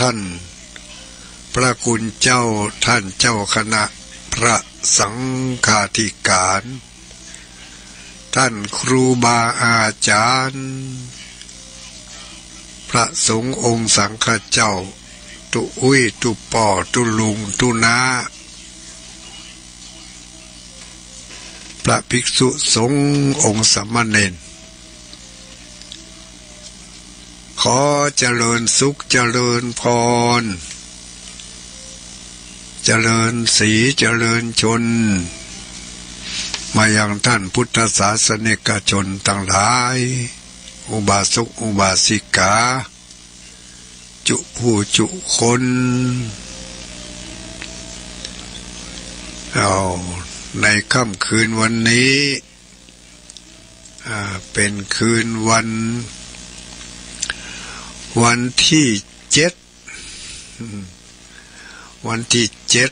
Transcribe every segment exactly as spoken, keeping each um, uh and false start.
ท่านพระคุณเจ้า ท่านเจ้าคณะพระสังฆาธิการ ท่านครูบาอาจารย์ พระสงฆ์องค์สังฆเจ้า ตุ๊อุ้ย ตุ๊ป้อ ตุ๊ลุง ตุ๊น้า พระภิกษุสงฆ์องค์สามเณร ขอเจริญสุขเจริญพร เจริญศรีเจริญชน มายังท่านพุทธศาสนิกชนตังหลาย อุบาสกอุบาสิกา จุผู้จุคน เอา ในค่ำคืนวันนี้ อ่า เป๋นคืนวัน วันตี้เจ็ด วันตี้เจ็ด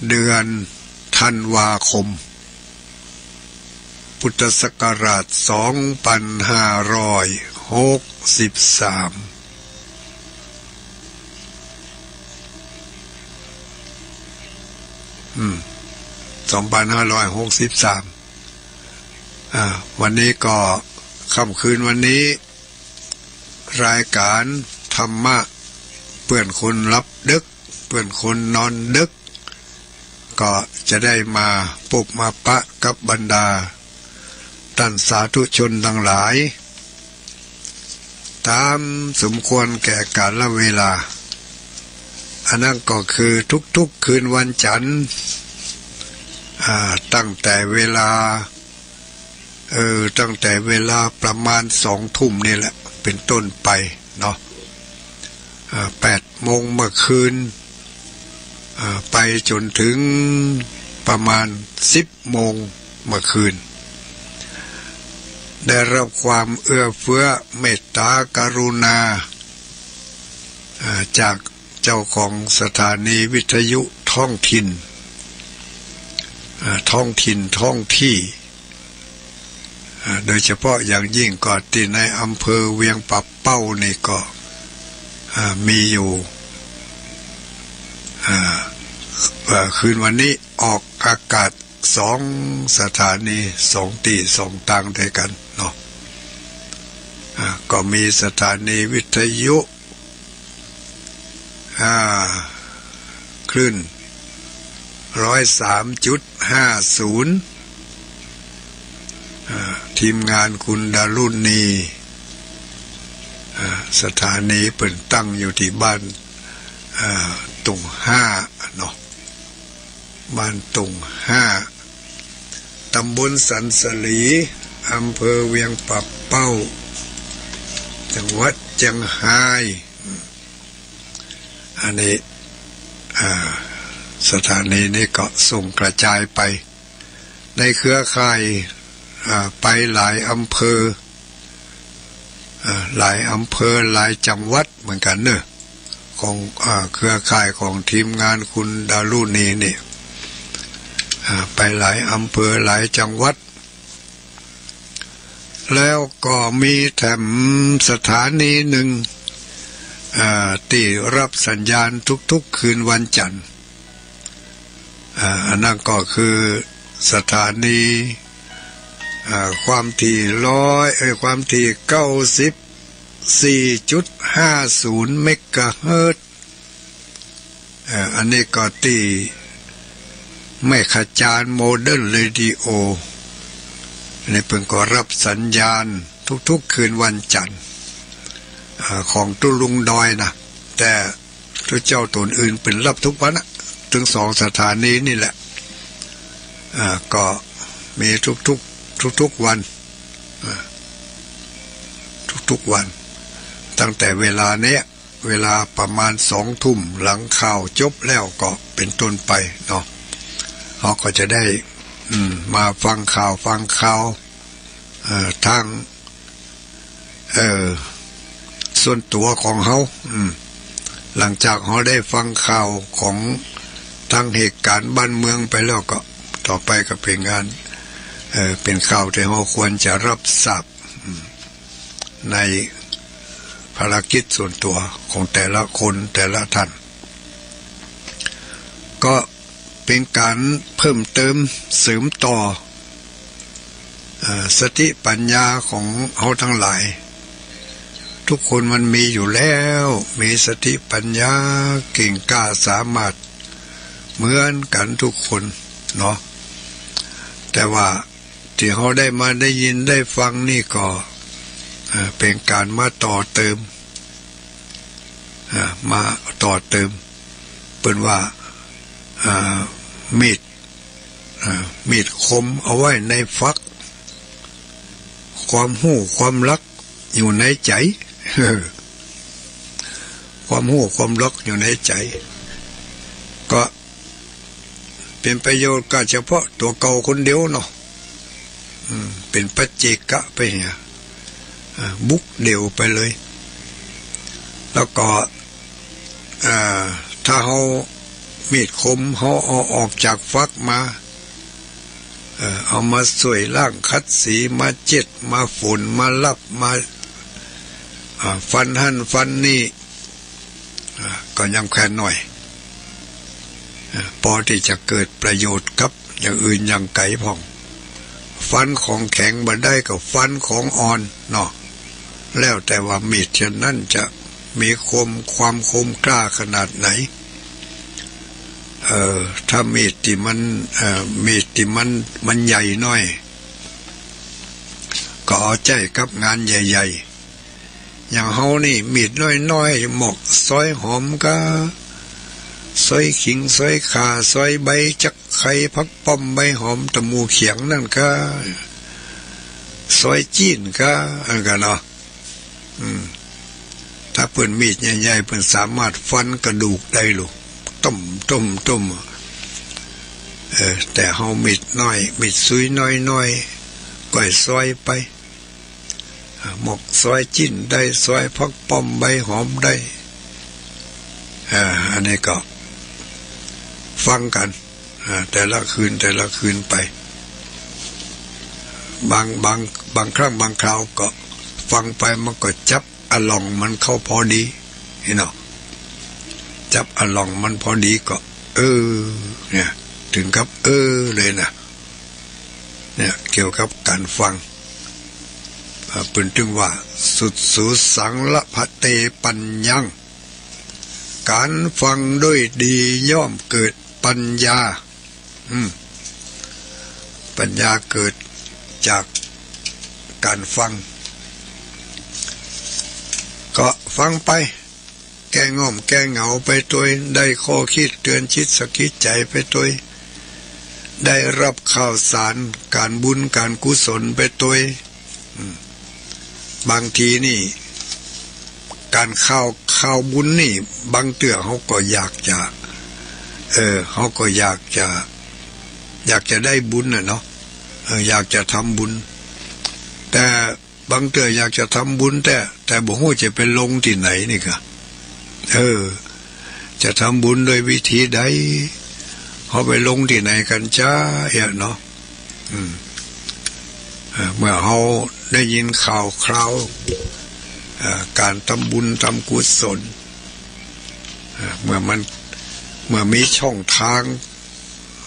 เดือนธันวาคม พุทธศักราชสองปันห้าร้อยหกสิบสาม อืม สองปันห้าร้อยหกสิบสาม อ่า วันนี้ก็ ค่ำคืนวันนี้ รายการธรรมะเปื้อนคนหลับดึก เปื้อนคนนอนดึก ก็จะได้มาปบมาปะกับบรรดาต้านสาธุชนตังหลาย ต๋ามสมควรแก่กาลเวลา อันนั้นก็คือทุกๆ คืนวันจันทร์ อ่า ตั้งแต่เวลา เออ ตั้งแต่เวลาประมาณสองทุ่มนี่แหละ เป๋นต้นไปเนาะ อ่า แปดโมงเมื่อคืน อ่า ไปจ๋นเถิงประมาณสิบโมงเมื่อคืน ได้รับความเอื้อเฟื้อเมตตากรุณา อ่า จากเจ้าของสถานีวิทยุท้องถิ่น อ่า ท้องถิ่นท้องที่ อ่า โดยเฉพาะอย่างยิ่งก็ตี้ในอำเภอเวียงป่าเป้านี่ก็ อ่า มีอยู่ อ่า อ่า คืนวันนี้ออกอากาศสองสถานี สองตี้สองตางด้วยกั๋นเนาะ อ่า ก็มีสถานีวิทยุ อ่า คลื่นร้อยสามจุดห้าศูนย์ อ่า ทีมงานคุณดารุณี อ่า สถานีเปิ้นตั้งอยู่ตี้บ้าน อ่า ตุ่งห้าเนาะ บ้านตุ่งห้า ตำบลสันสลี อำเภอเวียงป่าเป้า จังหวัดเจียงฮาย อันนี้ อ่า สถานีนี้ก็ส่งกระจายไป ในเครือข่าย อ่า ไปหลายอำเภอ อ่า หลายอำเภอ หลายจังหวัดเหมือนกั๋นเนาะ ของ อ่า เครือข่ายของทีมงานคุณดารุณีนี่ อ่า ไปหลายอำเภอ หลายจังหวัด แล้วก็มีแถมสถานีนึ่ง อ่า ตี้รับสัญญาณทุกๆ คืนวันจันทร์ อ่า อันนั้นก็คือสถานี อ่า ความถี่ร้อย เอ้ย ความถี่เก้าสิบสี่จุดห้าศูนย์เมกะเฮิรตซ์ เอ่อ อันนี้ก็ตี้แม่ขจารโมเดิร์นเรดิโอ อันนี้เปิ้นก็รับสัญญาณทุกๆ คืนวันจันทร์ อ่า ของตุ๊ลุงดอยนะ แต่ตุ๊เจ้าต๋นอื่นเปิ้นรับทุกวันอะ ตึงสองสถานีนี่แหละ อ่า ก็มีทุกๆ ทุกๆ วัน อ่า ทุกๆ วัน ตั้งแต่เวลาเนี้ย เวลาประมาณสองทุ่ม หลังข่าวจบแล้วก็เป๋นต้นไปเนาะ เฮาก็จะได้ อืม มาฟังข่าว ฟังข่าว เอ่อ ตาง เอ่อ ส่วนตั๋วของเฮา อืม หลังจากเฮาได้ฟังข่าวของตางเหตุก๋ารณ์บ้านเมืองไปแล้วก็ ต่อไปก็เป๋นงาน เอ่อ เป๋นข่าวตี้เฮาควรจะรับทราบ อืม ใน ภารกิจส่วนตั๋วของแต่ละคนแต่ละท่าน ก็เป๋นก๋านเพิ่มเติมเสริมต่อ เอ่อ สติปัญญาของเฮาตังหลาย ทุกคนมันมีอยู่แล้ว มีสติปัญญาเก่งกล้าสามารถเหมือนกั๋นทุกคนเนาะ แต่ว่าตี้เฮาได้มาได้ยินได้ฟังนี่ก็ เอ่อ เป๋นก๋านมาต่อเติม อ่า มาต่อเติม เปิ้นว่า อ่า มีด อ่า มีดคมเอาไว้ในฝัก ความฮู้ความลักอยู่ในใจ๋ ความฮู้ความลักอยู่ในใจ๋ ก็ เป๋นประโยชน์กับเฉพาะตั๋วเก่าคนเดียวเนาะ อืม เป๋นปัจเจกะไปเหีย อ่า บุคเดี่ยวไปเลย แล้วก็ อ่า ถ้าเฮามีดคม เฮาเอาออกจากฝักมา เอ่อ เอามาส่วยล้างขัดสี มาเจ็ด มาฝน มาลับ มา อ่า ฟันหั้นฟันนี่ อ่า ก็ยังแควนหน้อย อ่า ปอตี้จะเกิดประโยชน์กับอย่างอื่นอย่างไก๋พ่อง ฟันของแข็งบ่ได้ก็ฟันของอ่อนเนาะ แล้วแต่ว่ามีดเช่นนั้นจะมีคม ความคมกล้าขนาดไหน เอ่อ ถ้ามีดตี้มัน เอ่อ มีดตี้มัน มันใหญ่หน้อย ก็เอาใจ๊กับงานใหญ่ๆ อย่างเฮานี่มีดน้อยๆ หมอกซอยหอมก้า ซอยขิง ซอยข่า ซอยใบจักไคร้ ผักป้อม ใบหอม ตะหมู่เขียงนั่นก้า ซอยจี๊นก้า อันกั๋นเนาะ อืม ถ้าเปิ้นมีดใหญ่ๆ เปิ้นสามารถฟันกระดูกได้ลูก ต้ม ต้ม ต้ม เออ แต่เฮามีดน้อย มีดซุยน้อยๆ ก้อยซอยไป อ่า หมอกซอยจี๊นได้ ซอยผักป้อมใบหอมได้ อ่า อันนี้ก็ฟังกั๋น อ่า แต่ละคืน แต่ละคืนไป บาง บาง บางครั้งบางคราวก็ฟังไปมันก็จับอะหล่องมันเข้าพอดี หันเนาะ จับอะหล่องมันพอดีก็ เออ เนี่ย เถิงกับ เออ เลยนะ เนี่ย เกี่ยวกับก๋านฟัง อ่า เปิ้นตึงว่า สุสุสัง ละพะเต ปัญญัง ก๋านฟังด้วยดีย่อมเกิดปัญญา อืม ปัญญาเกิดจากก๋านฟัง ก็ฟังไป แก้ง่อมแก้เหงาไปตวย ได้ข้อคิดเตือนจิตสะกิดใจ๋ไปตวย ได้ฮับข่าวสารก๋านบุญก๋านกุศลไปตวย อืม บางทีนี่ ก๋านข่าว ข่าวบุญนี่ บางเตื้อเฮาก็อยากจะ เออ เฮาก็อยากจะ อยากจะได้บุญน่ะเนาะ เออ อยากจะทำบุญ แต่ บางเตื้ออยากจะทำบุญแต๊ แต่บ่ฮู้จะไปลงตี้ไหนนี่กา เออ จะทำบุญด้วยวิธีใด เฮาไปลงตี้ไหนกั๋นจ๊าเอี้ยเนาะ อืม เอ่อ เมื่อเฮาได้ยินข่าวคราว เอ่อ ก๋านทำบุญทำกุศล เอ่อ เมื่อมัน เมื่อมีช่องตาง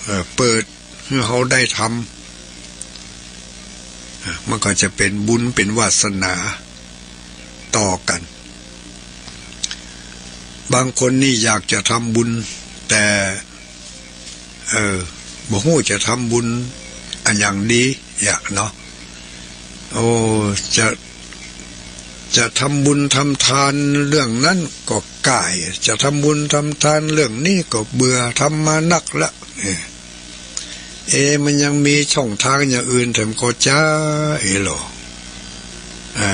เอ่อ เปิดหื้อเฮาได้ทำ อ่ะ มันก็จะเป๋นบุญเป๋นวาสนาต่อกั๋น บางคนนี่อยากจะทำบุญ แต่ เออ บ่ฮู้จะทำบุญอะหยังดีอะเนาะ โอ้ จะ จะทำบุญทำตานเรื่องนั้นก็ก้าย จะทำบุญทำตานเรื่องนี้ก็เบื่อ ทำมานักละ เออ เอ มันยังมีช่องตางอย่างอื่นแถมก็จ๊า เอหลอ อ่า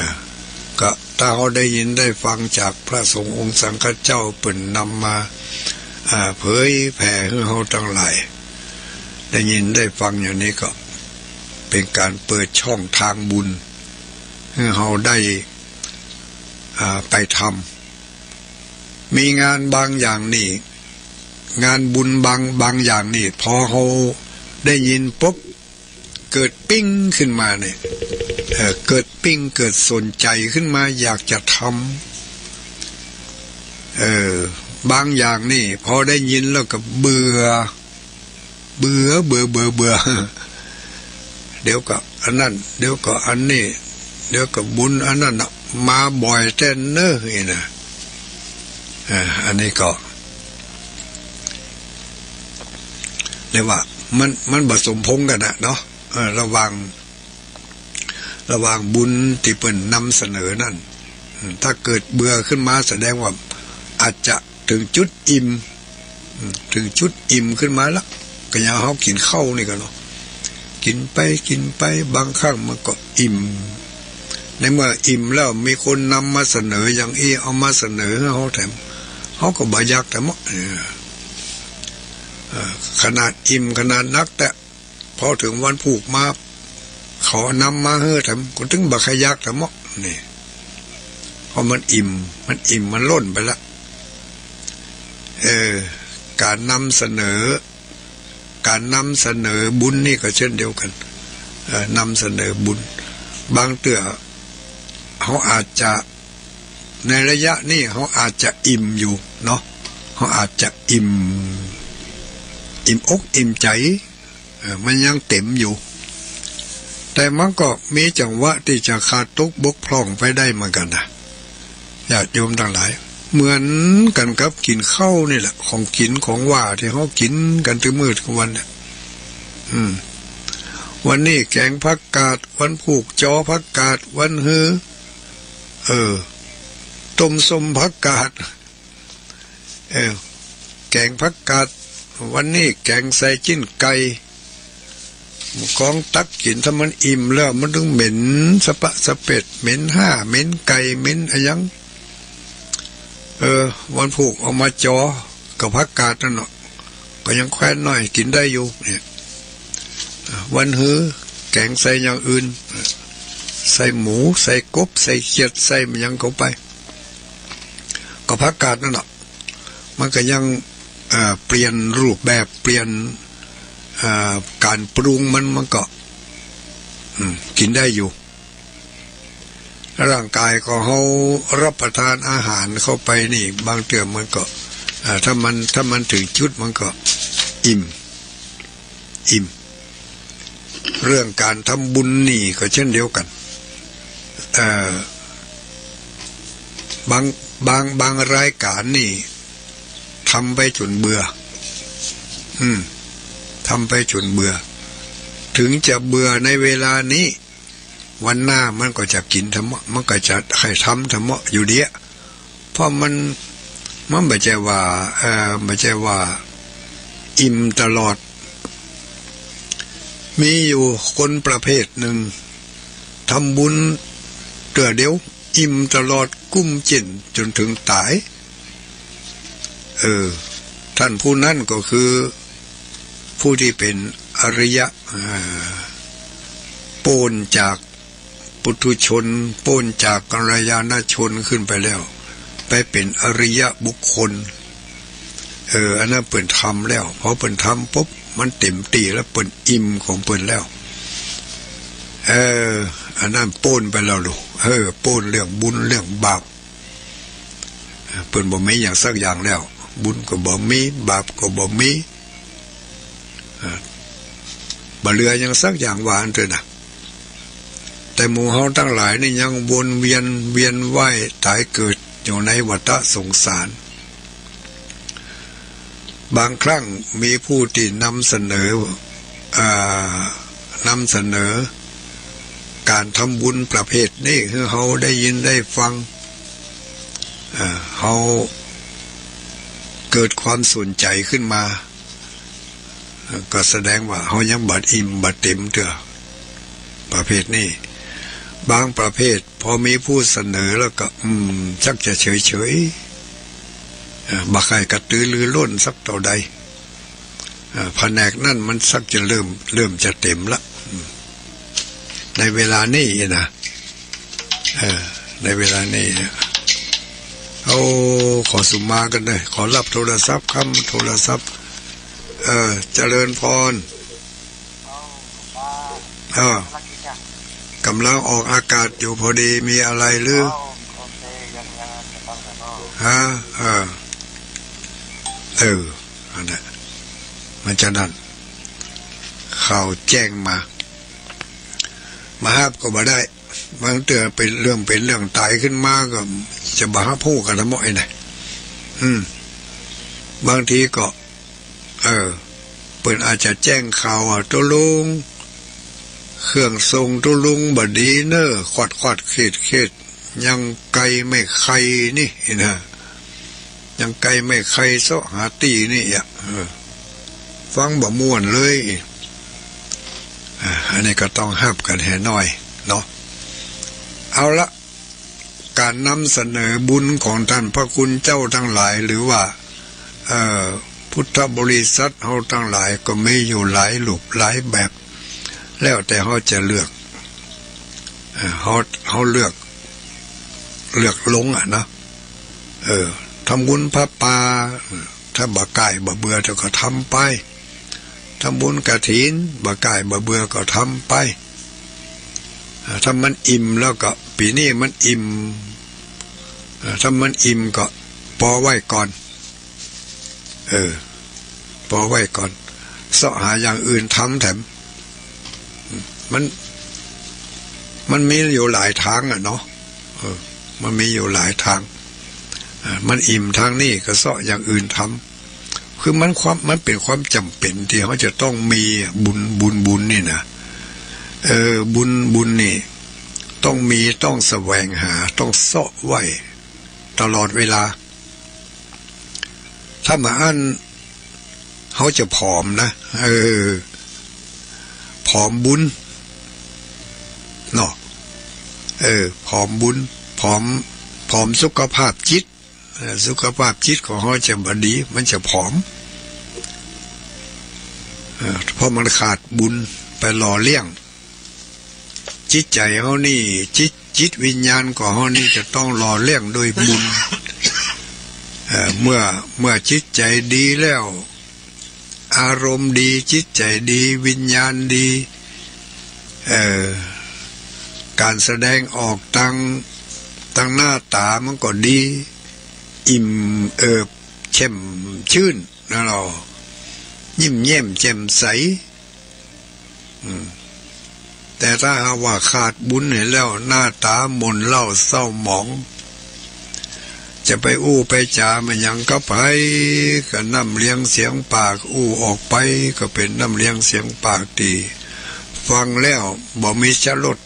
ก็ถ้าเฮาได้ยินได้ฟังจากพระสงฆ์องค์สังฆเจ้าเปิ้นนำมา อ่า เผยแผ่หื้อเฮาตังหลาย ได้ยินได้ฟังอย่างนี้ก็เป๋นก๋านเปิดช่องตางบุญ หื้อเฮาได้ อ่า ไปทำ มีงานบางอย่างนี่ งานบุญบาง บางอย่างนี่ พอเฮาได้ยินปุ๊บ เกิดปิ๊งขึ้นมาเนี่ย เอ่อ เกิดปิ๊ง เกิดสนใจ๋ขึ้นมา อยากจะท เออ บางอย่างนี่พอได้ยินแล้วก็เบื่อ เบื่อ เบื่อ เบื่อ เบื่อ เดี๋ยวก็อันนั้น เดี๋ยวก็อันนี้ เดี๋ยวก็บุญอันนั้นน่ะ มาบ่อยแต๊เน้อ นี่นะ อ่า อันนี้ก็ เรียกว่ามัน มันบ่สมพงษ์กั๋นน่ะเนาะ เออ ระหว่าง ระหว่างบุญตี้เปิ้นนำเสนอนั่น อืม ถ้าเกิดเบื่อขึ้นมาแสดงว่าอาจจะเถิงจุดอิ่ม อืม เถิงจุดอิ่มขึ้นมาละ ก็อย่างเฮากิ๋นข้าวนี่กั๋นเนาะ กิ๋นไปกิ๋นไป บางครั้งมันก็อิ่ม ในเมื่ออิ่มแล้วมีคนนำมาเสนออย่างอี้ เอามาเสนอหื้อเฮาแถม เฮาก็บ่อยากแถมเนาะ เออ เออ ขนาดอิ่มขนาดนักแต๊ พอเถิงวันผูกมา เขานำมาหื้อแถม ก็ตึงบ่ใค่อยากแถมเนาะ นี่ เพราะมันอิ่ม มันอิ่ม มันล้นไปละ เออ ก๋านนำเสนอ ก๋านนำเสนอบุญนี่ก็เช่นเดียวกั๋น เออ นำเสนอบุญ บางเตื้อ เฮาอาจจะ ในระยะนี้เฮาอาจจะอิ่มอยู่เนาะ เฮาอาจจะอิ่ม อิ่มอกอิ่มใจ๋ เออ มันยังเต๋มอยู่ แต่มันก็มีจังหวะตี้จะขาดตกบกพร่องไปได้เหมือนกั๋นนะ ญาติโยมตังหลาย เหมือนกั๋นกับกิ๋นข้าวนี่แหละ ของกิ๋นของหว่านตี้เฮากิ๋นกั๋นตึงมื้อตึงวันเนี่ย อืม วันนี้แก๋งผักกาด วันผูกจ๋อผักกาด วันฮือ เออ ต้มส้มผักกาด เออ แก๋งผักกาด วันนี้แก๋งใส่จิ๊นไก่ กองตักกิ๋น ถ้ามันอิ่มแล้วมันตึงเหม็นสะปะสะเปด เหม็นห้า เหม็นไก่ เหม็นอะหยัง เออ วันผูกเอามาจ๋อกับผักกาดนั่นเนาะ ก็ยังแควนหน่อยกิ๋นได้อยู่เนี่ย วันฮือแก๋งใส่อย่างอื่น ใส่หมู ใส่กบ ใส่เขียด ใส่มันหยังเข้าไป ก็ผักกาดนั่นเนาะ มันก็ยัง เอ่อ เปลี่ยนรูปแบบ เปลี่ยน เอ่อ ก๋านปรุงมัน มันก็ อืม กิ๋นได้อยู่ ร่างกายของเฮารับประทานอาหารเข้าไปนี่ บางเตื้อมันก็ เอ่อ ถ้ามัน ถ้ามันเถิงจุดมันก็อิ่ม อิ่ม เรื่องก๋านทำบุญนี่ก็เช่นเดียวกั๋น เอ่อ บาง บาง บางรายก๋านนี่ทำไปจ๋นเบื่อ อืม ทำไปจ๋นเบื่อ เถิงจะเบื่อในเวลานี้ วันหน้ามันก็จะกิ๋นแถมเนาะ มันก็จะใค่ทำแถมเนาะอยู่เดียว เพราะมัน มันบ่ใจ้ว่า เอ่อ บ่ใจ้ว่าอิ่มตลอด มีอยู่คนประเภทนึ่ง ทำบุญเตื้อเดียว อิ่มตลอด กุ้มเจ้นจ๋นเถิงต๋าย เออ ต้านผู้นั้นก็คือผู้ตี้เป๋นอริยะ เอ่อ ป๊นจากปุถุชน ป๊นจากกัลยาณชนขึ้นไปแล้ว ไปเป๋นอริยะบุคคล เออ อันนั้นเปิ้นทำแล้ว พอเปิ้นทำปุ๊บ มันเต๋มตี้แล้ว เปิ้นอิ่มของเปิ้นแล้ว เออ อันนั้นป๊นไปแล้วลูก เออ ป๊นเรื่องบุญเรื่องบาป เปิ้นบ่มีหยังสักอย่างแล้ว บุญก็บ่มี บาปก็บ่มี อ่า บ่เหลือหยังสักอย่างว่าอั้นเถอะนะ แต่หมู่เฮาตังหลายนี่ยังวนเวียน เวียนว่ายต๋ายเกิดอยู่ในวัฏสงสาร บางครั้งมีผู้ตี้นำเสนอ อ่า นำเสนอก๋านทำบุญประเภทนี้หื้อเฮาได้ยินได้ฟัง อ่า เฮาเกิดความสนใจ๋ขึ้นมา อ่า ก็แสดงว่าเฮายังบ่อิ่มบ่เต๋มเตื้อ ประเภทนี้ บางประเภทพอมีผู้เสนอแล้วก็ อืม ชักจะเฉยๆ อ่า บ่ใค่กระตือรือร้นสักเต้าใด อ่า แผนกนั้นมันชักจะเริ่ม เริ่มจะเต๋มละ อืม ในเวลานี้นะ เออ ในเวลานี้เนี่ย โอ้ ขอสุมากั๋นเน่อ ขอฮับโทรศัพท์ คำโทรศัพท์ เออ เจริญพร เอ้า เอ้า ก๋ำลังออกอากาศอยู่พอดี มีอะไรหรือ เอ้า โอเค ยัง ยัง กำลัง ฮะ เออ เออ อันนั้น มันจะนั้น ข่าวแจ้งมา มาฮับก็บ่ได้ บางเตื้อเป๋นเรื่องเป๋นเรื่องต๋ายขึ้นมาก็จะบ่ฮับฮู้กั๋นละหมดไอ้นั่น อืม บางทีก็ เออ เปิ้นอาจจะแจ้งข่าวว่า ตุ๊ลุง เครื่องส่งตุ๊ลุงบ่ดีเน่อ ขวัดขวัดเขดเขด ยังไกลไม่ไคลนี่นะ ยังไกลไม่ไคลเซาะหาตี้นี่อะ เออ ฟังบ่ม่วนเลย อ่า อันนี้ก็ต้องฮับกั๋นแหน่หน้อยเนาะ เอาละ ก๋านนำเสนอบุญของต้านพระคุณเจ้าตังหลาย หรือว่า เอ่อ พุทธบริษัทเฮาตังหลายก็มีอยู่หลายรูปหลายแบบ แล้วแต่เฮาจะเลือก เอ่อ เฮา เฮาเลือก เลือกลงอะนะ เออ ทำบุญผ้าป่า ถ้าบ่ก้ายบ่เบื่อเฮาก็ทำไป ทำบุญกฐิน บ่ก้ายบ่เบื่อก็ทำไป อ่า ถ้ามันอิ่มแล้วก็ ปี๋นี้มันอิ่ม อ่า ถ้ามันอิ่มก็ปอไว้ก่อน เออ ปอไว้ก่อน เซาะหาอย่างอื่นทำแถม มัน มันมีอยู่หลายตางอะเนาะ เออ มันมีอยู่หลายตาง อ่า มันอิ่มตางนี้ก็เซาะอย่างอื่นทำ คือมันความ มันเป๋นความจ๋ำเป๋นตี้เฮาจะต้องมีบุญ บุญ บุญนี่นะ เออ บุญ บุญนี่ต้องมี ต้องแสวงหา ต้องเซาะไว้ตลอดเวลา ถ้าบ่อั้นเฮาจะผอมนะ เออ ผอมบุญเนาะ เออ ผอมบุญ ผอม ผอมสุขภาพจิต เอ่อ สุขภาพจิตของเฮาจะบ่ดี มันจะผอม เอ่อ เพราะมันขาดบุญไปหล่อเลี้ยง จิตใจ๋เฮานี่ จิต จิตวิญญาณของเฮานี่จะต้องหล่อเลี้ยงโดยบุญ เอ่อ เมื่อ เมื่อจิตใจ๋ดีแล้ว อารมณ์ดี จิตใจ๋ดี วิญญาณดี เอ่อ ก๋านแสดงออกตาง ตางหน้าต๋ามันก็ดี อิ่มเอิบแจ่มจื้นนะเฮา ยิ้มแย้มแจ่มใส อืม แต่ถ้าหากว่าขาดบุญนี่แล้ว หน้าต๋าหม่นเล้าเศร้าหมอง จะไปอู้ไปจ๋าแม่นหยังกับใผ ก็น้ำเลียงเสียงปาก อู้ออกไปก็เป๋นน้ำเลียงเสียงปากตี้ฟังแล้วบ่มีชรส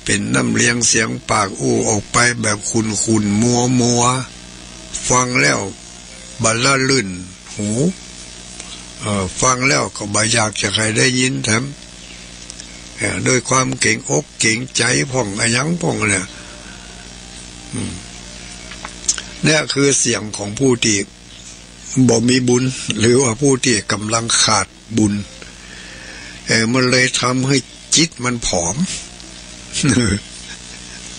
เป๋นน้ำเลียงเสียงปากอู้ออกไปแบบขุ่นๆ มัวๆ ฟังแล้วบ่ละลื่นหู เอ่อ ฟังแล้วก็บ่อยากจะใค่ได้ยินแถม เอ่อ ด้วยความเก๋งอกเก๋งใจ๋พ่องอะหยังพ่องเนี่ย อืม เนี่ยคือเสียงของผู้ตี้บ่มีบุญ หรือว่าผู้ตี้ก่ำลังขาด บุญ เออ มันเลยทำหื้อจิตมันผอม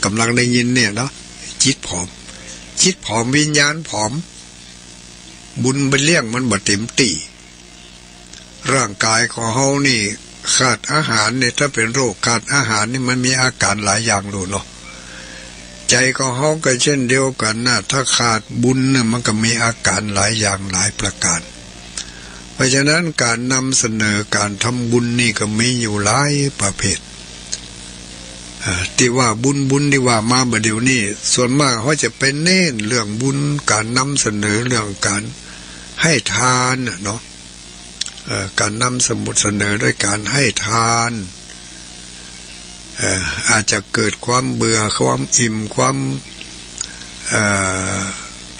ก่ำลังได้ยินเนี่ยเนาะ จิตผอม จิตผอม วิญญาณผอม บุญไปเลี้ยงมันบ่เต๋มตี้ ร่างก๋ายของเฮานี่ขาดอาหารเนี่ย ถ้าเป๋นโรคขาดอาหารนี่มันมีอาก๋านหลายอย่างโลดเนาะ ใจ๋ของเฮาก็เจ้นเดียวกั๋นนะ ถ้าขาดบุญเนี่ยมันก็มีอาก๋านหลายอย่างหลายประก๋าน เพราะฉะนั้นก๋านนำเสนอก๋านทำบุญนี่ก็มีอยู่หลายประเภท อ่า ตี้ว่าบุญ บุญตี้ว่ามาบ่าเดี่ยวนี้ ส่วนมากเฮาจะไปเน้นเรื่องบุญ ก๋านนำเสนอเรื่องก๋านให้ทานน่ะเนาะ เอ่อ ก๋านนำสมุดเสนอด้วยก๋านให้ทาน เอ่อ อาจจะเกิดความเบื่อ ความอิ่ม ความ เอ่อ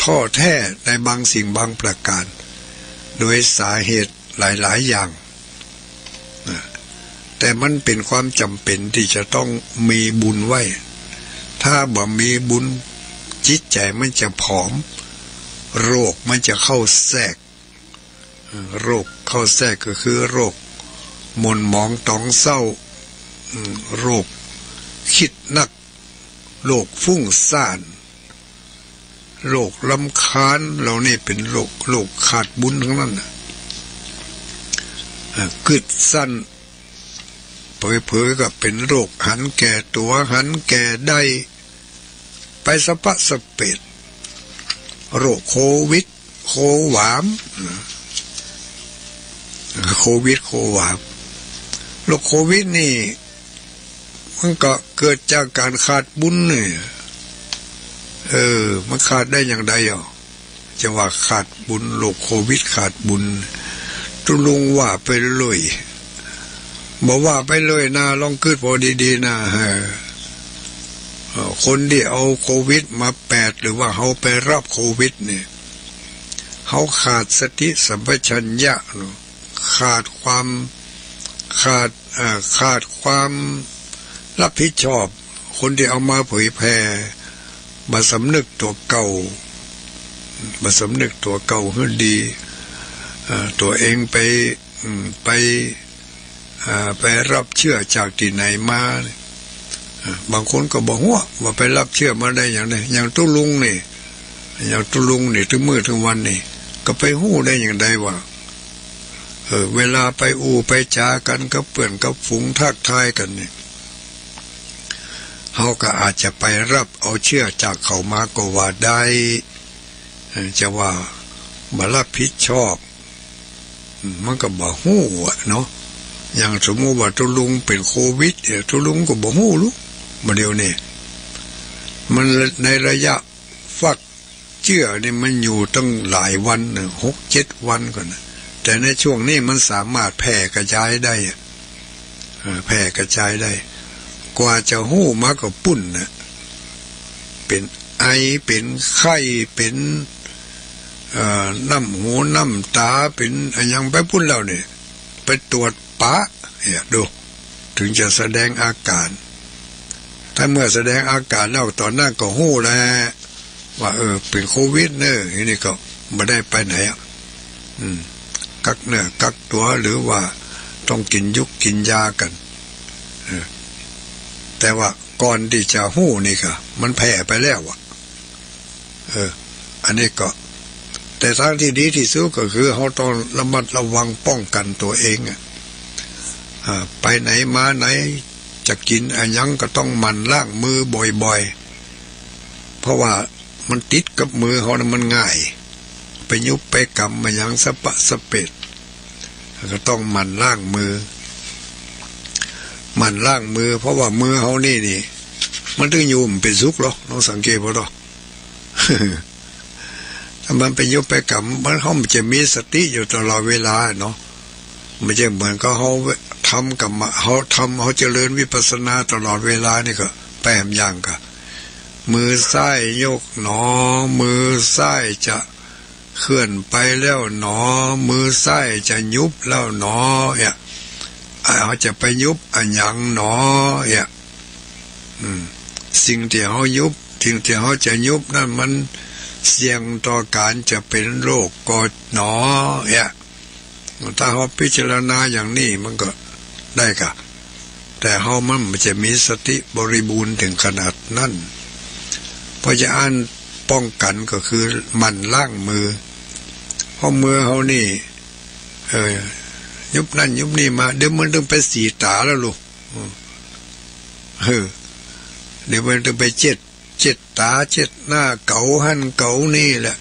ท้อแท้ในบางสิ่งบางประก๋าน โดยสาเหตุหลายๆ อย่าง นะ แต่มันเป๋นความจ๋ำเป๋นตี้จะต้องมีบุญไว้ ถ้าบ่มีบุญ จิตใจ๋มันจะผอม โรคมันจะเข้าแทรก เอ่อ โรคเข้าแทรกก็คือโรคหม่นหมองต๋องเศร้า อืม โรคกึ๊ดนัก โรคฟุ้งซ่าน โรครำคาญ เหล่านี้เป๋นโรค โรคขาดบุญตังนั้นน่ะ อ่า กึ๊ดสั้น เผลอๆ ก็เป๋นโรคหันแก่ตั๋ว หันแก่ได้ ไป สะปะสะเปด โรคโควิด โความ โควิด โความ โรคโควิดนี่ มันก็เกิดจากก๋านขาดบุญนี่ เออ มันขาดได้อย่างใดอ่ะ จะว่าขาดบุญ โรคโควิดขาดบุญ ตุ๊ลุงว่าไปเลย บ่ว่าไปเลยนะ ลองกึ๊ดผ่อดีๆ นะ เออ เอ่อ คนตี้เอาโควิดมาแปด หรือว่าเฮาไปฮับโควิดเนี่ย เฮาขาดสติสัมปชัญญะเนาะ ขาดความ ขาด เอ่อ ขาดความรับผิดชอบ คนตี้เอามาเผยแผ่ บ่สำนึกตั๋วเก่า บ่สำนึกตั๋วเก่าหื้อดี เอ่อ ตั๋วเองไป อืม ไป อ่า ไปฮับเจื้อจากตี้ไหนมา อ่า บางคนก็บ่ฮู้ว่าไปฮับเจื้อมาได้อย่างใด อย่างตุ๊ลุงนี่ อย่างตุ๊ลุงนี่ ตึงมื้อตึงวันนี่ ก็ไปฮู้ได้อย่างใดว่า เออ เวลาไปอู้ไปจ๋ากั๋นกับเปื้อนกับฝูงทักทายกั๋นนี่ เฮาก็อาจจะไปฮับเอาเจื้อจากเขามาก็ว่าได้ เออ จะว่าบ่รับผิดชอบ อืม มันก็บ่ฮู้อะเนาะ อย่างสมมุติว่าตุ๊ลุงเป๋นโควิดเนี่ย ตุ๊ลุงก็บ่ฮู้ลุ บ่าเดี่ยวนี้ มันในระยะฟักเจื้อนี่มันอยู่ตั้งหลายวันน่ะ หกเจ็ดวันก่อนน่ะ แต่ในช่วงนี้มันสามารถแผ่กระจายได้อะ เอ่อ แผ่กระจายได้ กว่าจะฮู้มาก็ปู้นน่ะ เป๋นไอ เป๋นไข้ เป๋น เอ่อ น้ำหูน้ำต๋า เป๋นอะหยังไปปู้นแล้วเนี่ย ไปตรวจปะเนี่ยดู ถึงจะแสดงอาก๋าน ถ้าเมื่อแสดงอาก๋านแล้ว ต๋อนนั้นก็ฮู้แล้วว่า เออ เป๋นโควิดเน่อ ทีนี้ก็บ่ได้ไปไหนอะ อืม กักเนื้อกักตั๋ว หรือว่าต้องกิ๋นยุกกิ๋นยากั๋น เออ แต่ว่าก่อนตี้จะฮู้นี่ก็มันแผ่ไปแล้วอะ เออ อันนี้ก็ แต่ตางตี้ดีตี้สุดก็คือเฮาต้องระมัดระวังป้องกั๋นตั๋วเองอะ อ่า ไปไหนมาไหน จะกิ๋นอะหยังก็ต้องหมั่นล้างมือบ่อยๆ เพราะว่ามันติดกับมือเฮานะมันง่าย ไปหยุบไปกำอะหยังสะปะสะเปด ก็ต้องหมั่นล้างมือ หมั่นล้างมือ เพราะว่ามือเฮานี่นี่ มันตึงอยู่บ่เป๋นสุขหรอก ลองสังเกตบ่เนาะ ถ้ามันไปหยุบไปกำ มัน เฮาบ่จะมีสติอยู่ตลอดเวลาเนาะ บ่ใจ้เหมือนกับเฮาทำกรรมะ เฮาทำ เฮาเจริญวิปัสสนาตลอดเวลานี่ก็แปมอย่างกะ มือซ้ายยกหนอ มือซ้ายจะเคลื่อนไปแล้วหนอ มือซ้ายจะหยุบแล้วหนอ เนี่ย อ่า เฮาจะไปหยุบอะหยังหนอ เนี่ย อืม สิ่งตี้เฮาหยุบ สิ่งตี้เฮาจะหยุบนั้นมันเสี่ยงต่อก๋านจะเป๋นโรคก่อหนอ เนี่ย ถ้าเฮาพิจารณาอย่างนี้มันก็ได้กะ แต่เฮามันบ่จะมีสติบริบูรณ์ถึงขนาดนั้น เพราะจะอั้นป้องกั๋นก็คือหมั่นล้างมือ เพราะมือเฮานี่ เออ หยุบนั่นหยุบนี่มา เดี๋ยวมันตึงไปสี่ต๋าแล้วลูก อืม เออ เดี๋ยวมันตึงไปเจ็ด เจ็ดต๋าเจ็ดหน้า เก๋าหั้นเก๋านี่แหละ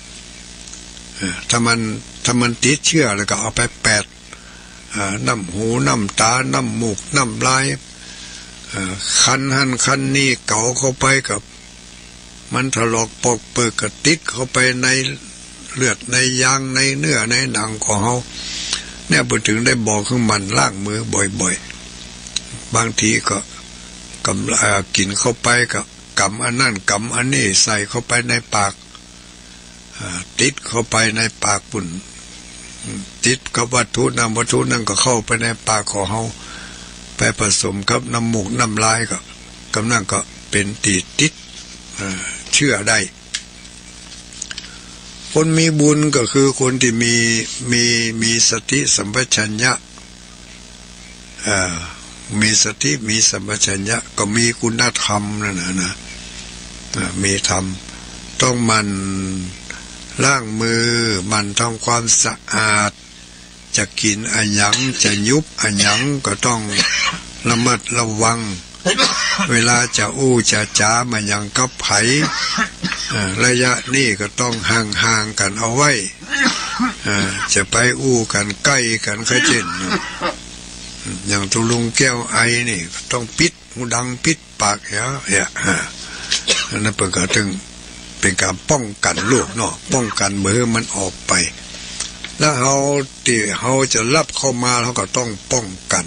เออ ถ้ามัน ถ้ามันติดเจื้อแล้วก็เอาไปแปด อ่า น้ำหูน้ำต๋า น้ำมูกน้ำลาย เอ่อ คันหั้นคันนี่ เก๋าเข้าไปก็ มันถลอกปอกเปิกก็ติดเข้าไปในเลือดในยางในเนื้อในหนังของเฮา เนี่ย เปิ้นถึงได้บอกคือหมั่นล้างมือบ่อยๆ บางทีก็กำ เอ่อ กิ๋นเข้าไปก็กำอันนั้นกำอันนี้ใส่เข้าไปในปาก อ่า ติดเข้าไปในปากปู้น ติดกับวัตถุนั้น วัตถุนั้นก็เข้าไปในปากของเฮา ไปผสมกับน้ำมูกน้ำลายก็ กำนั้นก็เป๋นตี้ติด อ่า เจื้อได้ คนมีบุญก็คือคนตี้มี มี มีสติสัมปชัญญะ อ่า มีสติ มีสัมปชัญญะ ก็มีคุณธรรมนั่นน่ะนะ อ่า มีธรรม ต้องหมั่นล้างมือ หมั่นทำความสะอาด จะกิ๋นอะหยัง จะหยุบอะหยัง ก็ต้องระมัดระวัง เวลาจะอู้จะจ๋ามาหยังกับใผ เอ่อ ระยะนี้ก็ต้องห่างๆ กั๋นเอาไว้ เอ่อ จะไปอู้กั๋นใก้กั๋น ใค่เจ้น อย่างตุ๊ลุงแก้วไอนี่ก็ต้องปิดหูดังปิดปากเหีย เหีย อ่า อันนั้นเปิ้นก็เถิงเป๋นก๋านป้องกั๋นโรคเนาะ ป้องกั๋นบ่หื้อมันออกไป แล้วเฮาตี้เฮาจะฮับเข้ามา เฮาก็ต้องป้องกั๋น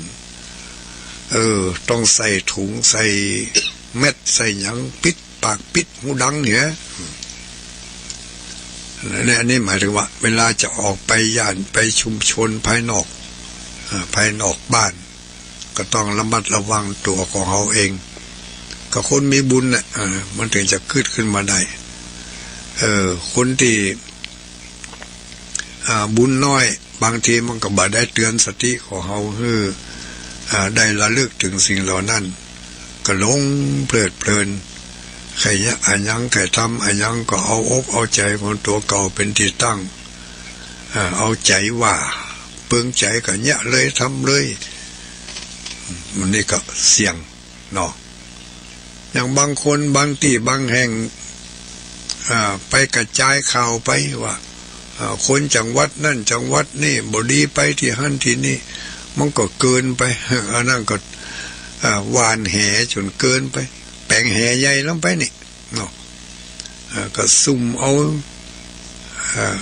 เออ ต้องใส่ถุง ใส่แมสก์ ใส่หยัง ปิดปาก ปิดหูดังเหีย และอันนี้หมายถึงว่า เวลาจะออกไปย่าน ไปชุมชนภายนอก อ่า ภายนอกบ้าน ก็ต้องระมัดระวังตั๋วของเฮาเอง ก็คนมีบุญน่ะ อ่า มันเถิงจะกึ๊ดขึ้นมาได้ เออ คนตี้ อ่า บุญน้อย บางทีมันก็บ่ได้เตื๋อนสติของเฮาหื้อ อ่า ได้ระลึกเถิงสิ่งเหล่านั้น ก็หลงเพลิดเพลิน ใค่เยียะอะหยัง ใค่ทำอะหยังก็เอาอกเอาใจ๋ของตั๋วเก่าเป๋นตี้ตั้ง อ่า เอาใจ๋ว่า เปิงใจ๋ก็เยียะเลย ทำเลย มันนี่ก็เสี่ยง เนาะ อย่างบางคนบางตี้บางแห่ง อ่า ไปกระจายข่าวไปว่า อ่า คนจังหวัดนั้นจังหวัดนี้บ่ดีไปตี้หั้นตี้นี่ มันก็เกินไป อันนั้นก็ อ่า หว่านแหจ๋นเกินไป แป๋งแหใหญ่ลงไปนี่ เนาะ อ่า ก็สุมเอา อ่า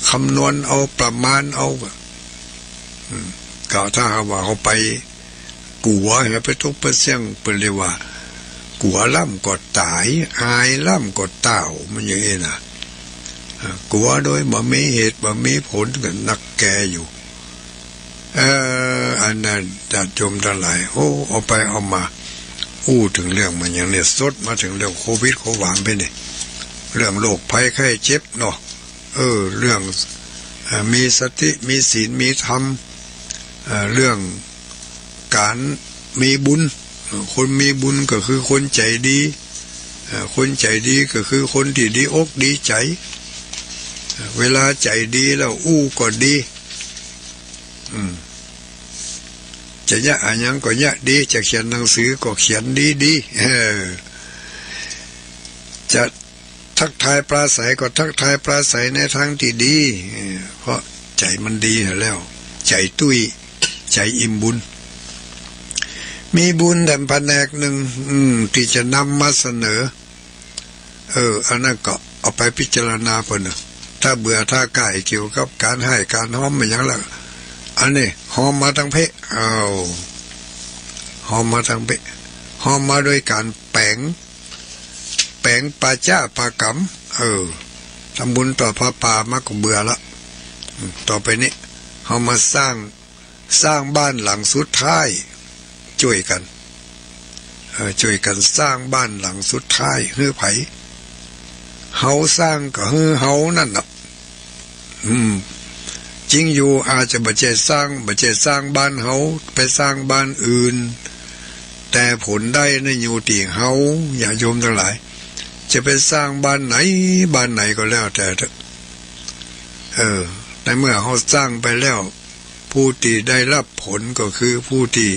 คำนวณเอา ประมาณเอา อืม ก็ถ้าหากว่าเฮาไปกั๋ว เฮาไปตุ๊กไปเสี่ยง เปิ้นเรียกว่า กั๋วล้ำก็ต๋าย อายล้ำก็ต้าว มันอย่างอี้นะ อ่า กั๋วโดยบ่มีเหตุบ่มีผล ก็นักแก่อยู่ เออ อันนั้นญาติโยมตังหลาย โอ้ เอาไปเอามา อู้เถิงเรื่องมันอย่างนี้ สดมาเถิงเรื่องโควิด โควิดไปนี่ เรื่องโรคภัยไข้เจ็บเนาะ เออ เรื่อง เอ่อ มีสติ มีศีล มีธรรม เอ่อ เรื่องก๋านมีบุญ เอ่อ คนมีบุญก็คือคนใจ๋ดี เอ่อ คนใจ๋ดีก็คือคนตี้ดีอกดีใจ๋ เอ่อ เวลาใจ๋ดีแล้วอู้ก็ดี อืม จะเยียะอะหยังก็เยียะดี จะเขียนหนังสือก็เขียนดีๆ เออ จะทักทายปราศรัยก็ทักทายปราศรัยในตางตี้ดี เออ เพราะใจ๋มันดีแล้ว ใจ๋ตุ้ย ใจ๋อิ่มบุญ มีบุญแถมแผนกนึ่ง อืม ตี้จะนำมาเสนอ เออ อันนั้นก็เอาไปพิจารณาเปิ้นเนาะ ถ้าเบื่อถ้าก่ายเกี่ยวกับก๋านฮ้ายก๋านฮอมอะหยังละ อันนี้ฮอมมาตางเป๊ะ เอา ฮอมมาตางเป๊ะ ฮอมมาโดยก๋านแป๋ง แป๋งปาจ๊ะปากำ เออ ทำบุญต่อผ้าป่ามาก็เบื่อละ อืม ต่อไปนี้ เฮามาสร้าง สร้างบ้านหลังสุดท้าย จ้วยกั๋น เอ่อ จ้วยกั๋นสร้างบ้านหลังสุดท้ายหื้อใผ เฮาสร้างก็หื้อเฮานั่นน่ะ อืม จริงอยู่ อาจจะบ่ใจ้สร้าง บ่ใจ้สร้างบ้านเฮา ไปสร้างบ้านอื่น แต่ผลได้น่ะอยู่ตี้เฮา ญาติโยมตังหลาย จะไปสร้างบ้านไหน บ้านไหนก็แล้วแต่เถอะ เออ ในเมื่อเฮาสร้างไปแล้ว ผู้ตี้ได้ฮับผลก็คือผู้ตี้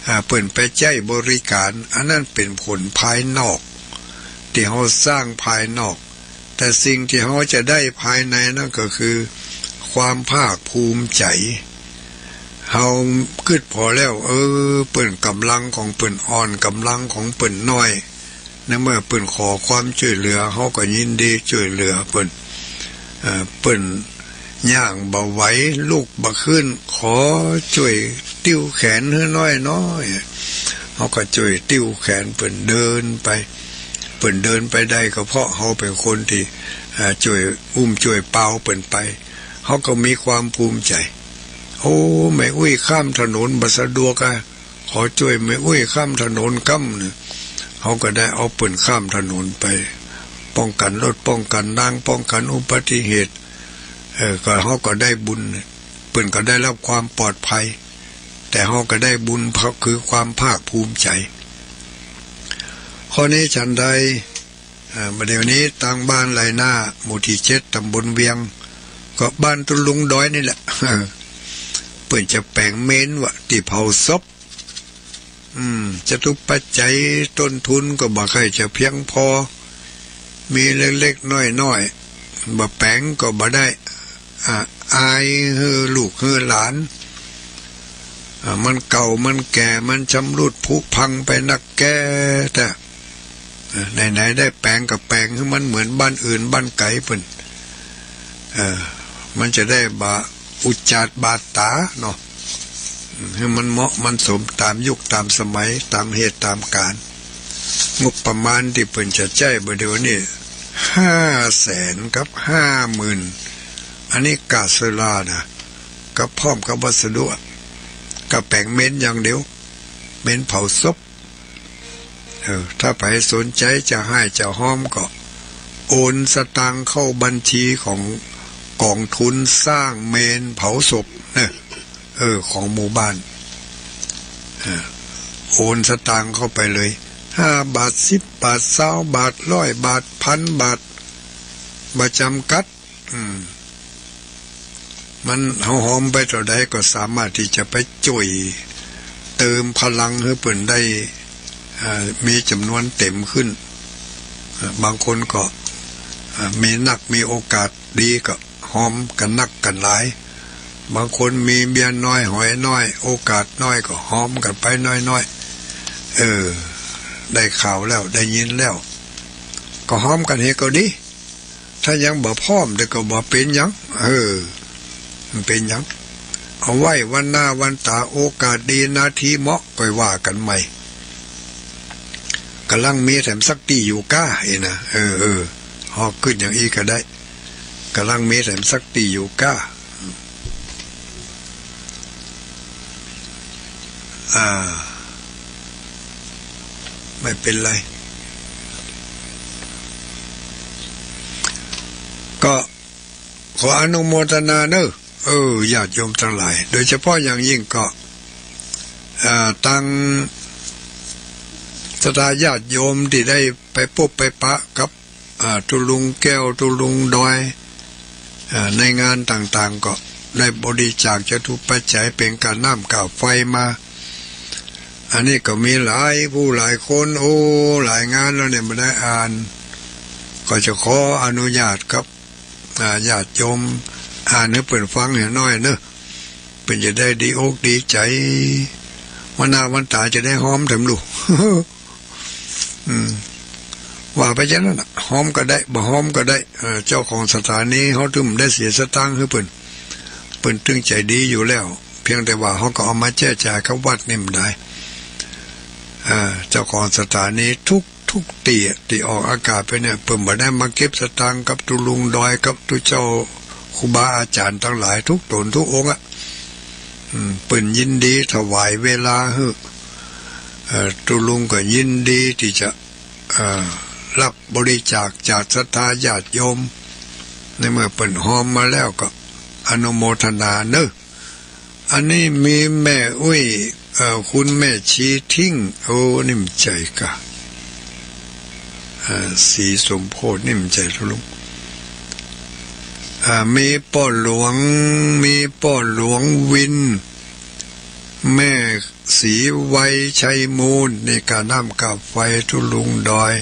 อ่า เปิ้นไปใจ๊บริก๋าน อันนั้นเป๋นผลภายนอก ตี้เฮาสร้างภายนอก แต่สิ่งตี้เฮาจะได้ภายในนั้นก็คือความภาคภูมิใจ๋ เฮากึ๊ดผ่อแล้ว เออ เปิ้นก๋ำลังของเปิ้นอ่อน ก๋ำลังของเปิ้นน้อย ในเมื่อเปิ้นขอความจ้วยเหลือ เฮาก็ยินดีจ้วยเหลือเปิ้น เอ่อ เปิ้นย่างบ่ไหว ลุกบ่ขึ้น ขอจ้วยติ้วแขนหื้อน้อยๆ เฮาก็จ้วยติ้วแขนเปิ้นเดินไป เปิ้นเดินไปได้ก็เพราะเฮาเป๋นคนตี้ เอ่อ จ้วยอุ้มจ้วยปาวเปิ้นไป เฮาก็มีความภูมิใจ๋ โอ้ แม่อุ๊ยข้ามถนนบ่สะดวกอะ ขอจ้วยแม่อุ๊ยข้ามถนนกำเนี่ย เฮาก็ได้เอาเปิ้นข้ามถนนไป ป้องกั๋นรถ ป้องกั๋นราง ป้องกั๋นอุบัติเหตุ เออ ก็เฮาก็ได้บุญ เปิ้นก็ได้ฮับความปลอดภัย แต่เฮาก็ได้บุญ เพราะคือความภาคภูมิใจ๋ ข้อนี้ฉันใด เอ่อ บ่าเดี่ยวนี้ตางบ้านไร่นา หมู่ตี้เจ็ด ต๋ำบลเวียง ก็บ้านตุ๊ลุงดอยนี่แหละ เปิ้นจะแป๋งเมนว่าตี้เผาศพ อืม จตุปัจจัยต้นทุนก็บ่ใค่จะเพียงพอ มีเล็กๆ น้อยๆ บ่แป๋งก็บ่ได้ อ่า อายหื้อลูกหื้อหลาน อ่า มันเก่ามันแก่ มันชำรุดผุพังไปนักแก่แต๊ เออ ไหนๆ ได้แป๋งก็แป๋งหื้อมันเหมือนบ้านอื่นบ้านไก๋เปิ้น เออ มันจะได้บ่อุจจาระบาดต๋าเนาะ หื้อมันเหมาะมันสมต๋ามยุคต๋ามสมัย ต๋ามเหตุต๋ามก๋าล งบประมาณตี้เปิ้นจะใจ๊บ่าเดี่ยวนี้ ห้าแสนกับห้าหมื่น อันนี้ก้าเซอรานะ กับพร้อมกับวัสดุ ก้าแป๋งเมนอย่างเดียว เมนเผาศพ เออ ถ้าใผสนใจ๋จะฮ้ายจะฮอมก็ โอนสตางค์เข้าบัญชีของก๋องทุนสร้างเมนเผาศพเน่อ เออ ของหมู่บ้าน เออ โอนสตางค์เข้าไปเลย ห้าบาท สิบบาท ซาวบาท ร้อยบาท พันบาท บ่จ๋ำกัด อืม มัน เฮาฮอมไปเต้าใดก็สามารถตี้จะไปจ้วยเติมพลังหื้อเปิ้นได้ อ่า มีจ๋ำนวนเต๋มขึ้น อ่า บางคนก็ อ่า มีนัก มีโอกาสดีก็ฮอมกั๋นนักกั๋นหลาย บางคนมีเบี้ยน้อยหอยน้อย โอกาสน้อยก็ฮอมกั๋นไปน้อยๆ เออ ได้ข่าวแล้ว ได้ยินแล้ว ก็ฮอมกั๋นเหียก็ดี ถ้ายังบ่พร้อมแต่ก็บ่เป๋นหยัง เออ บ่เป๋นหยัง เอาไว้วันหน้าวันต๋า โอกาสดีนาทีเหมาะ ก็ว่ากั๋นใหม่ ก่ำลังมีแถมสักตี้อยู่ก้า เอ้ยนะ เออ เออ ฮอกกึ๊ดอย่างอี้ก็ได้ ก่ำลังมีแถมสักตี้อยู่ก้า อ่า ไม่เป็นไร ก็ขออนุโมทนาเนอะ เออ ญาติโยมตังหลาย โดยเฉพาะอย่างยิ่งก็ อ่า ตังศรัทธาญาติโยมตี้ได้ไปปบไปปะกับ อ่า ตุ๊ลุงแก้ว ตุ๊ลุงดอย อ่า ในงานต่างๆ ก็ได้บริจาคจตุปัจจัยเป๋นก้าน้ำก้าไฟมา อันนี้ก็มีหลายผู้หลายคน โอ้ หลายงานแล้วเนี่ยบ่ได้อ่าน ก็จะขออนุญาตครับ อ่า ญาติโยมอ่านหื้อเปิ้นฟังหน่อยเนอะ เปิ้นจะได้ดีอกดีใจ๋ วันหน้าวันต๋าจะได้ฮอมแถมลูก อืม ว่าไปจะนั้นน่ะ ฮอมก็ได้ บ่ฮอมก็ได้ เออ เจ้าของสถานีเฮาตึงบ่ได้เสียสตางค์หื้อเปิ้น เปิ้นตึงใจ๋ดีอยู่แล้ว เพียงแต่ว่าเฮาก็เอามาแจกจ่ายกับวัดนี่บ่ได้ อ่า เจ้าของสถานีทุก ทุกตี้อะ ตี้ออกอากาศไปเนี่ย เปิ้นบ่ได้มาเก็บสตางค์กับตุ๊ลุงดอย กับตุ๊เจ้าครูบาอาจ๋ารย์ตังหลายทุกต๋นทุกองค์อะ อืม เปิ้นยินดีถวายเวลาหื้อ เอ่อ ตุ๊ลุงก็ยินดีตี้จะ เอ่อ รับบริจาคจากศรัทธาญาติโยม ในเมื่อเปิ้นฮอมมาแล้วก็อนุโมทนาเนอะ อันนี้มีแม่อุ๊ย เอ่อ คุณแม่ชีทิ้ง โอ้ นี่บ่ใจ้กา เอ่อ ศรีสมโพธิ นี่บ่ใจ้ตุ๊ลุง อ่า มีป้อหลวง มีป้อหลวงวิน แม่ศรีไวชัยมูล นี่ก้าน้ำก้าไฟ ตุ๊ลุงดอย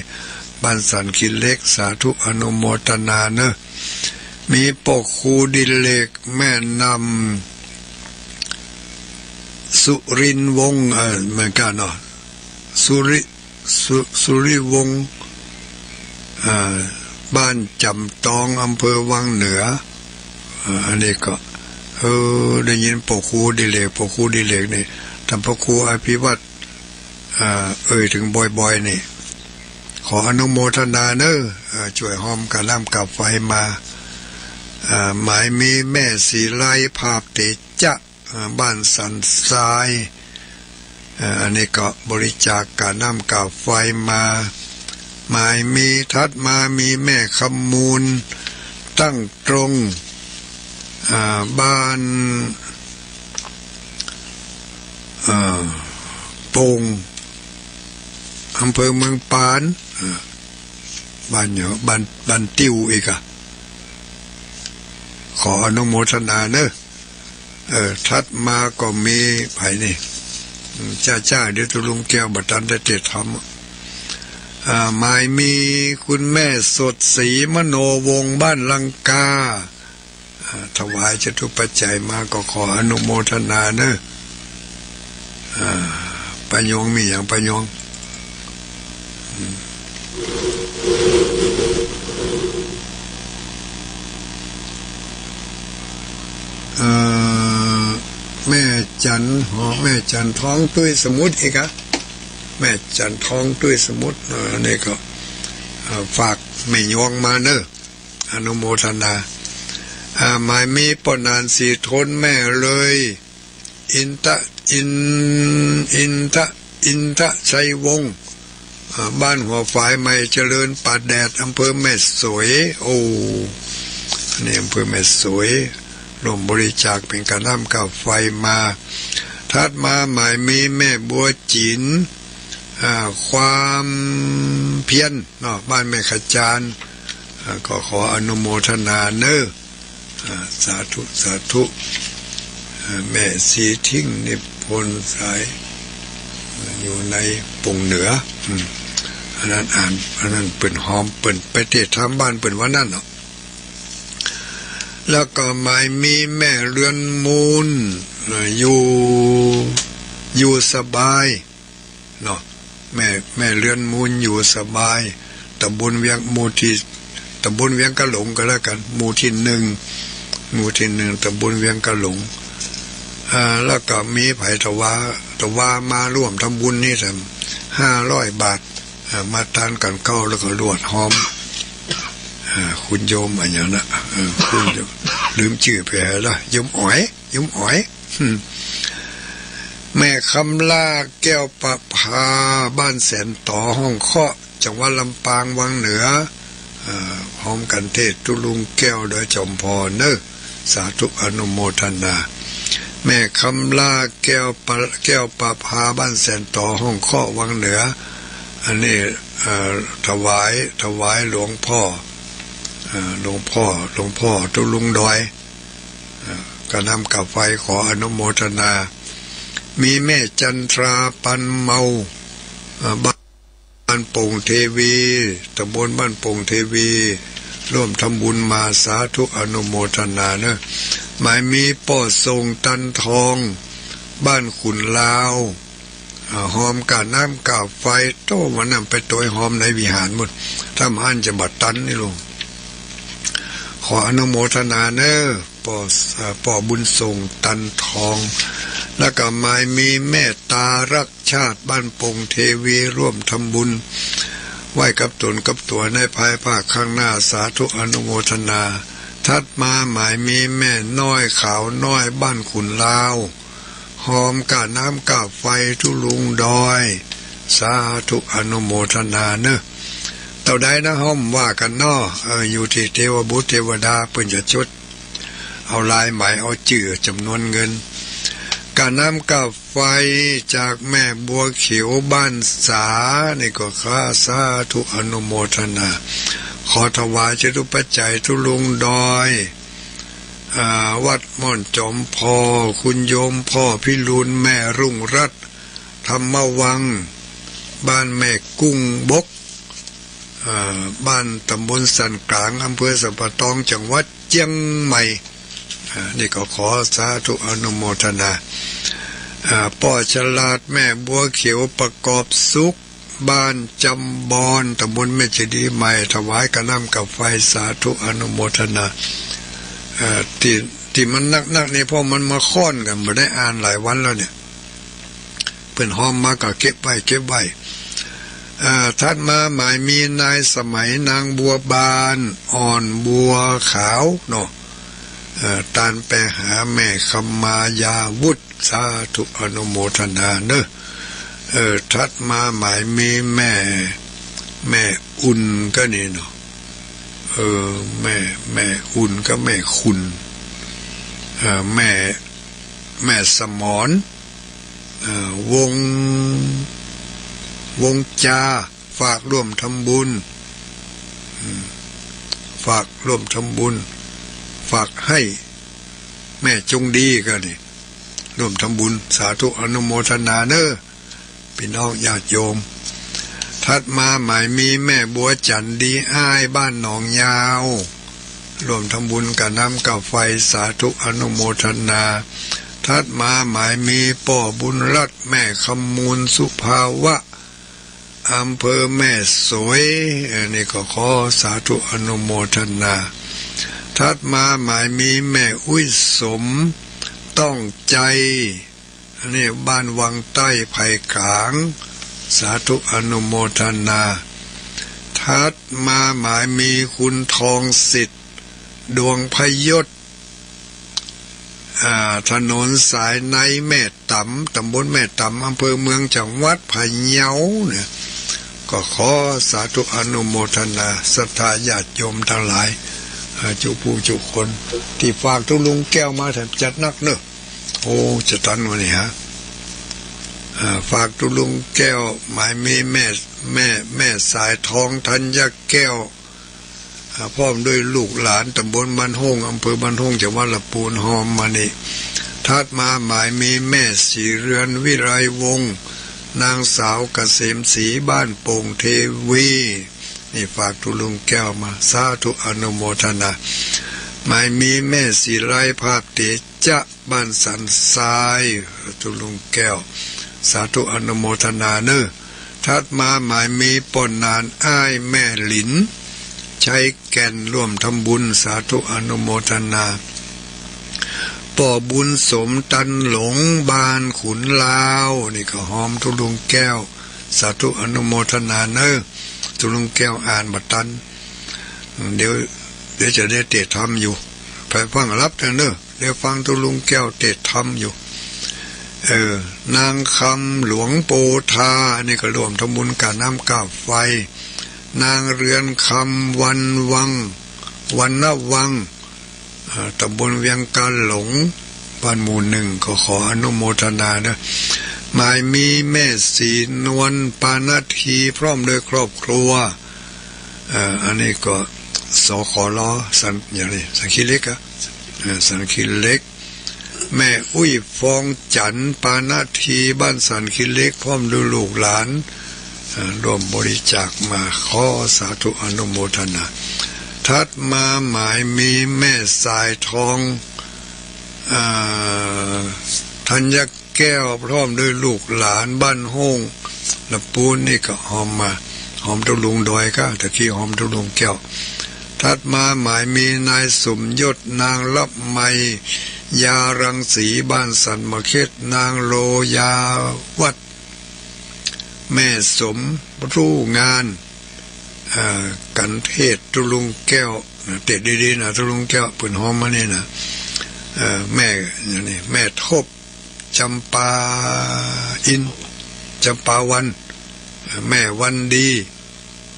บ้านสันขี้เหล็ก สาธุอนุโมทนาเนอะ มีป้อครูดิเลก แม่นำ สุรินทร์วงศ์ เอ่อ เหมือนกั๋นเนาะ สุริ สุ สุริวงศ์ เอ่อ บ้านจ๋ำตอง อำเภอวังเหนือ เอ่อ อันนี้ก็ เออ ได้ยินป้อครูดิเลก ป้อครูดิเลกนี่ ต้านพระครูอภิวัตร เอ่อ เอ่ยเถิงบ่อยๆ นี่ ขออนุโมทนาเนอะ เอ่อ จ้วยฮอมก้าน้ำก้าไฟมา เอ่อ หมายมีแม่ศรีไล ภาพเตจ๊ะ เอ่อ บ้านสันทราย เอ่อ อันนี้ก็บริจาคก้าน้ำก้าไฟมา หมายมี ถัดมามีแม่คำมูล ตั้งตรง อ่า บ้าน อ่า โป่ง อำเภอเมืองปาน อ่า บ้านหยัง บ้าน บ้านติ้วอีกอะ ขออนุโมทนาเนอะ เออ ถัดมาก็มีใผนี่ อืม จ้าๆ เดี๋ยวตุ๊ลุงแก้วบ่ตันได้เตะทำ อ่า หมายมีคุณแม่สดศรีมโนวงศ์ บ้านลังกา อ่า ถวายจตุปัจจัยมาก็ขออนุโมทนาเนอะ อ่า ป้ายง มีหยังป้ายง อืม เอ่อ แม่จันทร์ อ๋อ แม่จันทร์ทองตุ้ยสมุทรอีกอะ แม่จันทร์ทองตุ้ยสมุทร เอ่อ นี่ก็ เอ่อ ฝากแม่ยวงมาเนอะ อนุโมทนา อ่า หมายมีป้อหนาน ศรีทน แม่เลย อินทะ อิน อินทะ อินทะชัยวงศ์ อ่า บ้านหัวฝาย ใหม่เจริญ ป่าแดด อำเภอแม่สวย โอ้ นี่อำเภอแม่สวย ร่วมบริจาคเป๋นก้าน้ำก้าไฟมา ถัดมาหมายมีแม่บัวจิ๋น อ่า ความเพียรเนาะ บ้านแม่ขจาร อ่า ก็ขออนุโมทนาเนอะ อ่า สาธุ สาธุ อ่า แม่ศรีทิ้งนิพนธ์สาย อยู่ในปงเหนือ อืม อันนั้นอ่าน อันนั้นเปิ้นฮอม เปิ้นไปเตะทำบ้านเปิ้นวันนั้นเนาะ แล้วก็หมายมีแม่เรือนมูล อ่า อยู่ อยู่สบาย เนาะ แม่ แม่เรือนมูล อยู่สบาย ตำบลเวียง หมู่ที่ ตำบลเวียงกะหลงก็แล้วกั๋น หมู่ที่หนึ่ง หมู่ที่หนึ่ง ตำบลเวียงกะหลง อ่า แล้วก็มีใผถวา ถวามาร่วมทำบุญนี่แถมห้าร้อยบาท อ่า มาตานกั๋นเข้าแล้วก็ลวดฮอม อ่า คุณโยมอะหยังนะ เออ คุณโยม ลืมจื้อไปแล้ว โยมอ๋อย โยมอ๋อย อืม แม่คำล่า แก้วประภา บ้านแสนต๋อ ห้องเคาะ จังหวัดลำปาง วังเหนือ เอ่อ พร้อมกั๋นเตะตุ๊ลุงแก้วดอยจอมพอเนอะ สาธุอนุโมทนา แม่คำล่า แก้วประ แก้วประภา บ้านแสนต๋อ ห้องเคาะ วังเหนือ อันนี้ เอ่อ ถวาย ถวายหลวงพ่อ เอ่อ หลวงพ่อ หลวงพ่อตุ๊ลุงดอย เอ่อ ก้าน้ำก้าไฟ ขออนุโมทนา มีแม่จันทรา ปันเมา เอ่อ บ้าน บ้านโป่งเทวี ตำบลบ้านโป่งเทวี ร่วมทำบุญมา สาธุอนุโมทนาเนอะ หมายมีป้อส่ง ตันทอง บ้านขุนลาว อ่า ฮอมก้าน้ำก้าไฟ โต้ วันนั้นไปโตยฮอมในวิหารหมด ถ้าบ่อั้นจะบ่ตันนี่ลูก ขออนุโมทนาเนอะ ป้อ อ่า ป้อบุญส่ง ตันทอง แล้วก็หมายมีแม่ตารักชาติ บ้านโป่งเทวี ร่วมทำบุญ ไว้กับต๋นกับตั๋วในภายภาคข้างหน้า สาธุอนุโมทนา ถัดมาหมายมีแม่น้อย ขาวน้อย บ้านขุนลาว ฮอมก้าน้ำก้าไฟตุ๊ลุงดอย สาธุอนุโมทนาเนอะ เต้าใดนะ ฮอมว่ากั๋นเนาะ เออ อยู่ตี้เตวบุตรเตวดาเปิ้นจะจด เอาลายหมาย เอาจื้อจ๋ำนวนเงิน ก้าน้ำก้าไฟจากแม่บัวเขียว บ้านสา นี่ก็ข้า สาธุอนุโมทนา ขอถวายจตุปัจจัยตุ๊ลุงดอย อ่า วัดม่อนจอมพอ คุณโยมพ่อพิรุณ แม่รุ่งรัตน์ ธรรมวัง บ้านแม่กุ้งบก อ่า บ้าน ตำบลสันกลาง อำเภอสันป่าตอง จังหวัดเจียงใหม่ อ่า นี่ก็ขอสาธุอนุโมทนา อ่า ป้อฉลาด แม่บัวเขียว ประกอบสุข บ้านจำบอน ตำบลแม่เจดีย์ใหม่ ถวายก้าน้ำก้าไฟ สาธุอนุโมทนา เอ่อ ตี้ ตี้มันนักๆ นี่ เพราะมันมาค้อนกั๋น บ่ได้อ่านหลายวันแล้วเนี่ย เปิ้นฮอมมาก็เก็บไว้ เก็บไว้ เอ่อ ถัดมาหมายมีนายสมัย นางบัวบาน อ่อนบัวขาวเนาะ เอ่อ ตานไปหาแม่คำมายาวุธ สาธุอนุโมทนาเนอะ เออ ถัดมาหมายมีแม่ แม่อุ่นก็นี่เนาะ เออ แม่ แม่อุ่นกับแม่คุณ เออ แม่ แม่สมร เออ วง วงจา ฝากร่วมทำบุญ อืม ฝากร่วมทำบุญ ฝากให้แม่จงดีก็นี่ ร่วมทำบุญ สาธุอนุโมทนาเน้อ ปี้น้องญาติโยม ถัดมาหมายมีแม่บัวจันทร์ดีอ้ายบ้านหนองยาว ร่วมทำบุญก้าน้ำก้าไฟ สาธุอนุโมทนา ถัดมาหมายมีป้อบุญรัตน์แม่คำมูลสุภาวะ อำเภอแม่สวย อันนี้ก็ขอสาธุอนุโมทนา ถัดมาหมายมีแม่อุ๊ยสมต้องใจ อันนี้บ้านวังใต้ไผ่ขาง สาธุอนุโมทนา ถัดมาหมายมีคุณทองสิทธิ์ ดวงพยศ อ่า ถนนสายในแม่ต๋ำ ตำบลแม่ต๋ำ อำเภอเมือง จังหวัดพะเยาเนี่ย ก็ขอสาธุอนุโมทนา ศรัทธาญาติโยมตังหลาย อ่า จุผู้จุคน ตี้ฝากตุ๊ลุงแก้วมาแถมจัดนักเน้อ โอ้ จะตันวะนี่ฮะ อ่า ฝากตุ๊ลุงแก้ว หมายมีแม่ แม่ แม่สายทองธัญญาแก้ว อ่า พร้อมด้วยลูกหลาน ตำบลบ้านโฮ่ง อำเภอบ้านโฮ่ง จังหวัดละปูน ฮอมมานี่ ถัดมาหมายมีแม่ศรีเรือนวิไลวงศ์ นางสาวเกษมศรี บ้านโป่งเทวี นี่ฝากตุ๊ลุงแก้วมา สาธุอนุโมทนา หมายมีแม่ศรีไลภาพเตจะ บ้านสันทราย ตุ๊ลุงแก้ว สาธุอนุโมทนาเน้อ ถัดมาหมายมีป้อหนานอ้ายแม่หลิน ชัยแก่น ร่วมทำบุญ สาธุอนุโมทนา ป้อบุญสมตันหลง บ้านขุนลาว นี่ก็ฮอมตุ๊ลุงแก้ว สาธุอนุโมทนาเน้อ ตุ๊ลุงแก้วอ่านบ่ตัน เดี๋ยว เดี๋ยวจะได้เตะธรรมอยู่ ไปฟังรับเถอะเน้อ เดี๋ยวฟังตุ๊ลุงแก้วเตะธรรมอยู่ เออ นางคำหลวงโปธา อันนี้ก็ร่วมทำบุญก้าน้ำก้าไฟ นางเรือนคำ วันวัง วรรณวัง อ่า ตำบลเวียงกาหลง บ้านหมู่หนึ่ง ก็ขออนุโมทนาเน้อ หมายมีแม่ศรีนวล ปานาที พร้อมด้วยครอบครัว อ่า อันนี้ก็ สขล สัน อย่างนี้ สันขี้เหล็กอะ เออ สันขี้เหล็ก แม่อุ๊ยฟองจันทร์ ปานาที บ้านสันขี้เหล็ก พร้อมด้วยลูกหลาน อ่า ร่วมบริจาคมา ขอสาธุอนุโมทนา ถัดมาหมายมีแม่สายทอง อ่า ธัญญาแก้ว พร้อมด้วยลูกหลาน บ้านโฮ่ง ละปูน นี่ก็ฮอมมา ฮอมตุ๊ลุงดอยก้า ตะกี้ฮอมตุ๊ลุงแก้ว ถัดมาหมายมีนายสมยศ นางละไม ยารังสี บ้านสันมะเข็ด นางโลยาวัฒน์ แม่สมรู้งาน อ่า กัณฑ์เทศน์ตุ๊ลุงแก้ว เตะดีๆ นะ ตุ๊ลุงแก้ว เปิ้นฮอมมานี่นะ เอ่อ แม่ อย่างนี้ แม่ทบ จำปาอินทร์ จำปาวัน แม่วันดี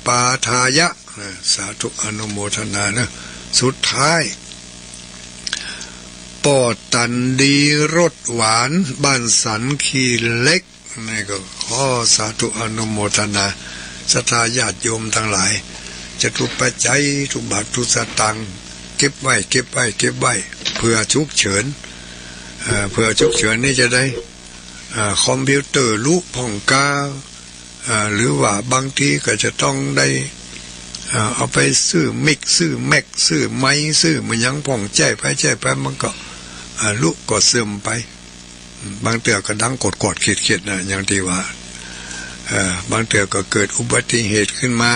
ปาทายะ นะ สาธุอนุโมทนาเน้อ สุดท้าย ป้อตันดีรสหวาน บ้านสันขี้เหล็ก นี่ก็ขอสาธุอนุโมทนา ศรัทธาญาติโยมตังหลาย จตุปัจจัยทุกบาททุกสตางค์ เก็บไว้ เก็บไว้ เก็บไว้ เผื่อฉุกเฉิน เอ่อ เผื่อฉุกเฉินนี่จะได้ เอ่อ คอมพิวเตอร์ลุพ่องกา เอ่อ หรือว่าบางทีก็จะต้องได้ เอ่อ เอาไปซื้อมิก ซื้อแม็ก ซื้อไมค์ ซื้อมันหยังพ่อง ใจ๊ไป ใจ๊ไป มันก็ เอ่อ ลุก็เสื่อมไป บางเตื้อก็ดังกดๆ เขียดๆ นะ อย่างตี้ว่า เอ่อ บางเตื้อก็เกิดอุบัติเหตุขึ้นมา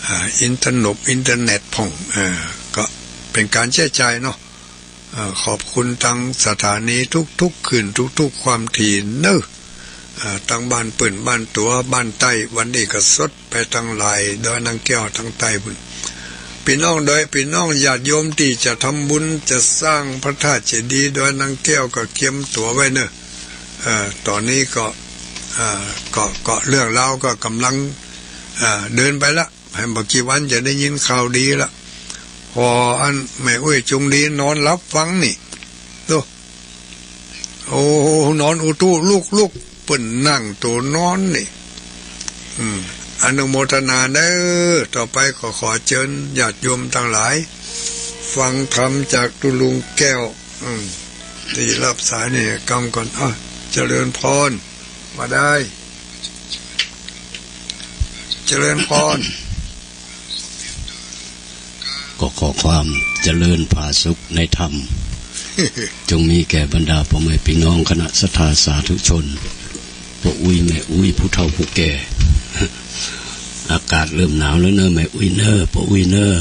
อ่า อินเทอร์เน็ต อินเทอร์เน็ตพ่อง เอ่อ ก็เป๋นก๋านใจ๊จ่ายเนาะ เอ่อ ขอบคุณตังสถานีทุกๆ คืน ทุกๆ ความถี่เน้อ เอ่อ ตังบ้านเปิ้น บ้านตั๋ว บ้านใต้ วันนี้ก็สดไปตังหลาย ดอยนางแก้วตังใต้ปุ้น ปี้น้องดอย ปี้น้องญาติโยมตี้จะทำบุญ จะสร้างพระธาตุเจดีย์ดอยนางแก้วก็เตรียมตั๋วไว้เน้อ เอ่อ ต๋อนนี้ก็ เอ่อ ก็ ก็เรื่องราวก็ก่ำลัง เอ่อ เดินไปละ แหมบ่กี่วันจะได้ยินข่าวดีละ ผ่ออันแม่อุ๊ยจุงดีนอนหลับฟังนี่ ดู โอ้ นอนอุตุลุกๆ เปิ้นนั่งตั๋วนอนนี่ อืม อนุโมทนาเน้อ ต่อไปก็ขอเจิญญาติโยมตังหลาย ฟังธรรมจากตุ๊ลุงแก้ว อืม ตี้ฮับสายนี่กำก่อน อ้าว เจริญพร มาได้ เจริญพร ก็ขอความเจริญผาสุกในธรรม จงมีแก่บรรดาพ่อแม่พี่น้องคณะศรัทธาสาธุชน ป้ออุ๊ยแม่อุ๊ย ผู้เฒ่าผู้แก่ อากาศเริ่มหนาวแล้วเน่อแม่อุ๊ยเน่อ ป้ออุ๊ยเน่อ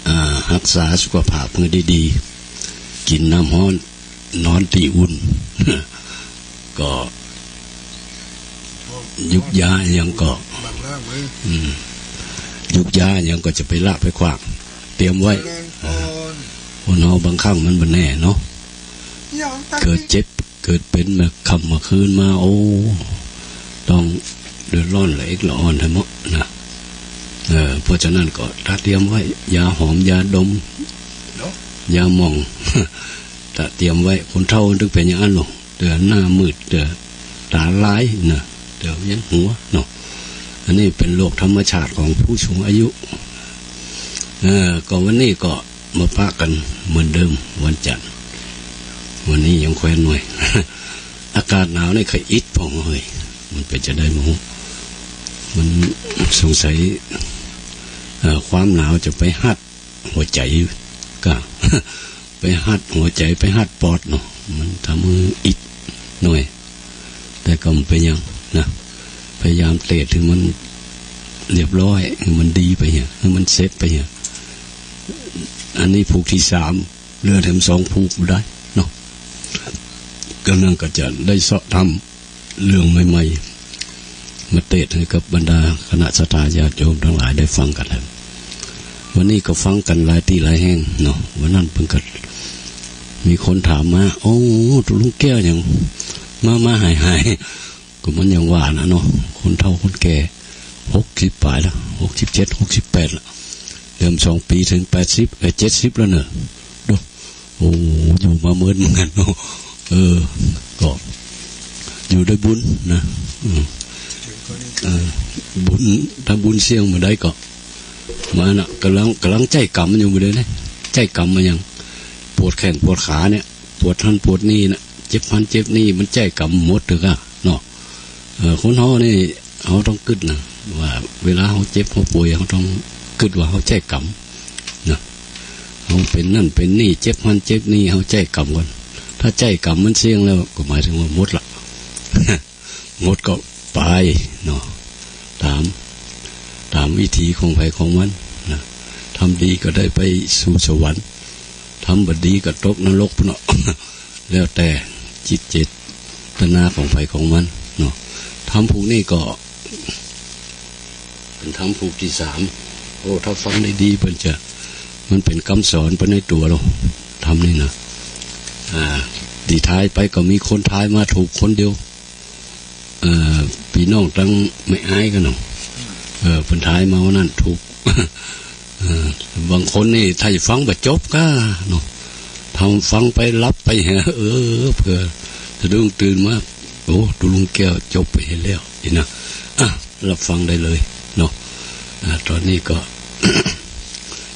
อ่า ฮักษาสุขภาพหื้อดีๆ กิ๋นน้ำฮ้อน นอนตี้อุ่น ก็ ยุกยาหยังก็ อืม ยุกยาหยังก็จะไปละไปขว้าง เตรียมไว้ คนเฮาบางครั้งมันบ่แน่เนาะ เกิดเจ็บ เกิดเป๋นมาค่ำมาคืนมา โอ้ ต้องเดือดร้อนละเอกละอ่อนแท้เนาะ นะ เออ เพราะฉะนั้นก็ตระเตรียมไว้ ยาหอม ยาดม ยาหม่อง ตระเตรียมไว้ คนเฒ่าตึงเป๋นอย่างอั้นลอ เตื้อหน้ามืด เตื้อต๋าลายนะ เตื้อเวียนหัวเนาะ อันนี้เป๋นโรคธรรมชาติของผู้สูงอายุ เออ ก็วันนี้ก็มาปะกั๋นเหมือนเดิมวันจันทร์ วันนี้ยังแควนหน่อย อากาศหนาวนี่ใค่อิดพ่องเฮ้ย มันเป๋นจะใดบ่ฮู้ มันสงสัย เอ่อ ความหนาวจะไปฮัด หัวใจ๋ก็ ไปฮัดหัวใจ๋ ไปฮัดปอดเนาะ มันทำหื้ออิดหน่อย แต่ก็บ่เป๋นหยังนะ พยายามเตสหื้อมันเรียบร้อย หื้อมันดีไปเหีย หื้อมันเสร็จไปเหีย อันนี้ผูกตี้สาม เหลือแถมสองผูกบ่ได้เนาะ ก็นั่นก็จะได้เซาะทำ เรื่องใหม่ๆ มาเตสหื้อกับบรรดาคณะศรัทธาญาติโยมตังหลายได้ฟังกั๋นแล้ว วันนี้ก็ฟังกั๋นหลายตี้หลายแห่งเนาะ วันนั้นเปิ้นก็มีคนถามมา โอ้ ตุ๊ลุงแก้วหยังมาๆ หายๆ ก็มันอย่างว่าน่ะเนาะ คนเฒ่าคนแก่ หกสิบป๋ายแล้ว หกสิบเจ็ด หกสิบแปด ละ เติมสองปี๋เถิงแปดสิบ เอ่อ เจ็ดสิบ แล้วเนาะ ดู โอ้ อยู่มาเมินเหมือนกั๋นเนาะ เออ ก็อยู่ได้บุญนะ อืม เออ บุญ ถ้าบุญเสี้ยงบ่ได้ก็ มาน่ะ ก่ำลัง ก่ำลังใจ๊ก๋ำมันอยู่บ่าเดี่ยวนี้ ใจ๊ก๋ำมันยัง ปวดแข้งปวดขาเนี่ย ปวดหั้นปวดนี่น่ะ เจ็บหั้นเจ็บนี่ มันใจ๊ก๋ำหมดเตื้อก้าเนาะ เออ คนเฮานี่ เฮาต้องกึ๊ดนะ ว่าเวลาเฮาเจ็บเฮาป่วย เฮาต้องกึ๊ดว่าเฮาใจ๊ก๋ำนะ เฮาเป๋นนั่นเป๋นนี่ เจ็บหั้นเจ็บนี่ เฮาใจ๊ก๋ำก่อน ถ้าใจ๊ก๋ำมันเสี้ยงแล้ว ก็หมายเถิงว่าหมดละ หมดก็ไปเนาะ ต๋าม ต๋ามวิธีของใผของมันนะ ทำดีก็ได้ไปสู่สวรรค์ ทำบ่ดีก็ตกนรกพุ้นเนาะ แล้วแต่จิตเจตนาของใผของมันเนาะ ธรรมผูกนี่ก็เป๋นธรรมผูกตี้สาม โอ้ ถ้าฟังได้ดีเปิ้นจะ มันเป๋นกำสอนไปในตั๋วเฮา ธรรมนี่นะ อ่า ตี้ท้ายไปก็มีคนทายมาถูกคนเดียว เอ่อ ปี้น้องตังแม่อ้ายกั๋นเนาะ เออ เปิ้นทายมาวันนั้นถูก เออ บางคนนี่ถ้าจะฟังบ่จบก้าเนาะ ถ้าฟังไปหลับไปแหม เออ เผื่อสะดุ้งตื่นมา โอ้ ตุ๊ลุงแก้วจบไปเหียแล้วนี่นะ อ่ะ รับฟังได้เลยเนาะ อ่ะ ต๋อนนี้ก็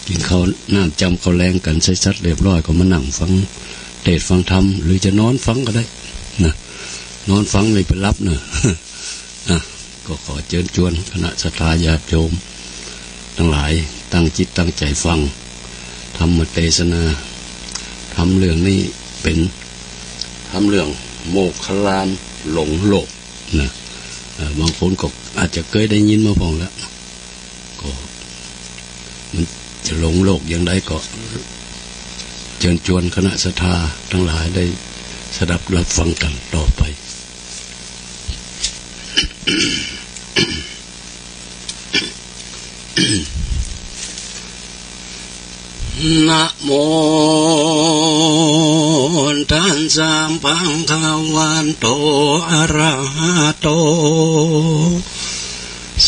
กิ๋นข้าวน้ำจ๋ำข้าวแลงกั๋นเสร็จสับเรียบร้อย ก็มานั่งฟังเตสน์ฟังธรรม หรือจะนอนฟังก็ได้นะ นอนฟังนี่ไปหลับเนาะ อ่ะ ก็ขอเจิญจวนคณะศรัทธาญาติโยมตังหลาย ตั้งจิตตั้งใจ๋ฟังธรรมเตสนา ธรรมเรื่องนี้เป๋นธรรมเรื่องโมคคัลลานหลงโลกนะ เอ่อ บางคนก็อาจจะเกยได้ยินมาพ่องแล้ว ก็มันจะหลงโลกอย่างใดก็เจิญจวนคณะศรัทธาตังหลายได้สดับรับฟังกั๋นต่อไป นะโม ตัสสะ ภะคะวะโต อะระหะโต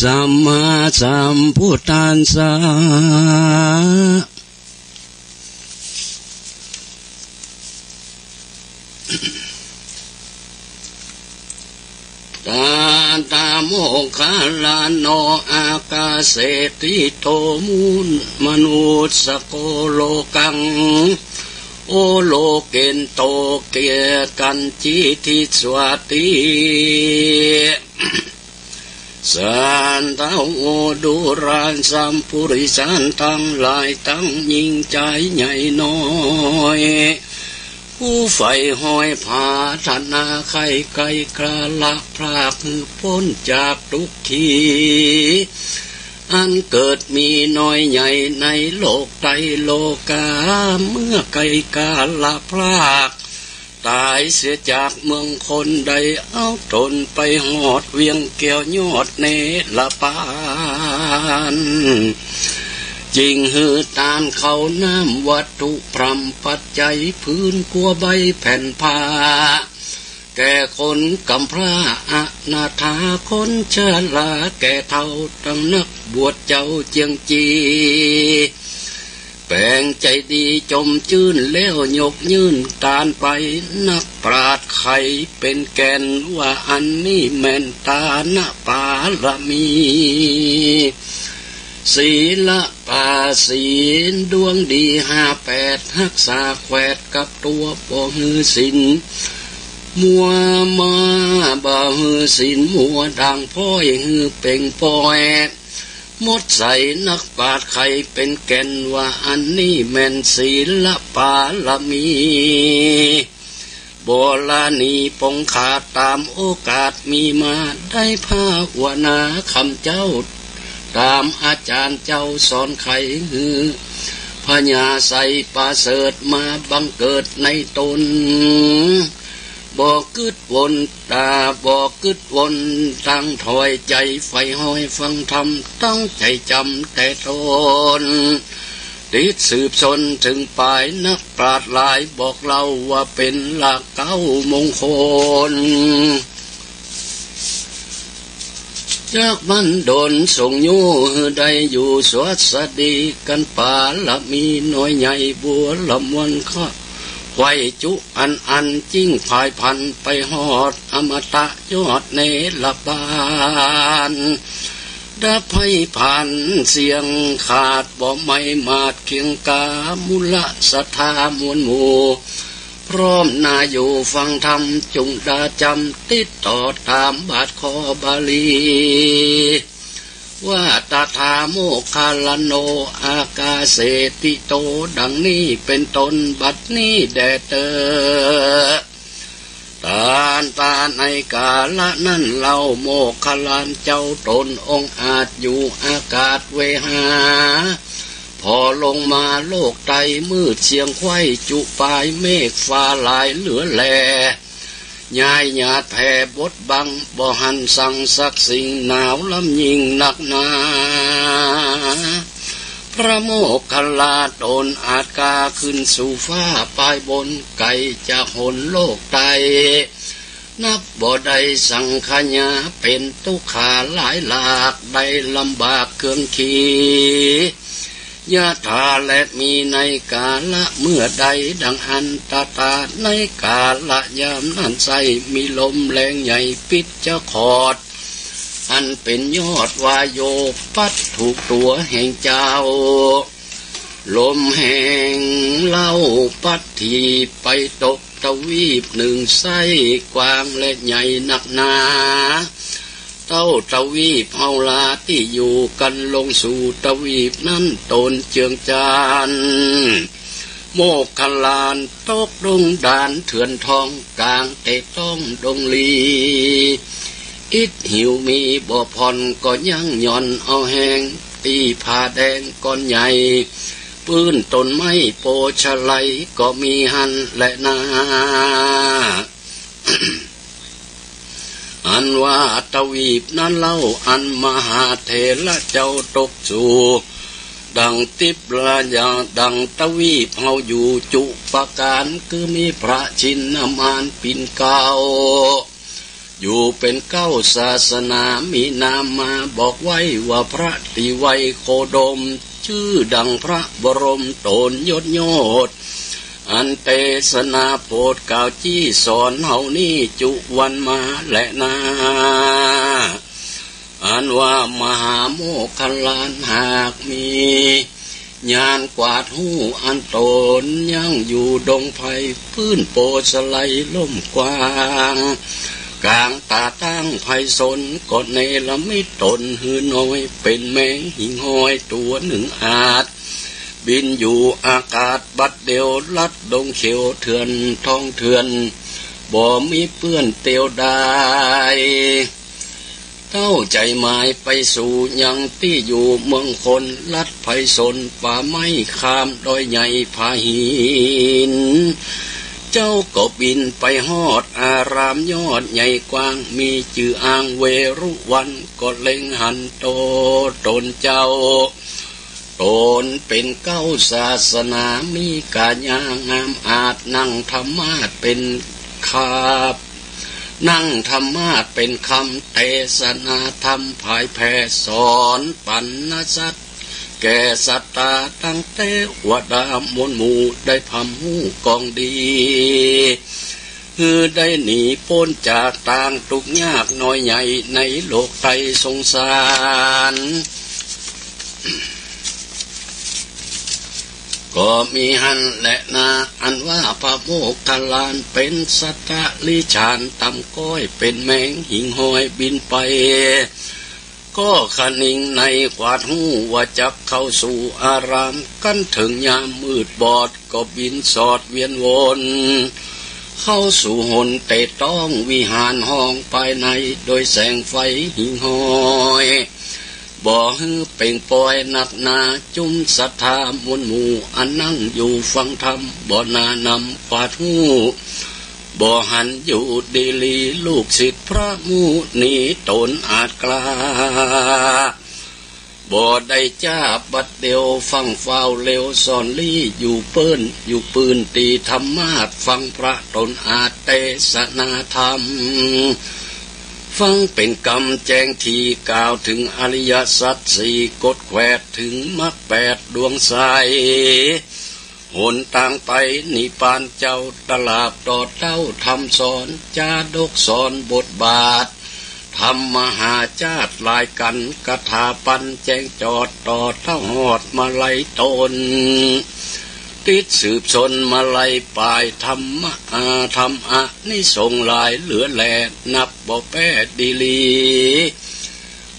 สัมมาสัมพุทธัสสะ ตถา โมคคัลลาโน อากาเส ฐิโต มุ มนุสสะโก โลกัง โอโลเกนโต เกกัญจีทิสวาติ สันตะโอดูราสัมปุริสันตังหลายตังญิงจายใหญ่น้อย ผู้ใฝ่ฮอยผาถนาใค่ไกลกาละพรากหื้อป๊นจากตุ๊กขี อันเกิดมีน้อยใหญ่ในโลกไตรโลกา เมื่อไกลกาละพรากต๋ายเสียจากเมืองคน ได้เอาต๋นไปฮอดเวียงแก้วยอดเนรปาน จึงหื้อตานข้าวน้ำวัตถุพร่ำปัจจัย ผืนกั๋วใบแผ่นผ้า แก่คนกำพร้าอนาถาคนชราแก่เฒ่า ตังนักบวชเจ้าเจียงจี แป๋งใจ๋ดีจ่มจื้นแล้วยกยื่นตานไป นักปราชญ์ไขเป๋นแก่นว่าอันนี้แม่นตานปารมี ศีละ ปาศีลดวงดีห้าแปด ฮักษาแขวดกับตั๋วบ่หื้อศีลมัวมา บ่หื้อศีลมัวด่างพร้อยหื้อเป่งปอย หมดใสนักปราชญ์ไขเป๋นแก่นว่าอันนี้แม่นศีละปารมี บรณีปงขาดต๋ามโอกาสมีมา ได้ภาวนาคำเจ้า ต๋ามอาจ๋ารย์เจ้าสอนไขหื้อ พญาไชยประเสริฐมาบังเกิดในต๋น บ่กึ๊ดวนต๋า บ่กึ๊ดวนตังถ้อยใจ๋ ใฝ่ฮอยฟังธรรมตั้งใจ๋จ๋ำแต่ต้น ติดสืบซนเถิงป๋าย นักปราชญ์หลายบอกเล่าว่าเป๋นหลักเก๊ามงคล จักบันดลส่งยู้หื้อได้อยู่สวัสดีกั๋น ปารมีน้อยใหญ่บัวละมวลข้า ไขว่จุอันอัน จิ่งผายผันไปฮอดอมตะยอดเนรปาน ดับภัยผันเสี้ยงขาด บ่ไหม้หมาดเคียงกา มูลศรัทธามวลหมู่ พร้อมหน้าอยู่ฟังธรรม จุ่งดาจ๋ำติดต่อต๋ามบาทข้อบาลี ว่า ตถาโมคคัลลาโน อากาเสติโต ดังนี้เป๋นต้น บัดนี้แด่เตอ ตานตาในกาละนั้นเล่า โมคคัลลานเจ้าต๋นองอาจอยู่อากาศเวหา ผ่อลงมาโลกไตร มืดเสี้ยงไขว่จุปาย เมฆฟ้าหลายเหลือแล ย้ายหยาดแผ่บดบัง บ่หันสังสักสิ่ง หนาวล้ำยิ่งนักหนา พระโมคคัลลาต๋นอาจก้าขึ้นสู่ฟ้าปายบน ไก๋จากหนโลกไตร นับบ่ได้สังขยา เป๋นตุ๊กขาหลายหลาก ได้ลำบากเครื่องขี่ ยถาแลมีในกาละเมื่อใด ดังอันตะตา ในกาละยามนั้นไส้ มีลมแรงใหญ่ปิดจะขอด อันเป๋นยอดวาโย ปัดถูกตั๋วแห่งเจ้า ลมแห่งเล่าปัดถีบไปตก ตวีปนึ่งไส้กว้างและใหญ่นักหนา เต้าตวีปเฮาลาตี้อยู่กั๋นลงสู่ตวีปนั้น ต๋นเจืองจันทน์ โมคคัลลานตกดงดานเถื่อนทอง ก๋างเตะต้องดงลี อิดหิวมีบ่ผ่อน ก็ยั้งหย่อนเอาแฮง ตี้ผาแดงก้อนใหญ่ ปื้นต้นไม้โพธิ์ไชย ก็มีหั้นแลนา อันว่าตวีปนั้นเล่า อันมหาเถระเจ้าตกสู่ ดังติปราญา ดังตวีปเฮาอยู่จุปการ คือมีพระชินมารปิ่นเกล้า อยู่เป๋นเกล้าศาสนา มีนามมาบอกไว้ว่าพระติไวโคดม จื้อดังพระบรมต๋นยศโยธ อันเตสนาโผดกล่าวจี้สอนเฮานี้จุวันมาแลนา อันว่ามหาโมคคัลลานหากมี ญาณกวาดฮู้อันต๋นยังอยู่ดงไพร ปื้นโปสะไหลล่มกว้าง ก๋างต๋าตั้งไพศาล ก็เนรมิตต๋นหื้อน้อย เป๋นแมงหิ่งห้อยตั๋วนึ่งอาจ บินอยู่อากาศบัดเดียว ลัดดงเขียวเถื่อนท้องเถื่อน บ่มีเปื้อนเตียวดาย เต้าใจ๋หมายไปสู่ยังตี้อยู่เมืองคน ลัดไพศาลป่าไม้ ข้ามดอยใหญ่ผาหิน เจ้าก็บินไปฮอดอารามยอดใหญ่กว้าง มีจื้ออ้างเวรุวัณ ก็เล็งหันโตต๋นเจ้า ต๋นเป๋นเก๊าศาสนา มีก๋ายางามอาจ นั่งธรรมาสน์เป๋นคาบ นั่งธรรมาสน์เป๋นคำ เตสนาธรรมผายแผ่ สอนปั๋นนสัตว์แก่สัตตา ตังเตวดามวลหมู่ ได้พร่ำฮู้กองดี หื้อได้หนีป๊นจากตางตุ๊กข์ยากน้อยใหญ่ ในโลกไตรสงสาร ก็มีหั้นแหละนา อันว่าพระโมคคัลลาน เป๋นสัตว์เดรัจฉาน ต่ำก๊อยเป๋นแมงหิ่งห้อยบินไป ก็คะนิงในกวาดฮู้ ว่าจักเข้าสู่อาราม กั๋นเถิงยามมืดบอด ก็บินสอดเวียนวน เข้าสู่หนเตต้องวิหารห้องภายใน โดยแสงไฟหิ่งห้อย บ่หื้อเป่งปอยนักหนา จุมศรัทธามวลหมู่ อันนั่งอยู่ฟังธรรม บ่หน้านำกวาดฮู้ บ่หันอยู่ดีหลี ลูกศิษย์พระมุนีต๋นอาจกล้า บ่ได้จ๊าบัดเดียว ฟั่งฟ้าวเร็วซ่อนลี้ อยู่เปิ้น อยู่ปื้นตี้ธรรมาสน์ ฟังพระต๋นอาจเตสนาธรรม ฟังเป๋นกำแจ้งถี่ กล่าวเถิงอริยสัจสี่ กฎแขวดเถิงมรรคแปดดวงใส หนตางไปนิพพานเจ้า ตลาดต่อเต้าธรรมสอน จาดกสอนบทบาท ธรรมมหาชาติหลายกั๋น กถาปัญแจ้งจอด ต่อเต้าฮอดมาลัยต๋น ติดสืบสนมาลัยปาย ธรรมะ อา ธรรมอานิสงส์หลายเหลือแล นับบ่แป๊ดีหลี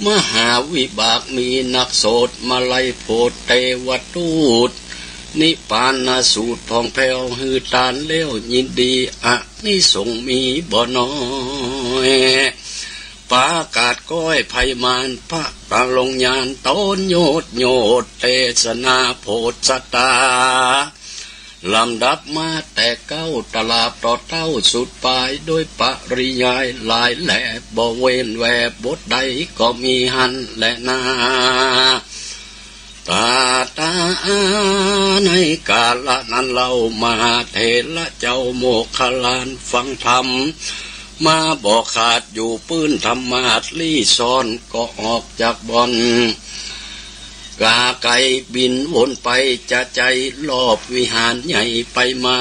มหาวิบากมีนักโสต มาลัยโผดเตวทูต นิพพานสูตรผ่องแผ้ว หื้อตานแล้วยินดี อานิสงส์มีบ่น้อย ปากาศก้อยไพมาร พระปรงญาณต๋นโยดโยด เตสนาโผดสัตตา ลำดับมาแต่เก๊า ตลาดต่อเต้าสุดปาย โดยปริยายหลายแล บ่เว้นแวกบทใด ก็มีหั้นแลนา ตาตา ในกาละนั้นเล่า มหาเถระเจ้าโมคคัลลาน ฟังธรรมมาบ่ขาด อยู่ปื้นธรรมาสน์ลี้ซ่อน ก็ออกจากบ่อนก๋าไก๋ บินวนไปจะใจ้ รอบวิหารใหญ่ไปมา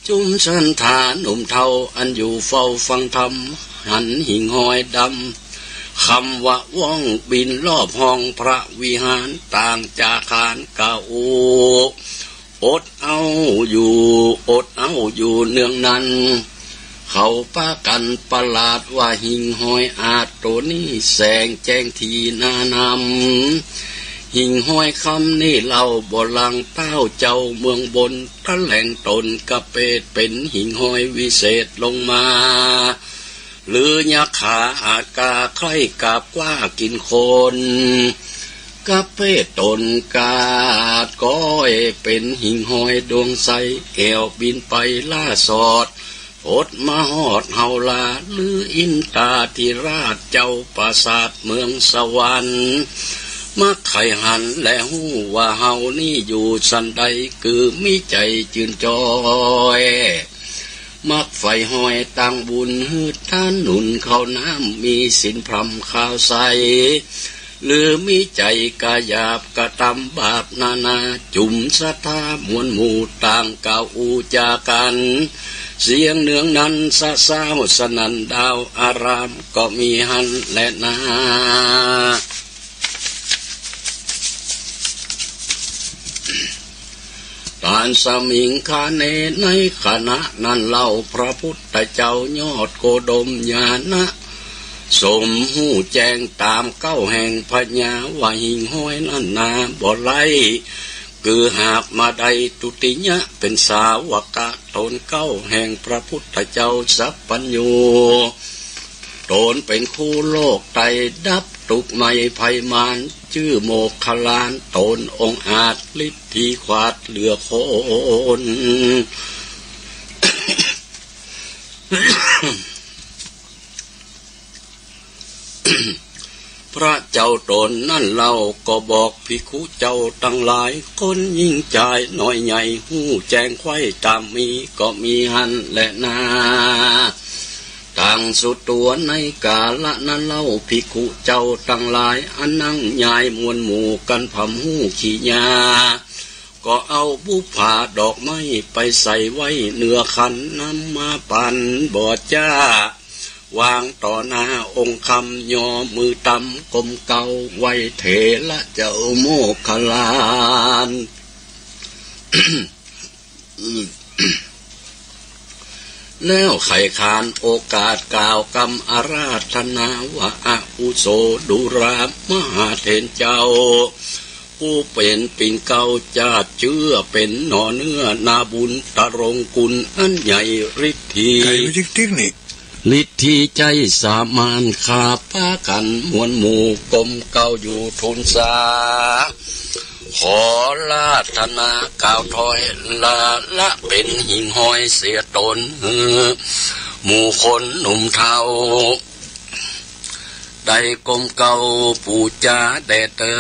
จุมศรัทธาหนุ่มเฒ่า อันอยู่เฝ้าฟังธรรม หันหิ่งห้อยดำ คำว่าว่องบินรอบห้องพระวิหาร ต่างจากขานกาอู้ อดเอาอยู่ อดเอาอยู่เนืองนั้น เขาปากั๋นประหลาดว่า หิ่งห้อยอาจตั๋วนี้ แสงแจ้งถี่หน้านำ หิ่งห้อยคำนี้เล่า บ่หลังเต๊าเจ้าเมืองบน แถลงต๋นกะเปตเป๋นหิ่งห้อยวิเศษลงมา หรือยักขาอาจกล้าใคร่กาบกว้ากิ๋นคน กะเปตต๋นกาดก้อยเป๋นหิ่งห้อยดวงใส แอ่วบินไปล่าสอด หดมาฮอดเฮาลา หรืออินตาธิราชเจ้าปราสาทเมืองสวรรค์ มักใค่หันและฮู้ว่าเฮานี้อยู่สันใด คือมีใจ๋จืนจอย มักใฝ่ฮอยตางบุญ หื้อทานหนุนข้าวน้ำ มีศีลพร่ำข้าวใส หรือมีใจ๋กาหยาบกระตำบาปนานา จุมศรัทธามวลหมู่ต่างกล่าวอู้จากั๋น เสียงเนืองนั้นสะซ้าวสนั่นดาวอาราม ก็มีหั้นแลนา อันสมิงคเน ในขณะนั้นเล่า พระพุทธเจ้ายอดโคดมญาณะ สมฮู้แจ้งต๋ามเก๊าแห่งพญาว่าหิ่งห้อยนั้นนาบ่ไร้ คือหากมาได้ทุติยะเป๋นสาวกะต๋นเก๊าแห่งพระพุทธเจ้าสัพพัญญู ต๋นเป๋นคู่โลกไตร ดับตุ๊กข์ไหม้ภัยมาร จื้อโมคคัลลาน ต๋นองอาจฤทธีขวาดเหลือคน พระเจ้าต๋นนั้นเล่าก็บอกภิกขุเจ้าตังหลาย คนยิ่งจายน้อยใหญ่ ฮู้แจ้งไขว้ต๋ามมีก็มีหั้นแลนา ตังสุตัวในกาละนั้นเล่า ภิกขุเจ้าตังหลาย อันนั่งยายมวลหมู่กั๋นผำฮู้ขีญา ก็เอาบุปผาดอกไม้ไปใส่ไว้เหนือขัน นำมาปั๋นบ่อจ้า วางต่อหน้าองค์คำ ย่อมือตำก้มเก้าไหว้เถระเจ้าโมคคัลลาน แล้วใค่ขานโอกาสกล่าวกำอาราธนาว่า อาวุโสดูรามหาเถรเจ้า ผู้เป๋นปิ่นเกล้าจาติเจื้อเป๋นหน่อเนื้อนาบุญตรงกุลอันใหญ่ฤทธี ไก่มันติ๊กๆ นี่ ฤทธีใจ๊สามารถ ข้าปากั๋นมวลหมู่ก้มเกล้าอยู่ทูลสา ขอราธนากล่าวถอย ละละเป๋นหิ่งห้อยเสียต๋น หื้อหมู่คนหนุ่มเฒ่า ได้ก้มเกล้าปู๋จาแด่เตอ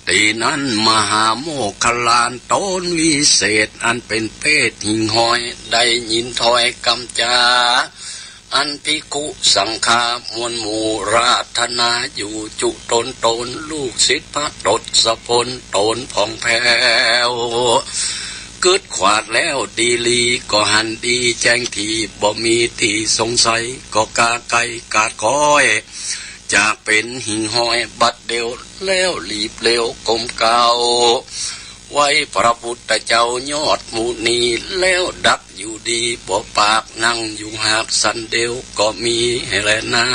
ตี้นั้นมหาโมคคัลลานต๋นวิเศษ อันเป๋นเพศหิ่งห้อย ได้ยินถ้อยกำจา อันภิกขุสังฆามวลหมู่ราธนาอยู่จุต๋นต๋น ลูกศิษย์พระทศพลต๋นผ่องแผ้ว กึ๊ดขวาดแล้วดีหลี ก็หันดีแจ้งถี่ บ่มีตี้สงสัย ก็กาไก๋กาดก้อย จากเป๋นหิ่งห้อยบัดเดียว แล้วหลีบเร็วก้มเกล้า ไหว้พระพุทธเจ้ายอดมุนี แล้วดับอยู่ดีบ่ปาก นั่งอยู่หากสันเดียวก็มีแลนา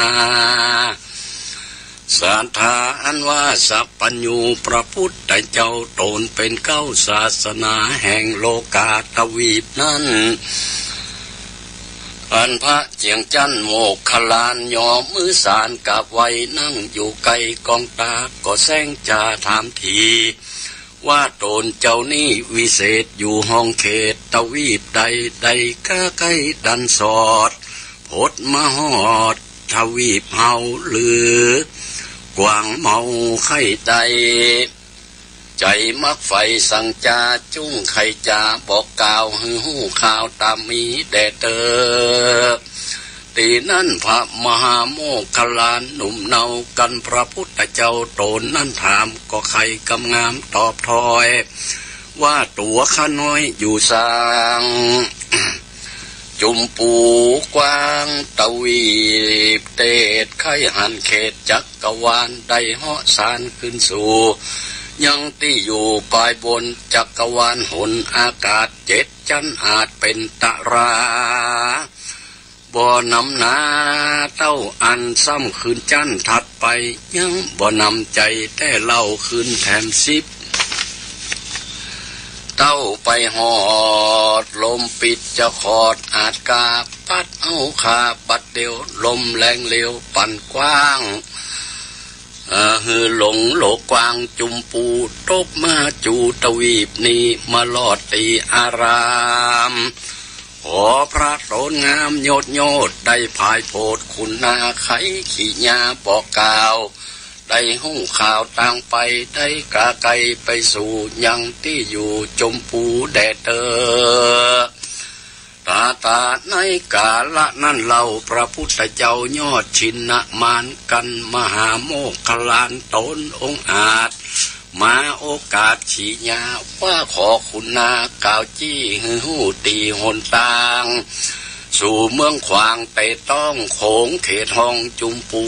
ศาสดาอันว่าสัพพัญญูพระพุทธเจ้าต๋นเป๋นเกล้าศาสนาแห่งโลกาทวีปนั้น อันพระเจียงจันทน์โมคคัลลานย่อมือสานกราบไหว้ นั่งอยู่ใก้กองตา ก็แสงจาถามถี่ ว่าต๋นเจ้านี้วิเศษอยู่ห้องเขตทวีปใด ได้กาไก๋ดันสอด ผดมาฮอดทวีปเฮาหรือ กว้างเมาใค่ได้ ใจ๋มักใฝ่สังจา จุ่งใค่จาบอกกล่าว หื้อฮู้ข่าวต๋ามมีแด่เตอ ตี้นั้นพระมหาโมคคัลลานหนุ่มเนา กั๋นพระพุทธเจ้าต๋นนั้นถาม ก็ใค่กำงามตอบถ้อย ว่าตั๋วข้าน้อยอยู่สาง จุมปูกว้างทวีปเตศ ใค่หันเขตจักรวาล ได้เหาะสานขึ้นสู่ ยังตี้อยู่ปายบนจักรวาล หนอากาศเจ็ดจั๊นอาจเป๋นตารา บ่นำนาเต้าอั้น ซ้ำขึ้นจั๊นถัดไป ยังบ่นำใจ๋แต๊เล่า ขึ้นแถมสิบเต้า ไปฮอดลมปิดจะขอด อาจกาปัดเอาข้าบัดเดียว ลมแรงเร็วปั่นกว้าง เอ่อ หื้อหลงโลกกว้าง จุมปูตกมาจูทวีปนี้ มารอดตี้อาราม หอพระต๋นงามโยดโยด ได้ผายโผดคุณนา ไขขีญาบอกกล่าว ได้ฮู้ข่าวตางไป ได้กาไก๋ไปสู่ยังตี้อยู่จุมปูแด่เตอ ต๋าต๋าในกาละนั้นเล่า พระพุทธเจ้ายอดชินมาร กั๋นมหาโมคคัลลานต๋นองอาจ มาโอกาสขีญา ว่าขอคุณนากล่าวจี้ หื้อฮู้ตี้หนตาง สู่เมืองขวาง แต่ต้องโขงเขตห้องจุมปู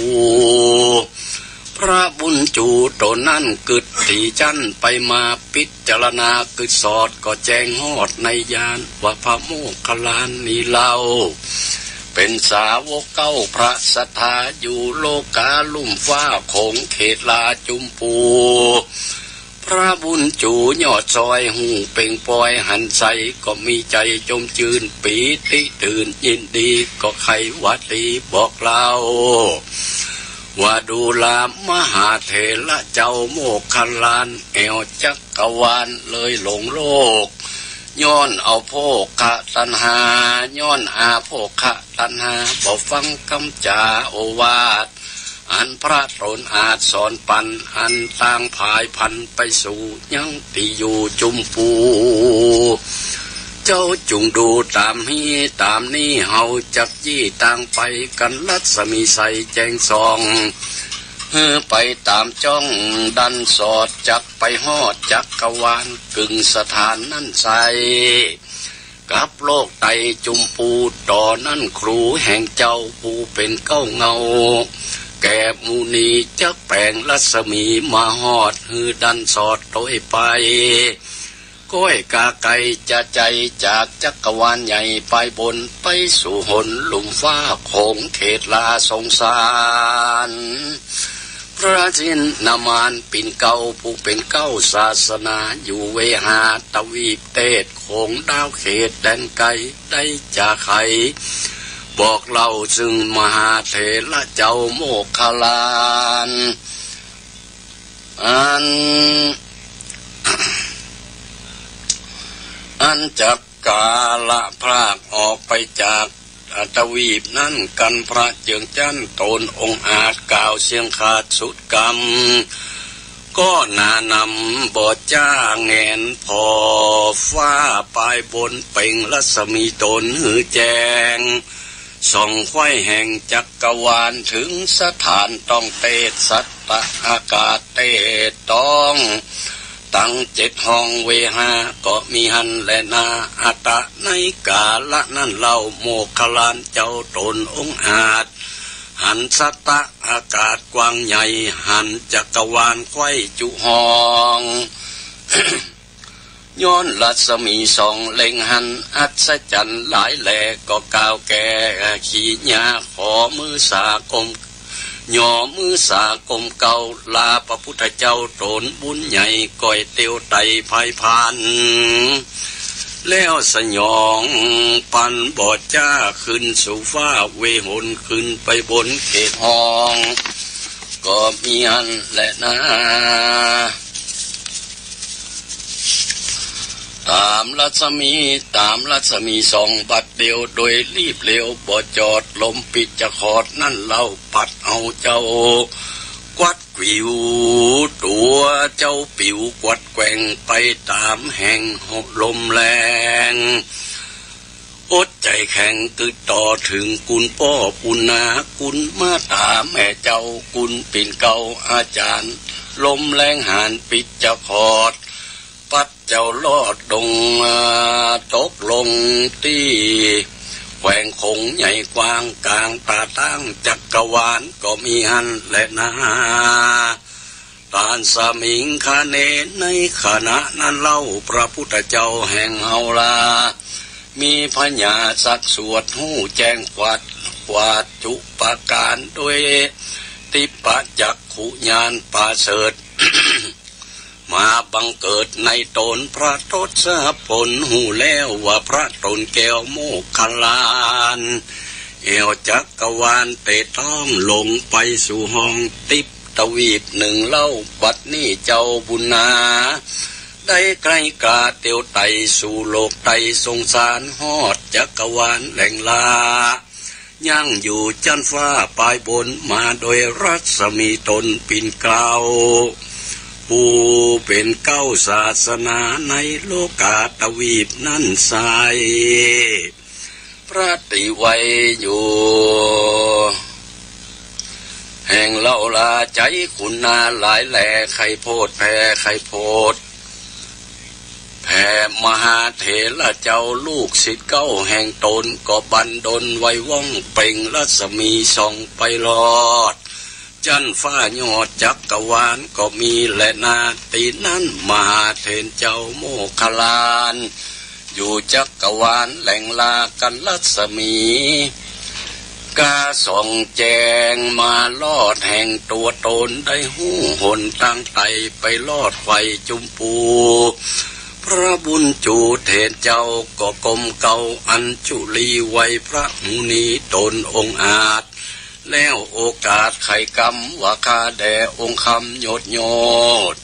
พระบุญจู๋ต๋นนั้นกึ๊ดถี่จั๊นไปมา ปิจารณากึ๊ดสอดก็แจ้งฮอดในญาณ ว่าพระโมคคัลลานนี้เล่า เป๋นสาวกเก๊าพระสัตถา อยู่โลก๋าลุ่มฟ้าโขงเขตลาจุมปู พระบุญจู๋ยอดซอยฮู้เป่งปอยหันใส ก็มีใจ๋จมจื้นปีติตื่นยินดี ก็ใค่หวัดดีบอกเล่า ว่าดูรา มหาเถระเจ้าโมคคัลลาน แอ่วจักรวาลเลยหลงโลก ย้อนอาโภคตัณหา ย้อนอาโภคตัณหา บ่ฟังกำจ๋าโอวาท อันพระต๋นอาจสอนปั๋น อันต่างผายผันไปสู่ยังตี้อยู่จุมปู เจ้าจุ่งดูต๋ามฮี้ต๋ามนี้ เฮาจักยี่ตางไปกั๋น รัศมีใสแจ้งส่อง หื้อไปต๋ามจ้องดันสอด จักไปฮอดจักรวาลกึ่งสถานนั้นใส กับโลกไตจุมปู ต่อนั้นครูแห่งเจ้าผู้เป๋นเก๊าเงา แก่มุนีจักแป๋งรัศมีมาฮอด หื้อดันสอดโตยไป ก้อยก๋าไก๋จะใจ๋จากจักรวาลใหญ่ปายบน ไปสู่หนลุ่มฟ้าโขงเขตลาสงสาร พระชินมารปิ่นเกล้าผู้เป๋นเก๊าศาสนา อยู่เวหาตวีปเตศ โขงดาวเขตแดนไก๋ ได้จาใค่บอกเล่าซึ่งมหาเถระเจ้าโมคคัลลาน อัน อันจักกาละพรากออกไปจาก อ่า ตวีปนั้นกั๋น พระเจิงจั๊นต๋นองอาจกล่าวเสียงขาดสุดกำ ก็หนานำบ่จ้าแหงนผ่อฟ้าปายบน เปล่งรัศมีต๋นหื้อแจ้ง ส่องไขว้แห่งจักรวาล เถิงสถานต้องเตศ สัตตะอากาศเตศต้อง ตังเจ็ดห้องเวหา ก็มีหั้นแลนา อัตตะ ในกาละนั้นเล่า โมคคัลลานเจ้าต๋นองอาจ หันสัตตะอากาศกว้างใหญ่ หันจักรวาลไขว้จุห้อง ย้อนรัศมีส่องเล็งหัน อัศจรรย์หลายแล ก็กล่าวแก่ขีญา ขอมือสาก้ม ย่อมือสาก้มเกล้า ลาพระพุทธเจ้าต๋นบุญใหญ่ ก้อยเตียวไต่ผายผ่าน แล้วสยองปันบ่จ้าขึ้นสู่ฟ้าเวหน ขึ้นไปบนเขตห้อง ก็มีหั้นแลนา ต๋ามรัศมี ต๋ามรัศมีส่องบัดเดียว โดยรีบเร็ว บ่จอดลมปิจจคอดนั้นเล่า ปัดเอาเจ้ากวัด ก๋วิว ตั๋วเจ้าปิ๋วกวัดแกว่งไปต๋ามแห่งลมแรง อดใจ๋แข็งกึ๊ดต่อเถิงกุณป้อปุณณา กุณมาต๋าแม่เจ้า กุณปิ่นเกล้าอาจ๋ารย์ ลมแรงหานปิจจคอด ปัดเจ้าลอดดง อ่า ตกลงตี้แขวงโขงใหญ่กว้าง ก๋างต๋าตั้งจักรวาล ก็มีหั้นแลนา ต๋านสมิงคเน ในขณะนั้นเล่า พระพุทธเจ้าแห่งเฮาลา มีผญาสักสวดฮู้แจ้งกวาด กวาดจุปการ ด้วยทิพจักขุญาณประเสริฐ มาบังเกิดในต๋น พระทศพลฮู้แล้วว่าพระต๋นแก้วโมคคัลลาน แอ่วจักรวาลเตศต้อง ลงไปสู่ห้องทิพตวีปนึ่งเล่า บัดนี้เจ้าบุญนา ได้ใก้กาเตียวไต่สู่โลกไตสงสาร ฮอดจักรวาลแหล่งลา ยังอยู่จั๊นฟ้าปายบน มาโดยรัศมีต๋นปิ่นเกล้า ผู้เป๋นเก๊าศาสนาในโลกาตวีปนั้นไซร้ ประติไวอยู่ แห่งเฮาลาใจ๋ขุนนาหลายแล ใค่โพดแผ่ ใค่โพด แผ่มหาเถระเจ้า ลูกศิษย์เก๊าแห่งต๋น ก็บันดลไวว่องเปล่งรัศมีส่องไปรอด จั๊นฟ้ายอดจักรวาลก็มีแลนา ตี้นั้นมหาเถรเจ้าโมคคัลลาน อยู่จักรวาลแหล่งลากันรัศมี ก๋าส่องแจ้งมารอดแห่งตั๋วต๋น ได้ฮู้หนตางไต่ไปรอดไขว่จุมปู พระบุญจูเถรเจ้าก็ก้มเก้าอัญจุลีไหว้พระมุนีต๋นองอาจ แล้วโอกาสไขกำว่าข้าแด่องค์คำยอดยอด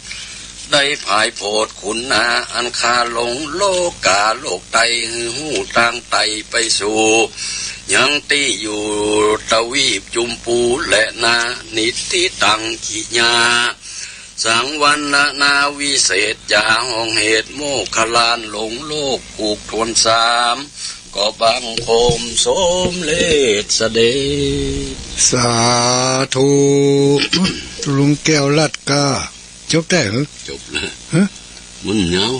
ได้ผายโผดขุนนาอันข้าหลง โลก๋าโลกไตหื้อฮู้ตางไต่ไปสู่ ยังตี้อยู่ตวีปจุมปูแลนา นิฏฐิตังกิยา สังวรรณนาวิเศษจา ห้องเหตุโมคคัลลานหลงโลกผูกถ้วนสาม ก็บังคมสมเร็จเสด็จ สาธุ ตุ๊ลุงแก้วลัดก้า จบแต๊เหรอ จบแล้ว ฮะ มันยาว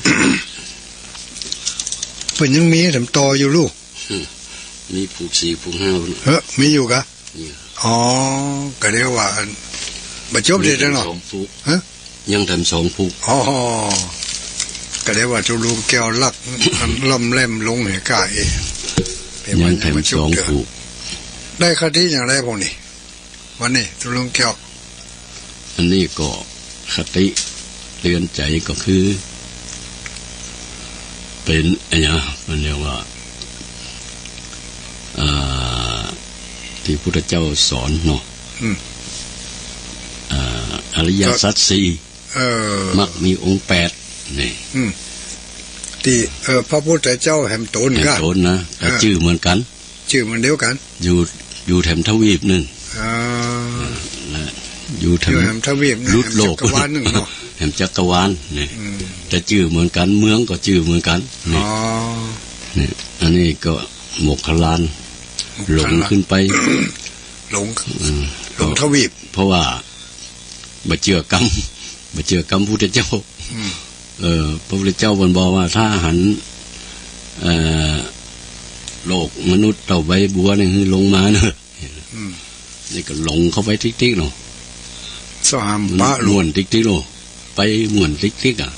เปิ้นยังมีแถมต่ออยู่ลูก มีผูกสี่ผูกห้า เฮ้อ มีอยู่กะ เนี่ย อ๋อ ก็เรียกว่าอัน บ่จบเด้อเนาะ สองผูก ฮะ ยังแถมสองผูก อ๋อ ก็เรียกว่าตุ๊ลุงแก้วลัด อันล่ำแหลมลงเหกาเอง ยังแถมสองผูก ได้คติอย่างไรพวกนี้ วันนี้ตุ๊ลุงแก้ว อันนี้ก็คติเตือนใจ๋ก็คือ เป๋นอะหยัง มันเรียกว่า อ่า ตี้พุทธเจ้าสอนเนาะ อืม อ่า อริยสัจสี่ เออ มรรคมีองค์แปด นี่ อืม ตี้ เออ พระพุทธเจ้าแหมต๋น แหม กั๋น ต๋นนะ แต่ เออ จื้อเหมือนกั๋น จื้อมันเดียวกั๋น อยู่ อยู่แถมทวีปนึ่ง อ่า และอยู่แถม อยู่แถมทวีปนึ่ง หลุดโลก แหมจักรวาลนึ่งเนาะ แถมจักรวาลนี่ อืม แต่จื้อเหมือนกั๋น เมืองก็จื้อเหมือนกั๋นนี่ อ๋อ นี่ อันนี้ก็โมคคัลลาน โมคคัลลาน หลงขึ้นไป หลง อืม หลงทวีป เพราะว่าบ่เจื้อกำ บ่เจื้อกำพุทธเจ้า อืม เออ พระพุทธเจ้าเปิ้นบอกว่าถ้าหัน เอ่อ โลกมนุษย์เต้าใบบัวนี่หื้อลงมาเนอะ อืม นี่ก็หลงเข้าไปติ๊กๆ เนาะ สหามปะ มันม่วนติ๊กๆ เนาะ ไปม่วนติ๊กๆ อ่ะ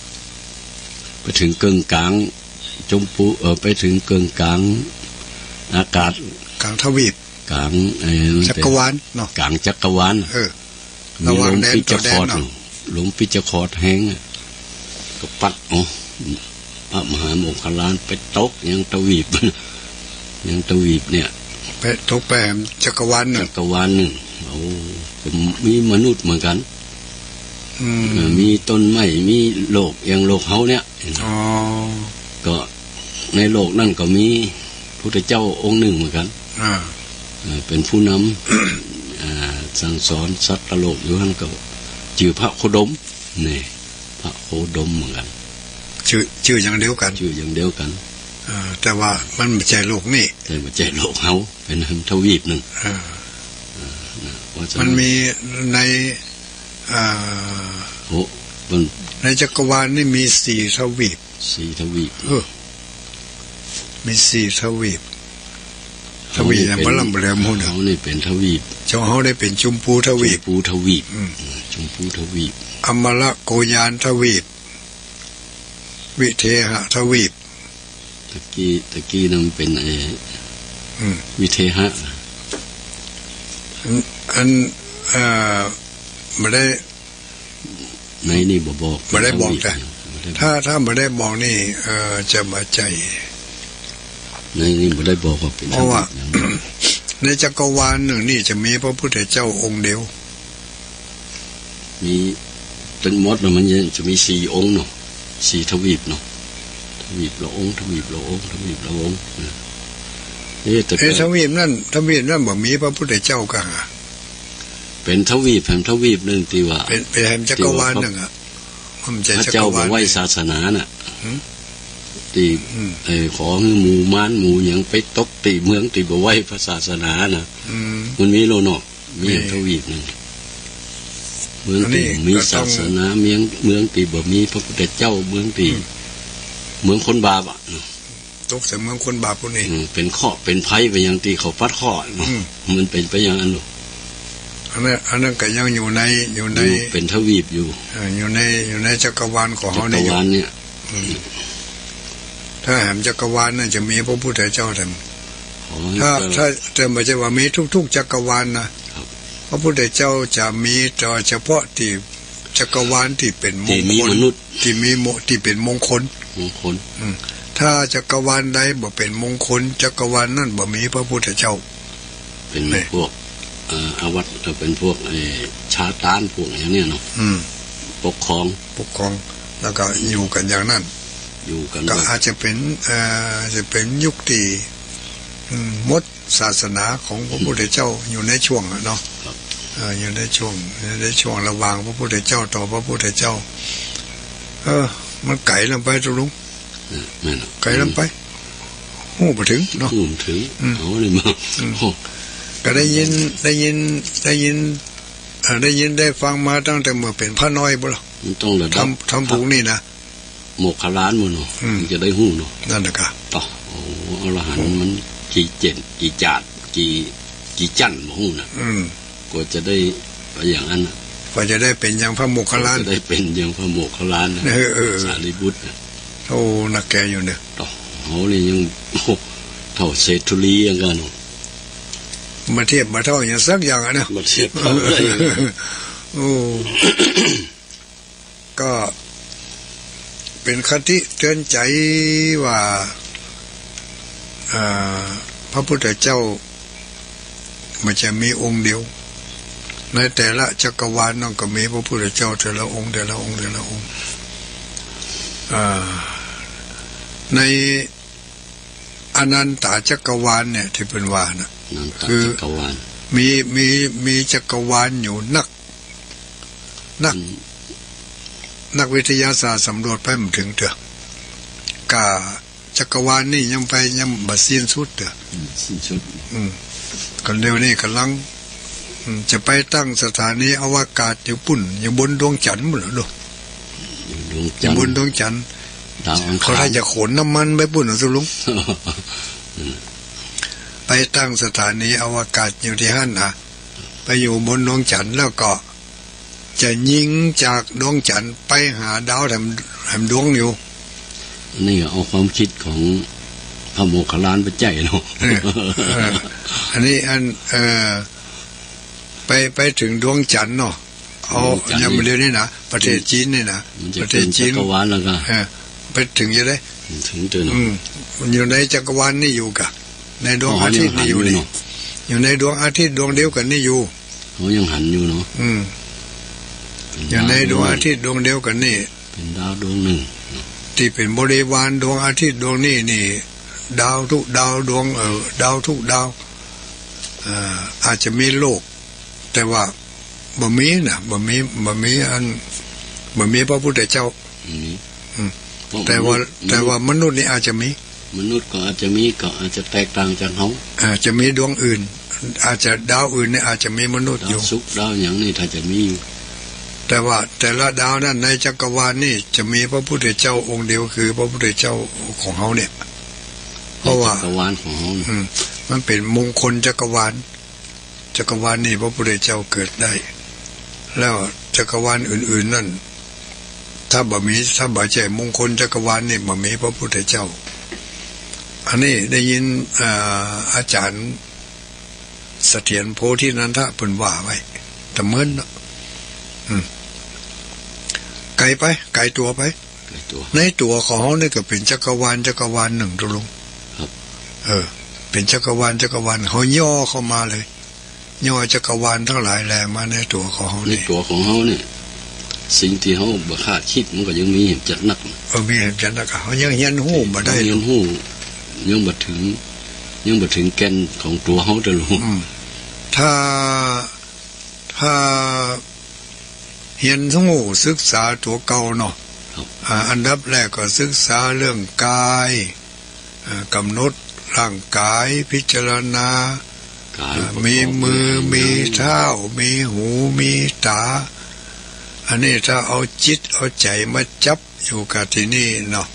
ไปเถิงเกิงก๋างจุมปู เออ ไปเถิงเกิงก๋างอากาศ ก๋างทวีป ก๋าง เอ่อ จักรวาลเนาะ ก๋างจักรวาล เออ มีลมปิจจคอด ระหว่างแดนต่อแดนเนาะ ลมปิจจคอดแฮงอะ ก็ปั๊ดเอาพระมหาโมคคัลลานไปตกยังทวีป ยังทวีปเนี่ย ไปตกไปแหมจักรวาลนึ่ง จักรวาลนึ่ง โอ้ ก็มีมนุษย์เหมือนกั๋น อืม เออ มีต้นไม้ มีโลกอย่างโลกเฮาเนี่ย อ๋อ ก็ในโลกนั้นก็มีพุทธเจ้าองค์นึ่งเหมือนกั๋น อ่า เอ่อ เป๋นผู้นำ อ่า สั่งสอนสัตว์โลกอยู่หั้นก็จื้อพระโคดม นี่ พระโคดมเหมือนกั๋น จื้อ จื้ออย่างเดียวกั๋น จื้ออย่างเดียวกั๋น อ่า แต่ว่ามันบ่ใจ้โลกนี้ แต่บ่ใจ้โลกเฮา เป๋นทวีปนึ่ง อ่า อ่า นะ ว่าจะ มันมีใน อ่า โอ้ มัน ในจักรวาลนี่มีสี่ทวีป สี่ทวีป เออ มีสี่ทวีป ทวีป ทวีป อย่าง เป๋น บ่ล่ำบ่แหลม หมู่น่ะ เฮานี่เป๋นทวีป เจ้าเฮาได้เป๋นจุมปูทวีป จุมปูทวีป อืม เออ จุมปูทวีป อมรโกยานทวีป วิเทหทวีป ตะกี้ ตะกี้นั้นมันเป๋นไอ้ อืม วิเทหะ อัน อัน เอ่อ บ่ได้ ในนี่บ่บอก บ่ได้บอก เป๋นทวีป แต่ บ่ได้บอก ถ้า ถ้าบ่ได้บอกนี่ เอ่อ จะบ่ใจ้ ในนี่บ่ได้บอกว่าเป๋นทวีป เพราะว่า อย่างนั้น ในจักรวาลนึ่งนี่จะมีพระพุทธเจ้าองค์เดียว มีตึงหมดแล้วมันจะมีสี่องค์เนาะ สี่ทวีปเนาะ ทวีปละองค์ ทวีปละองค์ ทวีปละองค์ เออ เอ๊ะ แต่ เอ๊ะ ทวีปนั้น ทวีปนั้นบ่มีพระพุทธเจ้ากั๋งอะ เป๋นทวีปแหมทวีปนึ่งตี้ว่า เป๋น เป๋นแหมจักรวาลนึ่งอะ มันจะ พระเจ้า จักรวาล บ่ไหว้ศาสนาน่ะ หืม ตี้ อืม เอ่อ ขอหื้อหมู่มารหมู่หยังไปตกตี้เมืองตี้บ่ไหว้พระศาสนาน่ะ อืม มันมีแล้วเนาะ มี มี ทวีปนึ่ง เมืองตี้ อันนี้ มี ก็ต้อง ศาสนา เมือง เมืองตี้บ่มีพระพุทธเจ้า เมืองตี้ อืม เมืองคนบาปอะ ตกใส่เมืองคนบาปพวกนี้ อืม เป๋นเคราะห์เป๋นภัยไปอย่างตี้เขาปัดเคราะห์เนาะ อืม มันเป๋นไปอย่างนั้นลูก อันนั้น อันนั้นก็ยังอยู่ใน อยู่ใน อยู่เป๋นทวีปอยู่ เอ่อ อยู่ใน อยู่ในจักรวาลของเฮานี่อยู่ จักรวาลเนี่ย อืม ถ้าแหมจักรวาลน่ะจะมีพระพุทธเจ้าเถิง อ๋อ ถ้า ก็ ถ้า แต่บ่ใจ้ว่ามีทุกๆจักรวาลนะ ครับ พระพุทธเจ้าจะมีแต่เฉพาะตี้จักรวาลตี้เป๋นมงคล ตี้มีมนุษย์ ตี้มีโม ตี้เป๋นมงคล มงคล อืม ถ้าจักรวาลใดบ่เป๋นมงคล จักรวาลนั้นบ่มีพระพุทธเจ้า เป๋น นี่ พวก เอ่อ อาวัต เอ่อ เป๋นพวก เอ่อ ซาตาน พวกอย่างเนี้ยเนาะ อืม ปกครอง ปกครอง แล้วก็อยู่กั๋นอย่างนั้น อยู่กั๋น ก็ แบบ อาจจะเป๋น เอ่อ จะเป๋นยุคตี้ อืม หมดศาสนาของพระพุทธเจ้าอยู่ในช่วงอะเนาะ ครับ เอ่อ อยู่ในช่วง อยู่ในช่วงระหว่างพระพุทธเจ้าต่อพระพุทธเจ้า เออ มันไก๋ลำไปตุ๊ลุง เออ แม่นละ ไก๋ลำไป ฮู้บ่เถิงเนาะ ฮู้บ่เถิง อืม เอาเลยมา อืม โอ้ ก็ได้ยิน ได้ยิน ได้ยิน เอ่อ ได้ยินได้ฟังมาตั้งแต่เมื่อเป๋นพระน้อยปู้นละ มันต้องระดับ ธรรม ธรรมพวกนี้นะ โมคคัลลานปู้นเนาะ อืม มันจะได้ฮู้เนาะ นั่นแหละครับ ต่อ โอ้ อรหันต์มันกี่เจ๋น กี่จาติ กี่ กี่จั้นบ่ฮู้นะ อืม กว่าจะได้ไปอย่างนั้นน่ะ กว่าจะได้เป๋นอย่างพระโมคคัลลาน กว่าจะได้เป๋นอย่างพระโมคคัลลานนะ เออ เออ เออ สารีบุตรนะ โอ้ นักแก่อยู่เนี่ย ต่อ เฮานี่ยัง โอ้ เต้าเศรษฐุลีอย่างกั๋นเนาะ บ่เทียบบ่เต้าอย่างสักอย่างอะนะ บ่เทียบเต้าได้ โอ้ ก็เป๋นคติเตือนใจ๋ว่า อ่า พระพุทธเจ้ามันจะมีองค์เดียว ในแต่ละจักรวาลนั่นก็มีพระพุทธเจ้าแต่ละองค์ แต่ละองค์ แต่ละองค์ อ่า ในอนันตจักรวาลเนี่ยตี้เปิ้นว่าน่ะ อนันตจักรวาล คือมี มี มีจักรวาลอยู่นัก นัก อืม นักวิทยาศาสตร์สำรวจไปบ่เถิงเตื้อ กาจักรวาลนี่ยังไป ยังบ่สิ้นสุดเตื้อ อืม สิ้นสุด อืม ก็เดี๋ยวนี้ก่ำลัง อืม จะไปตั้งสถานีอวกาศอยู่ปู้น อยู่บนดวงจันทร์ปู้นละโด อยู่ดวงจันทร์ อยู่บนดวงจันทร์ ดาวอังคาร เขาถ้าจะขนน้ำมันไปปู้นน่ะตุ๊ลุง อืม ไปตั้งสถานีอวกาศอยู่ตี้หั้นนะ ไปอยู่บนดวงจันทร์แล้วก็จะยิงจากดวงจันทร์ไปหาดาวแถม แถมดวงอยู่ นี่เอาความคิดของพระโมคคัลลานไปใจ๊เนาะ เออ เออ อันนี้อัน เอ่อ ไป ไปเถิงดวงจันทร์เนาะ เอา ดวงจันทร์ อย่างเดียวนี่นะ ประเทศจีนนี่นะ มันจะ ประเทศจีน เป๋นจักรวาลแล้วก็ เออ ไปเถิงจะได้ เถิงเตื้อเนาะ อืม มันอยู่ในจักรวาลนี่อยู่กะ ในดวงอาทิตย์นี่อยู่นี่ อ๋อ ยังหันอยู่เนาะ อยู่ในดวงอาทิตย์ดวงเดียวกั๋นนี่อยู่ เขายังหันอยู่เนาะ อืม เป๋น อยู่ในดวงอาทิตย์ดวงเดียวกั๋นนี่ เป๋นดาวดวงนึ่ง ตี้เป๋นบริวารดวงอาทิตย์ดวงนี้นี่ ดาวทุกดาวดวง เอ่อ ดาวทุกดาว เอ่อ อาจจะมีโลก แต่ว่าบ่มีนะ บ่มี บ่มีอัน บ่มีพระพุทธเจ้า อืม อืม เพราะ แต่ว่า มนุษย์ แต่ว่ามนุษย์นี่อาจจะมี มนุษย์ก็อาจจะมี ก็อาจจะแตกต่างจากเฮา อาจจะมีดวงอื่น อาจจะดาวอื่นเนี่ยอาจจะมีมนุษย์อยู่ ดาวศุกร์ดาวหยังนี่ถ้าจะมีอยู่ แต่ว่าแต่ละดาวนั้นในจักรวาลนี่จะมีพระพุทธเจ้าองค์เดียว คือพระพุทธเจ้าของเฮาเนี่ย เพราะว่า ในจักรวาลของเฮาเนี่ย อืม มันเป๋นมงคลจักรวาล จักรวาลนี่พระพุทธเจ้าเกิดได้ แล้วจักรวาลอื่นๆ นั่น ถ้าบ่มี ถ้าบ่ใจ้มงคลจักรวาลนี่บ่มีพระพุทธเจ้า อันนี้ได้ยิน อ่า อาจ๋ารย์เสถียรโพธินันทะเปิ้นว่าไว้ ตะเมินเนาะ อืม ไก๋ไป ไก๋ตั๋วไป ไก๋ตั๋ว ในตั๋วของเฮานี่ก็เป๋นจักรวาล จักรวาลนึ่งตุ๊ลุง ครับ เออ เป๋นจักรวาล จักรวาล เฮาย่อเข้ามาเลย ย่อจักรวาลตังหลายแหละมาในตั๋วของเฮา ในตั๋วของเฮาเนี่ย สิ่งตี้เฮาบ่คาดคิดมันก็ยังมีแหมจัดนัก เออ มีแหมจัดนัก เฮายังเฮียนฮู้บ่ได้ เฮาเฮียนฮู้ ยังบ่เถิง ยังบ่เถิงแก่นของตั๋วเฮาเตื้อลุง อืม ถ้า ถ้าเฮียนฮู้ศึกษาตั๋วเก่าเนาะ ครับ อ่า อันดับแรกก็ศึกษาเรื่องกาย อ่า ก๋ำหนดร่างกาย พิจารณา กาย อ่า ประกอบ มีมือ ด้วย มีเท้า มีหู มีต๋า อันนี้ถ้าเอาจิตเอาใจ๋มาจับอยู่กับตี้นี่เนาะ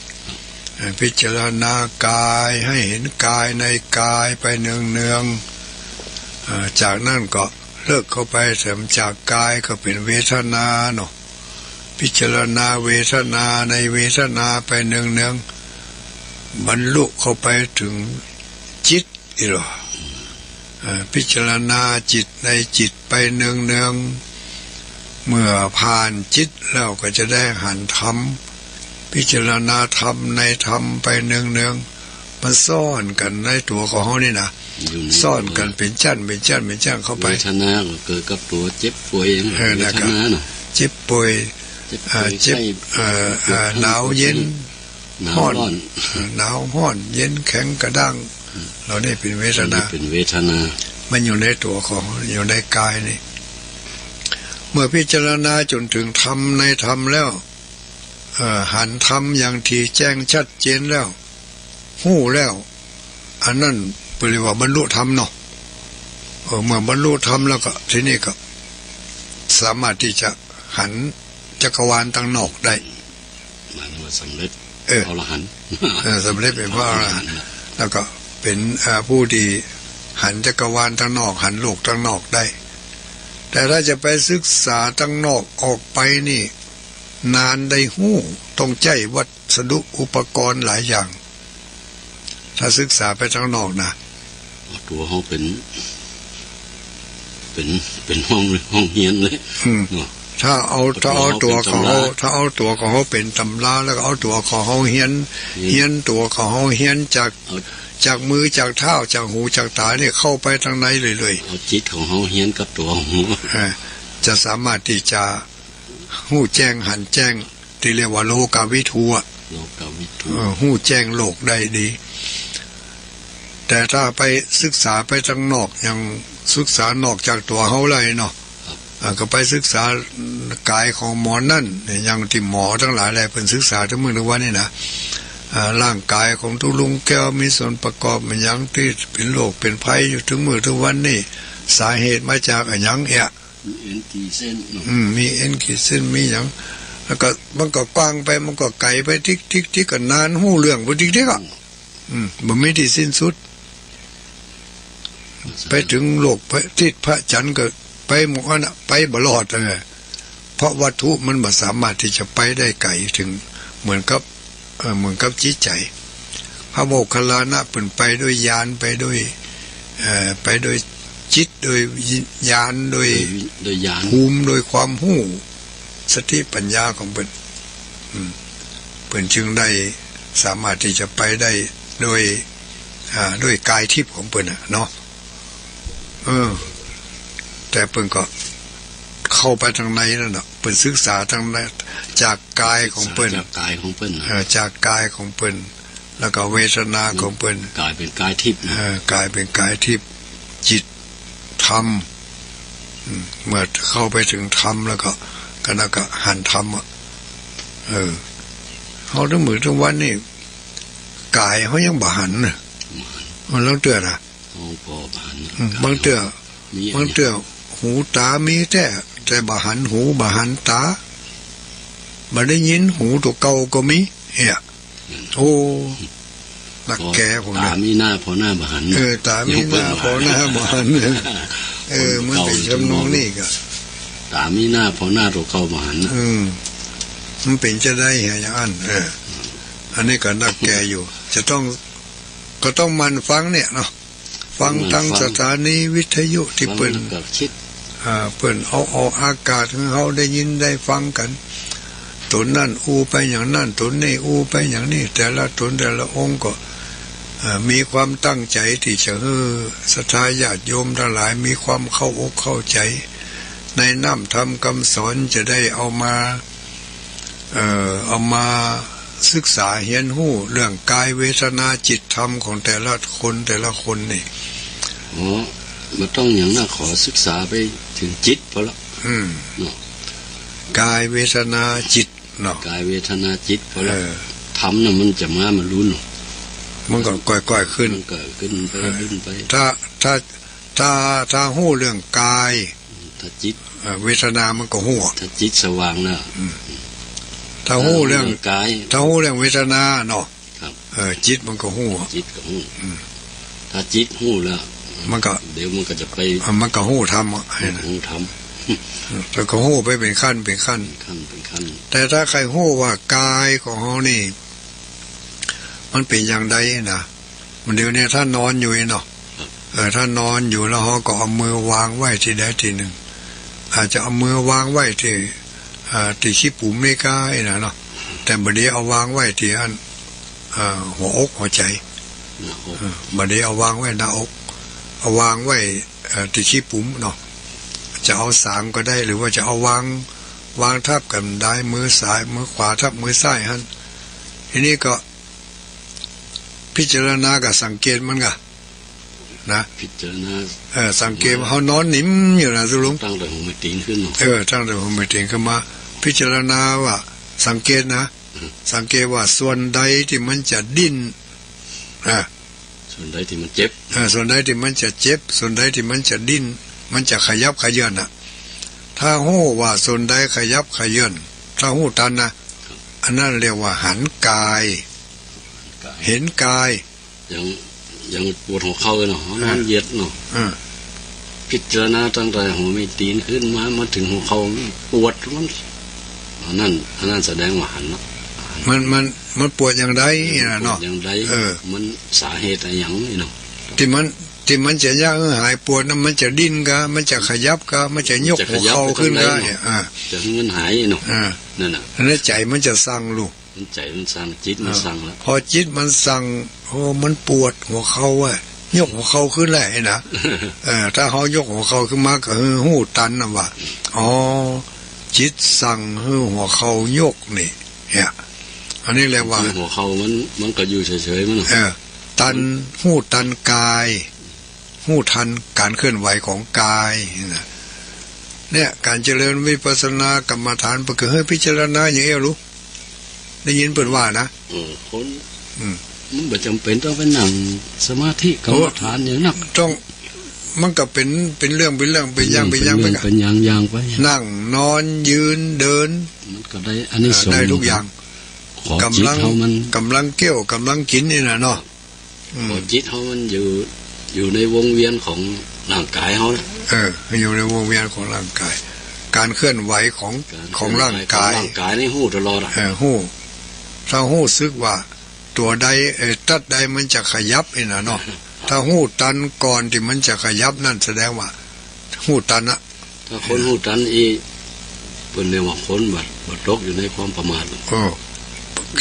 อ่า พิจารณากาย หื้อหันก๋ายในก๋ายไปเนืองๆ อ่า จากนั้นก็ เลิกเข้าไปแถมจากก๋ายก็เป๋นเวทนาเนาะ พิจารณาเวทนาในเวทนาไปเนืองๆ บรรลุเข้าไปเถิงจิต อีหลอ เอ่อ พิจารณาจิตในจิตไปเนืองๆ เมื่อผ่านจิตแล้วก็จะได้หันธรรม พิจารณาธรรมในธรรมไปเนืองๆ มันซ้อนกั๋นในตั๋วของเฮานี่นะ อยู่ใน ซ้อนกั๋นเป๋นจั้น เป๋นจั้น เป๋นจั้นเข้าไป เวทนาก็เกิดกับตั๋วเจ็บป่วย เออ เวทนาเนาะ เจ็บป่วย เจ็บป่วย อ่า เจ็บ ไข้ เอ่อ เอ่อ หนาวเย็น หนาวร้อน ฮ้อน หนาวฮ้อน เย็นแข็งกระด้าง อืม เหล่านี้เป๋นเวทนา อันนี้เป๋นเวทนา มันอยู่ในตั๋วของ อยู่ในก๋ายนี่ เมื่อพิจารณาจ๋นเถิงธรรมในธรรมแล้ว เอ่อ หันธรรมอย่างถี่แจ้งชัดเจนแล้ว ฮู้แล้ว อันนั้นเปิ้นเรียกว่าบรรลุธรรมเนาะ เออ เมื่อบรรลุธรรมแล้วก็ ทีนี้ก็สามารถตี้จะหันจักรวาลตังนอกได้ หมายถึงว่าสำเร็จ เออ อรหันต์ เออ สำเร็จเป๋นพระอรหันต์ แล้วก็เป๋น เอ่อ ผู้ตี้หันจักรวาลตังนอก หันโลกตังนอกได้ แต่ถ้าจะไปศึกษาตังนอกออกไปนี่ นานได้ฮู้ ต้องใจ๊วัสดุอุปกรณ์หลายอย่าง ถ้าศึกษาไปตังนอกนะ เอาตั๋วเฮาเป๋น เป๋น เป๋นห้อง ห้องเฮียนเลย อืม เนาะ ถ้าเอา ถ้าเอาตั๋วของเฮา ตั๋วเป๋นตำรา ถ้าเอาตั๋วของเฮาเป๋นตำรา แล้วก็เอาตั๋วของเฮาเฮียน เฮียน เฮียนตั๋วของเฮาเฮียนจาก เอา จากมือจากเท้า จากหูจากต๋านี่เข้าไปตังในเลยๆ เอาจิตของเฮาเฮียนกับตั๋วของเฮา อ่า จะสามารถตี้จะฮู้แจ้งหันแจ้ง ตี้เรียกว่าโลกาวิทูอะ โลกาวิทู เออ ฮู้แจ้งโลกได้ดี แต่ถ้าไปศึกษาไปตังนอก อย่างศึกษานอกจากตั๋วเฮาแล้วเนาะ ครับ อ่า ก็ไปศึกษาก๋ายของหมอนั่นเนี่ย อย่างตี้หมอตังหลายแหละ เปิ้นศึกษาเถิงมื้อเถิงวันนี่นะ อ่า ร่างก๋ายของตุ๊ลุงแก้วมีส่วนประกอบอะหยังตี้เป๋นโรคเป๋นภัยอยู่เถิงมื้อเถิงวันนี่ สาเหตุมาจากอะหยังเอี้ย มีเอ็นกี่เส้นเนาะ อืม มีเอ็นกี่เส้น มีหยัง แล้วก็มันก็กว้างไป มันก็ไก๋ไป ติ๊กๆๆ ก็นานฮู้เรื่องไปติ๊กๆ อะ อืม บ่มีตี้สิ้นสุด ไปเถิงโลกพระอาทิตย์พระจันทร์ก็ไปหมดอั้นน่ะ ไปบ่รอดเลย เพราะวัตถุมันบ่สามารถตี้จะไปได้ไก๋เถิงเหมือนกับ เอ่อ เหมือนกับจิตใจ๋ พระโมคคัลลานะเปิ้นไปโดยญาณ ไปโดย เอ่อ ไปโดยจิต โดยญาณ โดย โดย โดยญาณ ภูมิ โดยความฮู้ สติปัญญาของเปิ้น อืม เปิ้นจึงได้สามารถตี้จะไปได้โดย อ่า โดยกายทิพย์ของเปิ้นน่ะเนาะ เออ แต่เปิ้นก็เข้าไปตังในนั่นน่ะ เปิ้นศึกษาตังใน จากกายของเปิ้น จากกายของเปิ้นน่ะ เออ จากกายของเปิ้น แล้วก็เวทนาของเปิ้น ก๋ายเป๋นกายทิพย์น่ะ เออ ก๋ายเป๋นกายทิพย์ จิต ธรรม อืม เมื่อเข้าไปเถิงธรรมแล้วก็ ก็นั่นก็หันธรรมอะ เออ เฮาเถิงมื้อเถิงวันนี่ กายเฮายังบ่หันน่ะ บ่หัน มันลางเตื้อน่ะ เฮาก็บ่หัน อืม บางเตื้อ มี บางเตื้อหูต๋ามีแต๊ แต่บ่หันหู บ่หันต๋า บ่ได้ยิน หูตั๋วเก่าก็มี เอี้ย อืม โอ้ นักแก่พวกนี้ ต๋ามีหน้าผ่อหน้าบ่หัน เออ ต๋ามีหน้าผ่อหน้าบ่หัน เออ มันเป๋นทำนองนี้ก็ ต๋ามีหน้าผ่อหน้าตั๋วเก่าบ่หัน อืม มันเป๋นจะได้เหรออย่างนั้น เออ อันนี้ก็นักแก่อยู่ จะต้อง ก็ต้องหมั่นฟังเนี่ยเนาะ ฟังตางสถานีวิทยุตี้เปิ้น ฟังแล้วก็กึ๊ด อ่า เปิ้นเอาออกอากาศหื้อเฮาได้ยินได้ฟังกั๋น ต๋นนั่นอู้ไปอย่างนั้น ต๋นนี่อู้ไปอย่างนี้ แต่ละต๋นแต่ละองค์ก็ เอ่อ มีความตั้งใจ๋ตี้จะหื้อศรัทธาญาติโยมตังหลายมีความเข้าอกเข้าใจ๋ในน้ำธรรมกำสอน จะได้เอามา เอ่อ เอามาศึกษาเฮียนฮู้เรื่องกายเวทนาจิตธรรมของแต่ละคนแต่ละคนนี่ อ๋อ บ่ต้องหยังนะ ขอศึกษาไปเถิงจิตพอละ อืม เนาะ กายเวทนาจิตเนาะ กายเวทนาจิตพอละ เออ ธรรมน่ะมันจะมาบ่ฮู้เนาะ มันก็ก้อยๆ ขึ้น มันก็ขึ้นไป เออ ขึ้นไป ถ้า ถ้า ถ้า ถ้าฮู้เรื่องกาย ถ้าจิต เอ่อ เวทนามันก็ฮู้ ถ้าจิตสว่างแล้ว อืม ถ้าฮู้เรื่อง ถ้าฮู้เรื่องกาย ถ้าฮู้เรื่องเวทนาเนาะ ครับ เออ จิตมันก็ฮู้ จิตก็ฮู้ อืม ถ้าจิตฮู้แล้ว มันก็ เดี๋ยวมันก็จะไป อ่ะ มันก็ฮู้ธรรมอ่ะ ฮู้ธรรม แล้วก็ฮู้ไปเป๋นขั้นเป๋นขั้น ขั้นเป๋นขั้น แต่ถ้าใค่ฮู้ว่ากายของเฮานี่ มันเป๋นอย่างใดนะ มันเดี๋ยวนี้ถ้านอนอยู่นี่เนาะ ครับ เออ ถ้านอนอยู่แล้วเฮาก็เอามือวางไว้ตี้ใดตี้นึ่ง อาจจะเอามือวางไว้ตี้ อ่า ตี้ขี้ปุ๋มนี่ก้าอี้นะเนาะ แต่บ่ดีเอาวางไว้ตี้อั้น อ่า หัวอกหัวใจ๋ หน้าอก เออ บ่ดีเอาวางไว้หน้าอก เอาวางไว้ เอ่อ ตี้ขี้ปุ๋มเนาะ จะเอาสางก็ได้ หรือว่าจะเอาวาง วางทับกั๋นได้ มือซ้าย มือขวาทับมือซ้ายหั้น ทีนี้ก็พิจารณากับสังเกตมันก่ะนะ พิจารณา เออ สังเกตว่าเฮานอนนิ่มอยู่นะ ตุ๊ลุง ตั้งแต่หัวแม่ตี๋นขึ้นเนาะ เออ ตั้งแต่หัวแม่ตี๋นขึ้นมา พิจารณาว่า สังเกตนะ อืม สังเกตว่าส่วนใดตี้มันจะดิ้น อ่ะ ส่วนใดตี้มันเจ็บ อ่า ส่วนใดตี้มันจะเจ็บ ส่วนใดตี้มันจะดิ้น มันจะขยับเขยื้อนน่ะ ถ้าฮู้ว่าส่วนใดขยับเขยื้อน ถ้าฮู้ตันนะ ครับ อันนั้นเรียกว่าหันกาย กาย หันกาย อย่าง อย่างปวดหัวเข่าเนาะ อ่า นอนเหยียดเนาะ อ่า พิจารณาตั้งแต่หัวแม่ตี๋นขึ้นมา มาเถิงหัวเข่า ปวดมัน อันนั้น อันนั้นแสดงว่าหันเนาะ มัน มัน มันปวดอย่างใดน่ะเนาะ ปวดอย่างใด เออ มันสาเหตุอะหยังนี่เนาะ ตี้มัน ตี้มันจะอยากหื้อหายปวดน่ะ มันจะดิ้นก่า มันจะขยับก่า มันจะยกหัวเข่าขึ้นก่า มันจะขยับไปตรงใดเนาะ เนี่ย อ่า จะหื้อมันหายเนาะ อ่า นั่นน่ะ อันนั้นใจ๋มันจะสั่งลูก มันใจ๋มันสั่ง จิตมันสั่งละ อ่า พอจิตมันสั่ง โอ้ มันปวดหัวเข่าอะ ยกหัวเข่าขึ้นแล้วนะ เออ ถ้าเฮายกหัวเข่าขึ้นมาก็คือฮู้ตันน่ะว่า อ๋อ จิตสั่งหื้อหัวเข่ายกนี่ เนี่ย อันนี้เรียกว่า หัวเข่ามัน มันก็อยู่เฉยๆ มันเนาะ เออ ตัน ฮู้ตันกาย ฮู้ตันก๋านเคลื่อนไหวของกายนะ เนี่ย ก๋านเจริญวิปัสสนากรรมฐาน เปิ้นก็หื้อพิจารณาอย่างเอี้ยลูก ได้ยินเปิ้นว่านะ เออ คน อืม มันบ่จ๋ำเป๋นต้องไปนั่งสมาธิกรรมฐานอย่างนัก ต้อง มันก็เป๋น เป๋นเรื่อง เป๋นเรื่อง เป๋นอย่าง เป๋นอย่างไป เป๋นอย่างๆ ไป นั่ง นอน ยืน เดิน มันก็ได้อานิสงส์ เออ ได้กู้อย่าง ขอจิตเฮามัน ก๋ำลัง ก๋ำลังเกี้ยว ก๋ำลังกิ๋นนี่น่ะเนาะ อืม ขอจิตเฮามันอยู่ อยู่ในวงเวียนของร่างกายเฮานะ เออ อยู่ในวงเวียนของร่างกาย ก๋านเคลื่อนไหวของ ก๋านเคลื่อนไหวของร่างกาย ของร่างกายนี่ฮู้ตลอดอะ เออ ฮู้ ถ้าฮู้สึกว่าตั๋วใด เอ่อ ตั๊ดใดมันจะขยับนี่น่ะเนาะ ถ้าฮู้ตันก่อนตี้มันจะขยับนั่นแสดงว่าฮู้ตันอะ ถ้าคนฮู้ตันอี้ เปิ้นเรียกว่าคนบ่ บ่ตกอยู่ในความประมาท เออ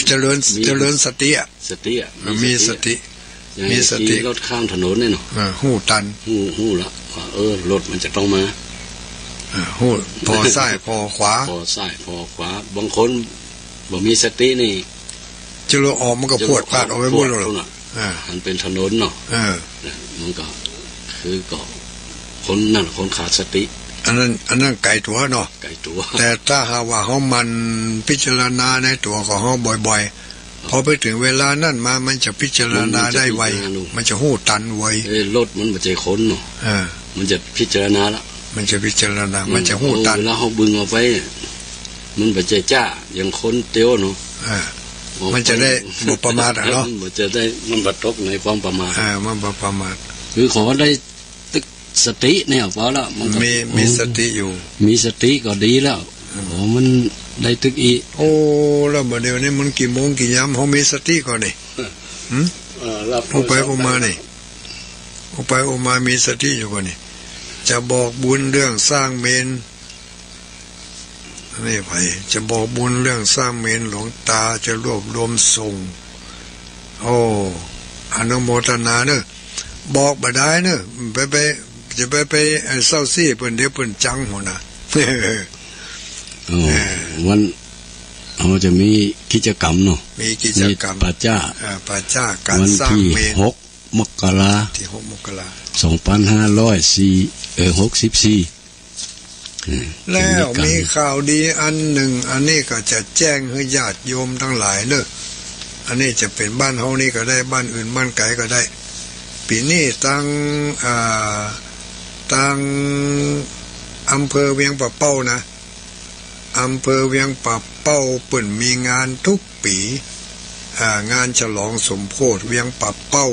เจริญ มี เจริญสติอะ สติอะ เออ มีสติ มีสติ อย่าง มีสติ ขี่รถข้ามถนนนี่เนาะ เออ ฮู้ตัน ฮู้ ฮู้ละว่า เออ รถมันจะต้องมา เออ ฮู้ ผ่อซ้าย ผ่อขวา ผ่อซ้าย ผ่อขวา บางคนบ่มีสตินี่ จะหลุดออกมันก็พรวดพลาดออกไปหมดแล้ว พรวดพุ้นน่ะ อ่า มันเป๋นถนนเนาะ เออ เนี่ย มันก็ คือก็ คนนั่น คนขาดสติ อันนั้น อันนั้นไก๋ตั๋วเนาะ ไก๋ตั๋ว แต่ถ้าหากว่าเฮาหมั่นพิจารณาในตั๋วของเฮาบ่อยๆ พอไปเถิงเวลานั้นมา มันจะพิจารณาได้ไว มันจะพิจารณาลูก มันจะฮู้ตันไว เอ้ย รถมันบ่ใจ้คนเนาะ เออ มันจะพิจารณาละ มันจะพิจารณา อืม มันจะฮู้ตัน เวลาเฮาบึงออกไป มันบ่ใจ้จ๊า อย่างคนเตียวเนาะ เออ ออกไป มันจะได้บ่ประมาทอะเนาะ มันจะได้ มันบ่ตกในความประมาท เออ มันบ่ประมาท คือขอได้ ตึกสติเนี่ย พอละ มันก็ มี มีสติอยู่ มีสติก็ดีแล้ว อืม โอ้ มันได้ตึกอี้ โอ้ แล้วบ่าเดี่ยวนี้มันกี่โมงกี่ยาม เฮามีสติก่อนี่ หึ เออ หลับ อุปายอุปมานี่ อุปายอุปมามีสติอยู่ก่อนี่ จะบอกบุญเรื่องสร้างเมรุ นี่ไผจะบอกบุญเรื่องสร้างเมรุ หลวงตาจะรวบรวมส่ง โอ้ อนุโมทนาเนอะ บอกบ่ได้เนอะ ไป ไป จะไป ไป เอ่อ เซ้าซี้เปิ้น เดี๋ยวเปิ้นจังหั้นนะ เออ เออ วัน เฮาจะมีกิจกรรมเนาะ มีกิจกรรม มีปาจ้า อ่า ปาจ้า ก๋านสร้างเมรุ วันตี้หกมกรา ตี้หกมกรา สองปันห้าร้อยสี่ เอ่อ หกสิบสี่ อืม แล้วมีข่าวดีอันนึ่ง อันนี้ก็จะแจ้งหื้อญาติโยมตังหลายเนอะ อันนี้จะเป๋นบ้านเฮานี่ก็ได้ บ้านอื่นบ้านไก๋ก็ได้ ปี๋นี้ตัง อ่า ตังอำเภอเวียงป่าเป้านะ อำเภอเวียงป่าเป้าเปิ้นมีงานทุกปี๋ อ่า งานฉลองสมโภชเวียงป่าเป้า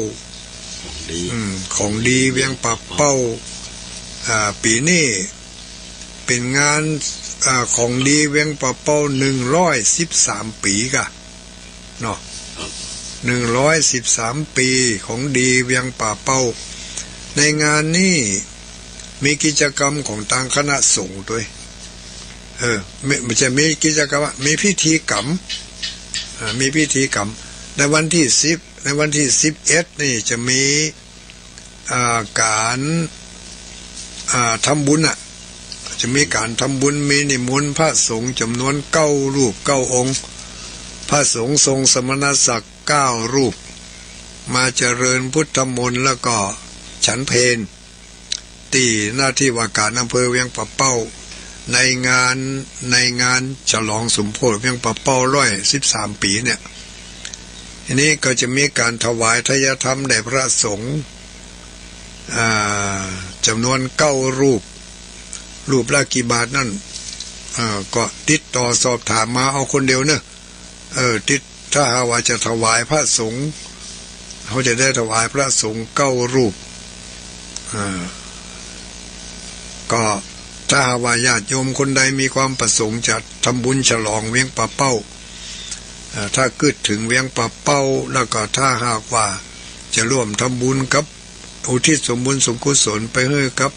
ดี อืม ของดีเวียงป่าเป้า อ่า ปี๋นี้เป๋นงาน อ่า ของดีเวียงป่าเป้า หนึ่งร้อยสิบสาม ปี๋ก่ะ เนาะ ครับ หนึ่งร้อยสิบสาม ปี๋ของดีเวียงป่าเป้า ในงานนี้มีกิจกรรมของตางคณะสงฆ์ตวย เออ มี มันจะมีกิจกรรมอะ มีพิธีกรรม อ่า มีพิธีกรรม ในวันตี้สิบ ในวันตี้สิบเอ็ดนี่จะมี อ่า ก๋าน อ่า ทำบุญน่ะ จะมีก๋านทำบุญ มีนิมนต์พระสงฆ์จ๋ำนวนเก้ารูป เก้าองค์ พระสงฆ์ทรงสมณศักดิ์เก้ารูป มาเจริญพุทธมนต์แล้วก็ฉันเพล ตี้หน้าตี้ว่าก๋านอำเภอเวียงป่าเป้า ในงาน ในงานฉลองสมโภชเวียงป่าเป้า ร้อยสิบสาม ปี๋เนี่ย ทีนี้ก็จะมีก๋านถวายไทยธรรมแด่พระสงฆ์ อ่า จ๋ำนวนเก้ารูป รูปละกี่บาทนั้น อ่า ก็ติดต่อสอบถามมาเอาคนเดียวเนอะ เออ ติด ถ้าหากว่าจะถวายพระสงฆ์ เขาจะได้ถวายพระสงฆ์เก้ารูป อ่า ก็ถ้าหากว่าญาติโยมคนใดมีความประสงค์จะทำบุญฉลองเวียงป่าเป้า อ่า ถ้ากึ๊ดเถิงเวียงป่าเป้า แล้วก็ถ้าหากว่าจะร่วมทำบุญกับ อุทิศส่วนบุญส่วนกุศลไปหื้อกับ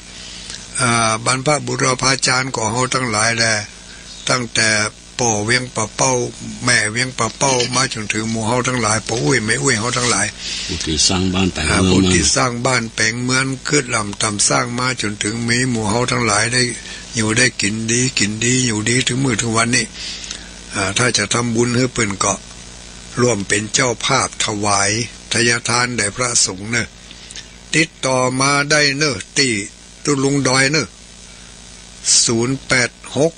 อ่า บรรพบุรพาจารย์ของเฮาตังหลายแล ตั้งแต่ ป้อเวียงป่าเป้า แม่เวียงป่าเป้า มาจ๋นเถิงหมู่เฮาตังหลาย ป้ออุ๊ยแม่อุ๊ยเฮาตังหลาย ผู้ตี้สร้างบ้านแป๋ง อ่า เมือง ผู้ตี้สร้างบ้านแป๋งเมือง กึ๊ดล้ำต๋ำสร้างมาจ๋นเถิงมีหมู่เฮาตังหลายได้อยู่ได้กิ๋นดี กิ๋นดี อยู่ดีเถิงมื้อเถิงวันนี้ อ่า ถ้าจะทำบุญหื้อเปิ้นก็ร่วมเป๋นเจ้าภาพถวายไทยทานแด่พระสงฆ์เน่อ ติดต่อมาได้เน่อ ตี้ตุ๊ลุงดอยเน่อ ศูนย์แปดหก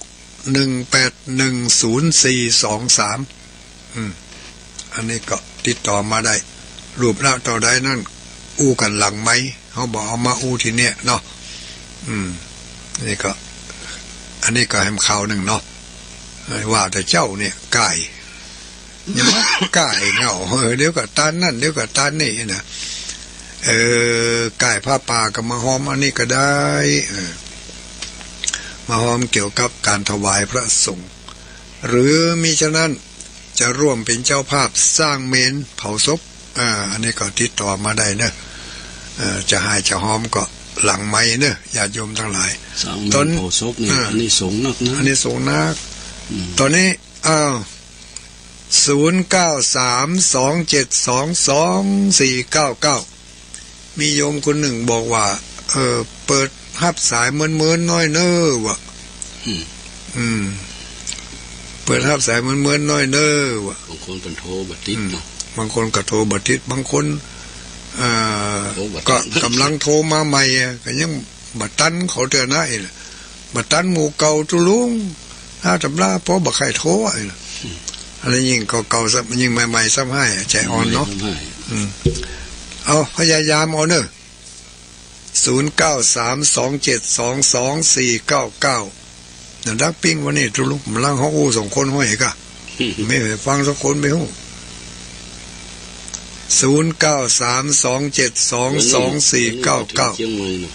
หนึ่งแปดหนึ่ง ศูนย์สี่สองสาม อืม อันนี้ก็ติดต่อมาได้ รูปละเต้าใดนั้น อู้กั๋นหลังไมค์ เฮาบ่เอามาอู้ตี้เนี่ยเนาะ อืม นี่ก็ อันนี้ก็แหมข่าวนึ่งเนาะ ว่าแต่เจ้าเนี่ย ก้าย อย่ามาก้ายเหงา เออ เดี๋ยวก็ตานนั้น เดี๋ยวก็ตานนี่นะ เออ ก้ายผ้าป่าก็มาฮอมอันนี้ก็ได้ เออ มาฮอมเกี่ยวกับก๋านถวายพระสงฆ์ หรือมิฉะนั้นจะร่วมเป๋นเจ้าภาพสร้างเมรุเผาศพ อ่า อันนี้ก็ติดต่อมาได้เน่อ เออ จะฮ้ายจะฮอมก็หลังไมค์เน่อ ญาติโยมตังหลาย สร้างเมรุ ต๋น เผาศพนี่ อ่า อานิสงส์นักนะ อานิสงส์นัก อืม ต๋อนนี้ อ้าว ศูนย์เก้าสาม สองเจ็ดสอง สองสี่เก้าเก้า มีโยมคนนึ่งบอกว่า เออ เปิดฮับสายเมินๆ น้อยเน่อว่ะ อืม อืม เปิดฮับสายเมินๆ น้อยเน่อว่ะ บางคนก็โทรบ่ติดเนาะ อืม บางคนก็โทรบ่ติด บางคน เอ่อ โทรบ่ติด ก็ก่ำลังโทรมาใหม่อะ ก็ยังบ่ตันเขาเตื้อนะ บ่ตันหมู่เก่าตุ๊ลุง หาต๋ำรา เพราะบ่ใค่โทรอะ อืม อันนี้ยิ่งเก่าๆ ซ้ำ ยิ่งใหม่ๆ ซ้ำฮ้าย ใจ๋อ่อนเนาะ ใหม่ๆ ซ้ำฮ้าย อืม เอา พยายามเอาเน่อ ศูนย์เก้าสาม สองเจ็ดสอง สองสี่เก้าเก้า นั่นดักปิ้งวันนี้ตุ๊ลุง หลังเฮาอู้สองคนห้อยกะ ไม่ฟังสักคนไม่ฮู้ ศูนย์เก้าสาม สองเจ็ดสอง สองสี่เก้าเก้า เจียงใหม่เนาะ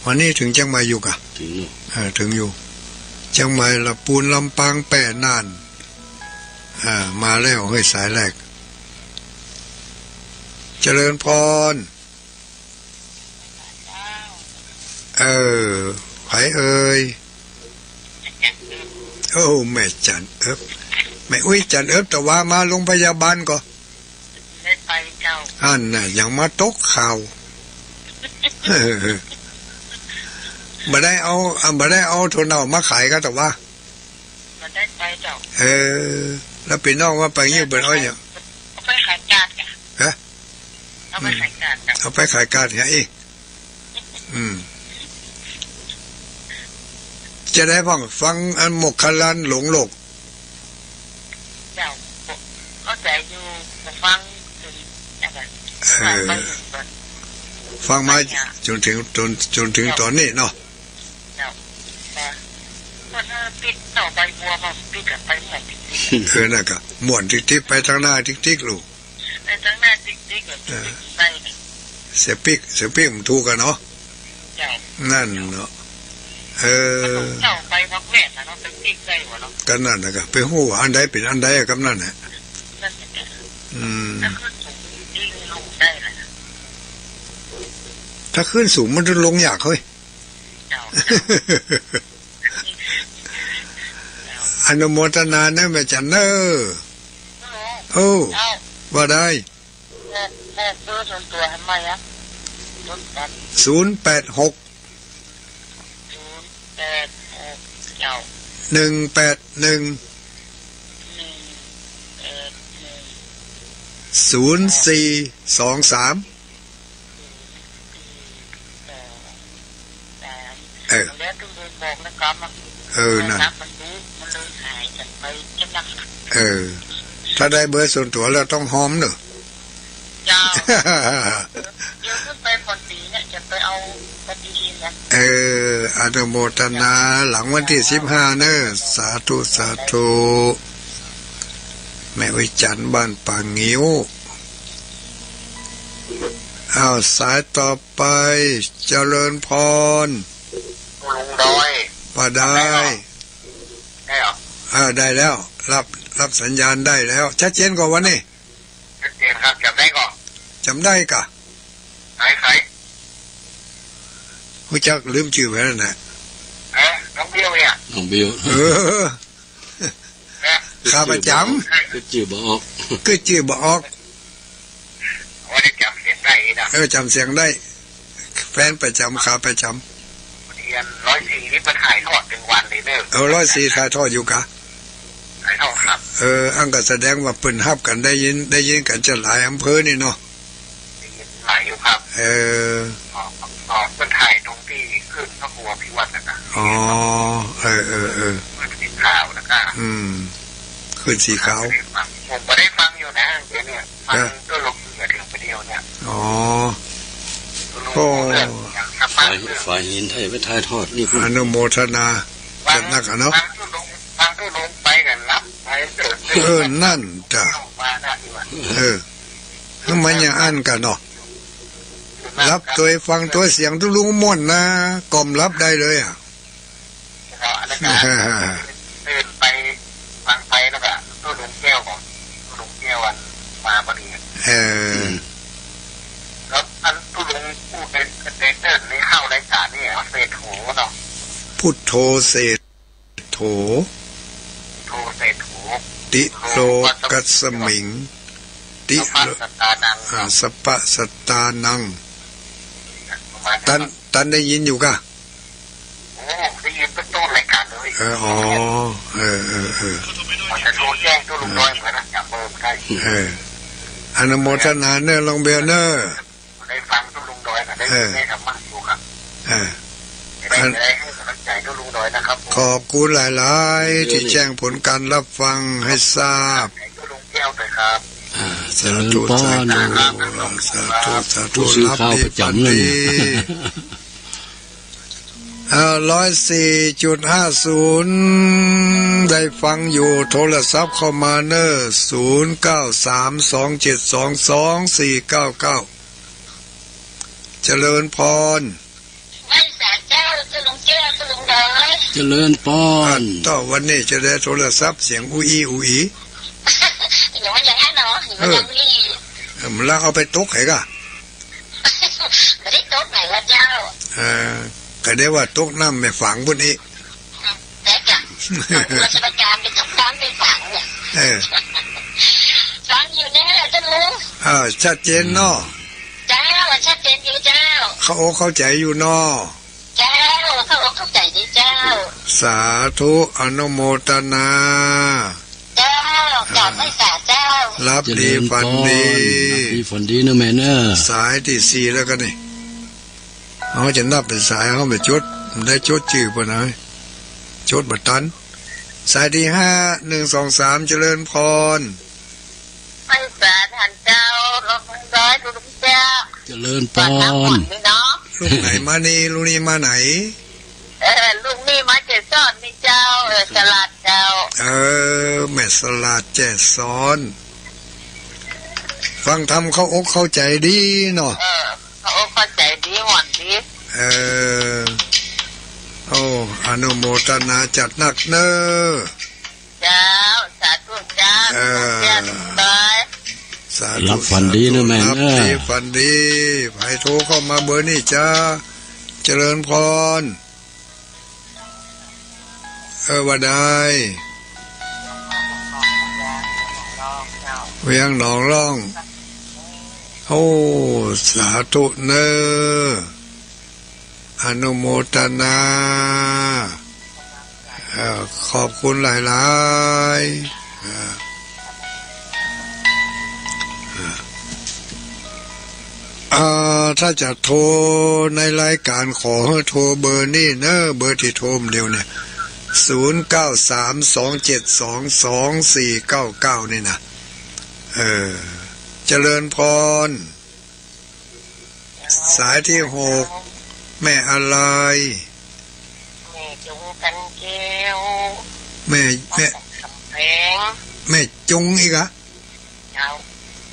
วันนี้เถิงเจียงใหม่อยู่กะ เถิงเนาะ เออ เถิงอยู่ เจียงใหม่ ละปูน ลำปาง แป้ น่าน อ่า มาแล้ว เฮ้ย สายแรก เจริญพร เออ ใผเอ่ย โอ้ แม่จันเอิบ แม่อุ๊ยจันเอิบ ตะวามาโรงพยาบาลก่อ ได้ไปเจ้า อันน่ะ ยังมาตกข่าว บ่ได้เอา อ่ะ บ่ได้เอาถั่วเน่ามาขายกาตะวา บ่ได้ไปเจ้า เออ แล้วปี้น้องว่าไปเยียะ เปิ้นเอาหยัง เอาไปขายก๊าซกา ฮะ เอาไปขายก๊าซกา เอาไปขายก๊าซกา เอ๊ะ อืม จะได้ฟัง ฟังอันโมคคัลลานหลงโลก เจ้า เข้าใจ๋อยู่ บ่ฟังเถิง เออ ฟังมาจ๋นเถิง จ๋น จ๋นเถิงต๋อนนี้เนาะ เจ้า เปิ้นปิดเนาะ ใบบัวมาปิดกาไปม่วนติ๊กๆ เออ นั่นกาม่วนติ๊กๆ ไปตังหน้าติ๊กๆ ลูก ไปตังหน้าติ๊กๆ เออ ไปนี่ เสียปิ๊ก เสียปิ๊กมันถูกกั๋นเนาะ เจ้า นั่นเนาะ เออ เจ้าไปวัดแว่นน่ะเนาะ เสียปิ๊กได้หวาเนาะ ก็นั่นน่ะก็ ไปฮู้ว่าอันใดเป๋นอันใดอะครับนั่นน่ะ นั่นน่ะ อืม ถ้าขึ้นสูงจริงๆ ลงได้นะ ถ้าขึ้นสูงมันจะลงยากเฮ้ย เจ้า อนุโมทนาเนอะแม่จันเนอะ ฮัลโหล โอ้ เจ้า ว่าได้ บอก บอกเบอร์ส่วนตั๋วหื้อใหม่อะ ศูนย์แปด ศูนย์แปดหก ศูนย์แปดหก เจ้า หนึ่งแปดหนึ่ง หนึ่งแปดหนึ่ง ศูนย์สี่สองสาม ศูนย์สี่สองสาม เออ แล้วต้องเดินบอกนะครับ เออ นั่น นับมันรู้ มันเลยหายกันไป เออ ถ้าได้เบอร์ส่วนตั๋วแล้วต้องหอมเนอะ เจ้า เดี๋ยวขึ้นไปก่อนสีเนี่ย จะไปเอาปฏิทินนะ เออ อนุโมทนา หลังวันตี้สิบห้าเนอะ สาธุ สาธุ แม่วิจันทร์บ้านป่างิ้ว อ้าว สายต่อไป เจริญพร ลุงดอย ว่าได้ ได้เหรอ อ่า ได้แล้ว รับ รับสัญญาณได้แล้ว ชัดเจนก่อวันนี้ ชัดเจนครับ จ๋ำได้ก่อ จ๋ำได้ก่ะ ใคร ใคร ฮู้จัก ลืมจื้อไปแล้วน่ะ เอ๊ะ น้องเบี้ยวเนี่ย น้องเบี้ยว เออ เนี่ย ข้าประจ๋ำ กึ๊ดจื้อบ่ออก กึ๊ดจื้อบ่ออก ว่าได้จ๋ำเสียงได้นะ เออ จ๋ำเสียงได้ แฟนประจ๋ำ ขาประจ๋ำ เรียนร้อยสี่นี่มันถ่ายทอดตึงวันเลยเนอะ เออ ร้อยสี่ถ่ายทอดอยู่กะ ถ่ายทอดครับ เออ อันก็แสดงว่าเปิ้นฮับกั๋นได้ยิน ได้ยินกั๋นจะหลายอำเภอนี่เนาะ ได้ยินหลายอยู่ครับ เออ อ๋อ อ๋อ เปิ้นถ่ายตรงตี้ขึ้นพระครูอภิวัฒน์นะ อ๋อ เออ เออ เออ ขึ้นสีขาวนะ อืม ขึ้นสีขาว ผมก็ได้ฟังอยู่นะ เดี๋ยวเนี่ย ฟัง เออ ก็ลงเหนือถึงประเดี๋ยวเนี่ย อ๋อ โอ้ ฝ่าย ฝ่ายหินไทยไปถ่ายทอดนี่คุณ อนุโมทนา จัดหนักอะเนาะ ฟังตู้ลง ฟังตู้ลงไปกันหลับไปเถอะ เออ นั่นจ้ะ มาได้ดีกว่า เออ มันอย่างอั้นกั๋นเนาะ หลับตวยฟังตวยเสียงตุ๊ลุงม่วนนะ ก่อมหลับได้เลยอะ เนาะ อันนั้นก็ตื่นไปฟังไปแล้วก็ตู้ลุงแก้วของ ตู้ลุงแก้วอันมาพอดี เออ แล้วอันตู้ลุงพูดใน ในเรื่องนี้เข้ารายการนี่เหรอ เศรษฐโถเนาะ พุทโธเศรษฐโถ โถเศรษฐโถ ติโลกัสสมิง ติโล สัพพะสัตตานัง อ่า สัพพะสัตตานัง ประมาณนั้น ตัน ตันได้ยินอยู่กะ โอ้ ได้ยินเป็นต้นรายการเลย เออ อ๋อ เออ เออ เออ อาจจะโทรแจ้งตู้ลุงดอยเหมือนกันนะ จ๋ำเบอร์บ่ได้ เออ อนุโมทนาเนอะ ลองเบลเนอะ ได้ฟังตู้ลุงดอยนะ ได้ เออ ได้ธรรมะอยู่ครับ เออ ได้ อัน ได้ให้กำลังใจตู้ลุงดอยนะครับผม ขอบคุณหลายๆ ที่แจ้งผลการรับฟังให้ทราบ ตู้ลุงแก้วด้วยครับ อ่า สาธุ เจริญพร สาธุ สาธุ สาธุ ผู้สื่อข่าวประจ๋ำเลย หลับดีฝันดี อ่า ร้อยสี่จุดห้าศูนย์ ได้ฟังอยู่ โทรศัพท์เข้ามาเนอะ ศูนย์เก้าสาม สองเจ็ดสอง สองสี่เก้าเก้า เจริญพร ไหว้สาเจ้า เจ้าลุงแก้ว เจ้าลุงดอย เจริญพร อ่ะ ต่อวันนี้จะได้โทรศัพท์เสียงอู้อี้อู้อี้ อย่างว่าอย่างนั้นเนาะ อย่างว่าอย่างอี้ เออ มันละเอาไปตกไหนกะ บ่ได้ตกไหนละเจ้า เออ ก็ได้ว่าตกน้ำแม่ฝางพุ้นอี้ แต่จ้ะ ราชการไปตกน้ำแม่ฝางเนี่ย เออ ฟังอยู่เนี่ยเจ้าลุง อ่า ชัดเจนเนาะ เจ้า ชัดเจนอยู่เจ้า เข้าอกเข้าใจ๋อยู่เนาะ เจ้า เข้าอกเข้าใจ๋ดีเจ้า สาธุ อนุโมทนา เจ้า กราบไหว้สาเจ้า หลับดีฝันดี เจริญพร หลับดีฝันดีนะแม่เนอะ สายตี้สี่แล้วกะนี่ เฮาจะนับเป๋นสาย เฮาบ่จด ได้จดจื้อเปิ้นนะ จดบ่ตัน สายตี้ห้า หนึ่ง สอง สาม เจริญพร ไหว้สาต้านเจ้า ลุงดอย ลุงเจ้า เจริญพร ว่าทางหมดนี่เนาะ ลุงไหนมานี่ ลุงนี่มาไหน เออ ลุงนี่มาแจ้ซ้อนนี่เจ้า เออ สลาดเจ้า เออ แม่สลาดแจ้ซ้อน ฟังธรรมเข้าอกเข้าใจ๋ดีเนาะ เออ เข้า เออ โอ้ อนุโมทนาจัดนักเน้อ เจ้า สาธุเจ้า เออ เจ้า สาธุ หลับฝันดีเน้อแม่เน้อ หลับดีฝันดี ใผโทรเข้ามาเบอร์นี้จ้า เจริญพร เออ ว่าได้ เวียงหนองล่อง โอ้ สาธุเน้อ อนุโมทนา เอ่อ ขอบคุณหลายๆ เอ่อ เอ่อ ถ้าจะโทรในรายการขอหื้อโทรเบอร์นี้เน้อ เบอร์ตี้โทรเดี๋ยวนี้ ศูนย์เก้าสาม สองเจ็ดสอง สองสี่เก้าเก้า นี่นะ เออ เจริญพร สายตี้หก แม่อะไร แม่จงกันแก้ว แม่ แม่ บ้านสันก๋ำแปง แม่จงอีกอะ เจ้า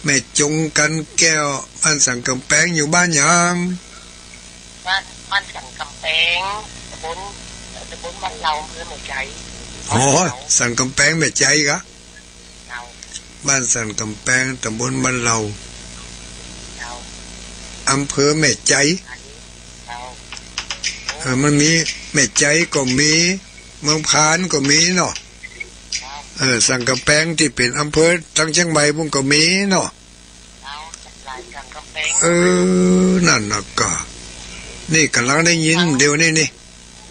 แม่จงกันแก้ว บ้านสันก๋ำแปง อยู่บ้านหยัง บ้าน บ้านสันก๋ำแปง ตำบล ตำบลบ้านเหล่า อำเภอแม่ใจ๋ อ๋อ สันก๋ำแปงแม่ใจ๋กะ เจ้า บ้านสันก๋ำแปง ตำบลบ้านเหล่า เจ้า อำเภอแม่ใจ๋ เจ้า เออ มันมีแม่ใจ๋ก็มี เมืองพานก็มีเนาะ เจ้า เออ สันก๋ำแปงตี้เป๋นอำเภอตางเจียงใหม่ปุ้นก็มีเนาะ เจ้า หลายสันก๋ำแปง เออ นั่นนะกะ นี่ก่ำลังได้ยินเดี๋ยวนี้นี่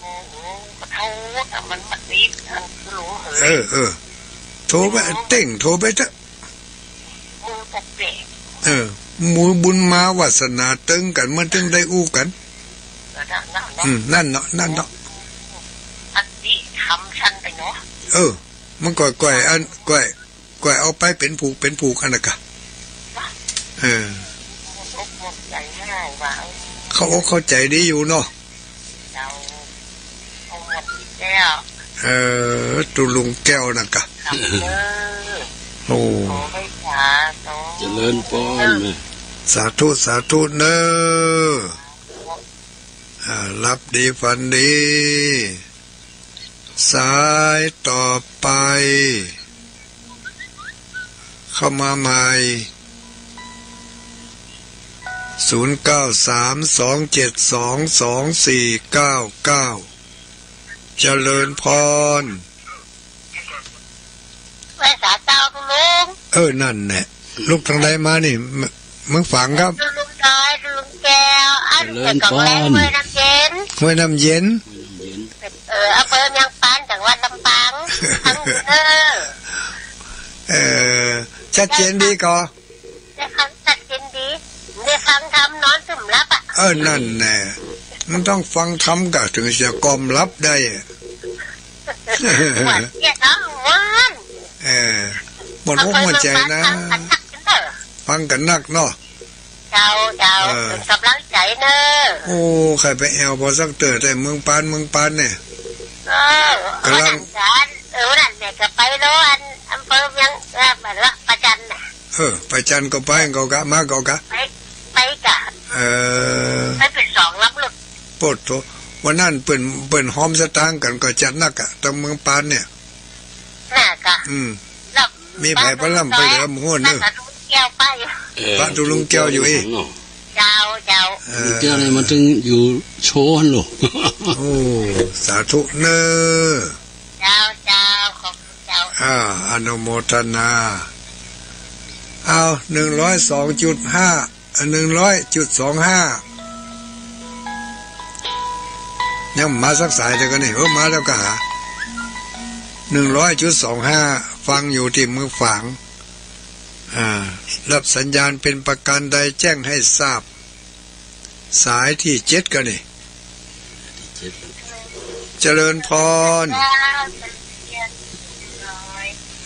โอ้โห ขอโทษอะ มัน มันติดอันหลวงเหย เออ เออ โทรไป เออ เต้ง โทรไปเต๊อะ มือปกเปะ เออ มือบุญมาวาสนาตึงกั๋น มันตึงได้อู้กั๋น เออ นั่น นั่นเนาะ อืม นั่นเนาะ นั่นเนาะ อันนี้ทำสั้นไปเนาะ เออ มันก้อยๆ อัน ก้อย ก้อยเอาไปเป๋นผูก เป๋นผูกอันนั้นกะ เออ หมดอกหมดใจ๋ให้ว่า เข้าอกเข้าใจ๋ดีอยู่เนาะ เจ้า เอาหมดแก้ว เออ ตุ๊ลุงแก้วนั่นกะ ครับเด้อ โอ้ ขอให้สาธุ เจริญพรแม่ สาธุ สาธุเน้อ อ่า หลับดีฝันดี สายต่อไป เข้ามาใหม่ ศูนย์เก้าสาม สองเจ็ดสอง สองสี่เก้าเก้า เจริญพร ไหว้สาเจ้าตุ๊ลุง เออ นั่นแหละ ลุกตางใดมานี่ เมืองฝางครับ ตุ๊ลุงน้อย ตุ๊ลุงแก้ว อัน เจริญพร เจ้าของแรงห้วยน้ำเย็น ห้วยน้ำเย็น ห้วยน้ำเย็น เออ อำเภอเมืองปาน จังหวัดลำปาง ทางเหนือ เออ ชัดเจนดีก่อ ได้ฟังชัดเจนดี ได้ฟังธรรมนอนตึ่มหลับอะ เออ นั่นแหละ มันต้องฟังธรรมกะเถิงจะก้อมหลับได้อะ หวานเนี่ยเนาะ หวาน เออ หมดอกหมดใจ๋นะ ฟังกั๋นนักเนาะ เจ้า เจ้า เออ เป๋นก๋ำลังใจ๋เน้อ โอ้ ใค่ไปแอ่วปอสักเตื้อ แต่เมืองปาน เมืองปานเนี่ย เออ ก๋ำลัง วันนั้น เออ วันนั้นแม่ก็ไปโลอันอำเภอเมือง เออ บ้านละประจันน่ะ เออ ประจันก็ไป ก็กะ มาก็กะ ไป ไปกะ เออ ไปเป๋นสองลำรถ โป๊ดโธ่ วันนั้นเปิ้น เปิ้นฮอมสตางค์กั๋นก็จัดนักอะ ตางเมืองปานเนี่ย น่ะกะ อืม ลำ มีใผปะล่ำไปเหลือหมู่หั้นเน้อ ปะตุ๊ลุงแก้วไป เออ ปะตุ๊ลุงแก้วอยู่อี้ เจ้า เจ้า เออ ตุ๊ลุงแก้วนี่มันตึงอยู่โชนโลก โอ้ สาธุเน้อ เจ้า เจ้า ขอบคุณเจ้า อ่า อนุโมทนา เอา หนึ่งร้อยสองจุดห้า อ่ะ หนึ่งร้อยจุดสองห้า ยังมาสักสายเดียวกั๋นนี่ เออ มาแล้วกะ หนึ่งร้อยจุดสองห้า ฟังอยู่ตี้เมืองฝาง อ่า รับสัญญาณเป๋นประก๋านใดแจ้งหื้อทราบ สายตี้เจ็ดกั๋นนี่ เจ็ด เจริญพร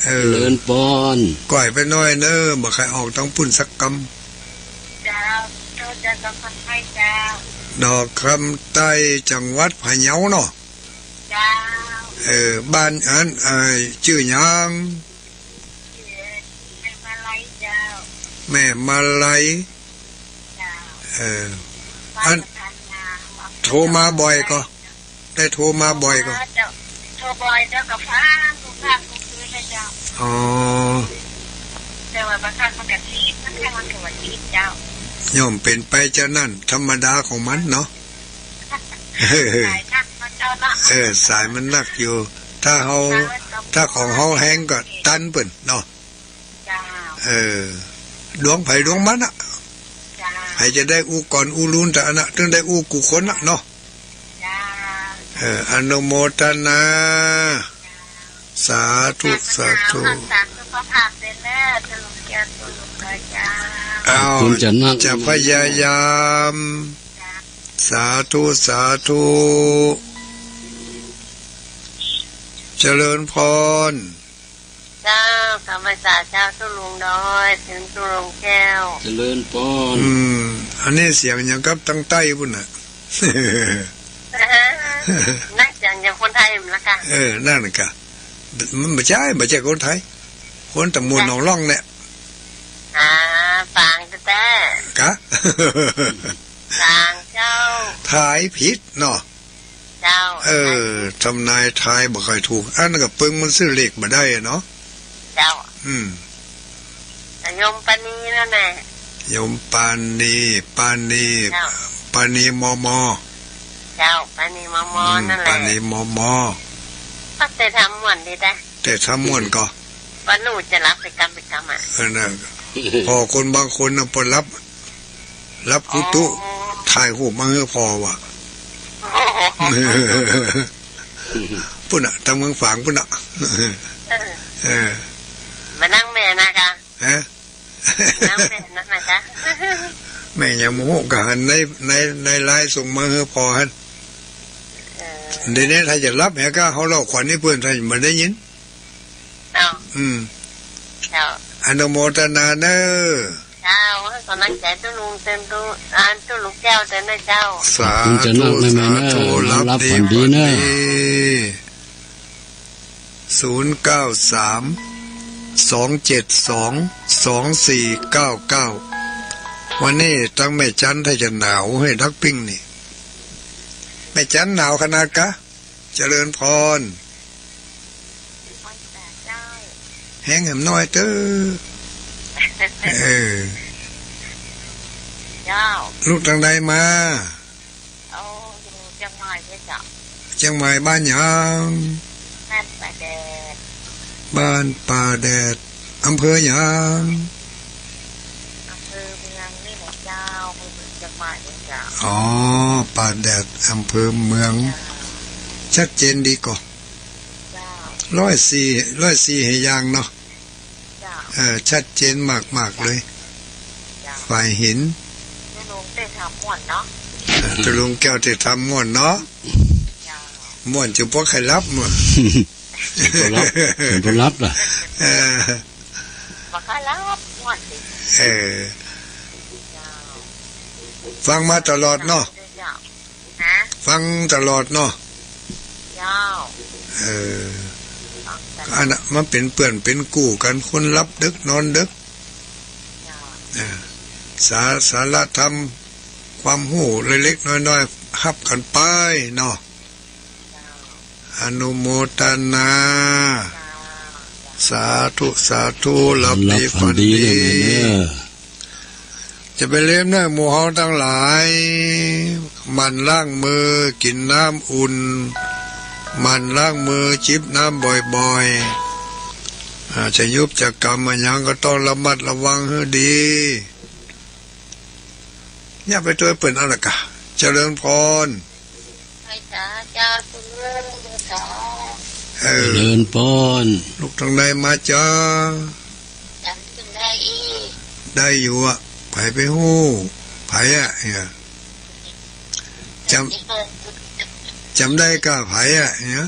เออ เจริญพร ก้อยไปหน้อยเน้อ บ่ใค่ออกตางปุ้นสักกำ เจ้า เจ้า เจ้า ดอกคำใต้เจ้า ดอกคำใต้ จังหวัดพะเยาเนาะ เจ้า เออ บ้านอัน เอ่อ จื้อหยัง แม่มาลัยเจ้า แม่มาลัย เจ้า เออ บ้าน อัน ทับทันนา โทรมาบ่อยก่อ ได้โทรมาบ่อยก่อ เจ้า โทรบ่อยเจ้า ก็ฟังทุกค่ำทุกคืนเลยเจ้า อ๋อ แต่ว่าบางครั้งมันก็ติด บางครั้งมันก็บ่ติดเจ้า ย่อมเป๋นไปจานั้น ธรรมดาของมันเนาะ สายหนักเนาะเจ้าเนาะ เออ สายมันหนักอยู่ ถ้าเฮา ถ้าของเฮาแฮงก็ตันเปิ้นเนาะ เจ้า เออ ดวงใผดวงมันอะ เจ้า ใผจะได้อู้ก่อนอู้ลุน แต่อันน่ะ ตึงได้อู้กู้คนน่ะเนาะ เจ้า เออ อนุโมทนา สาธุ สาธุ รักษาสุขภาพเด้อเจ้า ตุ๊ลุงแก้ว ตุ๊ลุงน้อยเจ้า อ้าว ขอบคุณเจ้านัก จะพยายาม เจ้า สาธุ สาธุ เจริญพร เจ้า กำพรรษาเจ้า ตุ๊ลุงน้อย เถิงตุ๊ลุงแก้ว เจริญพร อืม อันนี้เสียงอย่างกับตังใต้ปุ้นน่ะ นั่นเสียงอย่างคนไทยมันละกะ เออ นั่นกะ มันบ่ใจ้ บ่ใจ้คนไทย คนตำบลหนองล่องเนี่ย อ่า ฝางแต๊ๆ กะ ฝางเจ้า ทายผิดเนาะ เจ้า เออ ทำนายทายบ่ค่อยถูก อันนั้นก็เปิงมันซื้อเลขบ่ได้อะเนาะ เจ้า อืม โยมปานีนั่นแหละ โยมปานี ปานี เจ้า ปานี มม เจ้า ปานี มม อืม นั่นแหละ ปานี มม ก็แต่ทำม่วนดีนะ แต่ทำม่วนก่อ ว่าหนูจะหลับไปกำไปกำอะ เออ นั่น พอคนบางคนน่ะ พอหลับ หลับกุตุ อ๋อ ถ่ายรูปมาหื้อพ่อว่ะ โอ้โห ปุ้นน่ะ ตางเมืองฝางปุ้นน่ะ เออ เออ มานั่งแม่นะคะ ฮะ นั่งแม่นั่นนะคะ แม่ยังบ่ฮู้ ก็หันใน ใน ในไลน์ส่งมาหื้อพ่อหั้น เออ เดี๋ยวนี้ถ้าจะหลับแหมก็เฮาเล่าขวัญหื้อเปิ้น ถ้าบ่ได้ยิน เจ้า อืม เจ้า อนุโมทนาเน้อ เจ้า ให้กำลังใจ๋ตุ๊ลุงเต้นตุ๊ อ่า ตุ๊ลุงแก้วเต้นนะเจ้า สาธุ สาธุ หลับดี หลับฝันดีเน้อ ฝันดี ศูนย์เก้าสาม สองเจ็ดสอง สองสี่เก้าเก้า วันนี้ตังแม่จันทร์ถ้าจะหนาวหื้อดักปิ้งนี่ แม่จันทร์หนาวขนาดกะ เจริญพร แฮงแหมน้อยเต๊อะ เออ เจ้า ลูกตางใดมา เอา อยู่เจียงใหม่ด้วยเจ้า เจียงใหม่บ้านหยัง บ้านป่าแดด บ้านป่าแดด อำเภอหยัง อำเภอเมืองนี่แหละเจ้า อำเภอเมืองเจียงใหม่นี่เจ้า อ๋อ ป่าแดด อำเภอเมือง เจ้า ชัดเจนดีก่อ เจ้า ร้อยสี่ ร้อยสี่ หื้ออย่างเนาะ เจ้า เออ ชัดเจนมากๆ เลย เจ้า ฝ่ายหิน ตุ๊ลุงเต้นทำม่วนเนาะ เออ ตุ๊ลุงแก้วเต้นทำม่วนเนาะ เจ้า ม่วนจนบ่ใค่หลับม่วน บ่หลับ บ่หลับล่ะ เออ บ่ใค่หลับม่วนสิ เออ เจ้า ฟังมาตลอดเนาะ เจ้า ฮะ ฟังตลอดเนาะ เจ้า เออ ฟังตลอด อันน่ะ มันเป๋นเปื้อนเป๋นกู้กั๋น คนหลับดึกนอนดึก เจ้า เออ สา สาระธรรม ความฮู้เล็กๆ น้อยๆ ฮับกั๋นไปเนาะ เจ้า อนุโมทนา เจ้า สาธุ สาธุ หลับดี หลับฝันดี ฝันดี เด้อแม่เด้อ จะไปลืมเน้อ หมู่เฮาตังหลาย หมั่นล้างมือ กิ๋นน้ำอุ่น หมั่นล้างมือ จิบน้ำบ่อยๆ อ่า จะยุบจะกำอะหยังก็ต้องระมัดระวังหื้อดี อย่าไปตวยเปิ้นเอาละกะ เจริญพร ไปสาเจ้า เจริญพร เออ เจริญพร ลูกตางใดมาจ๊ะ จ๋ำตางใดอี้ ได้อยู่อะ ใผไปฮู้ ใผอะ เนี่ย จ๋ำ จ๋ำได้ก่ะ ใผอะ เนี่ย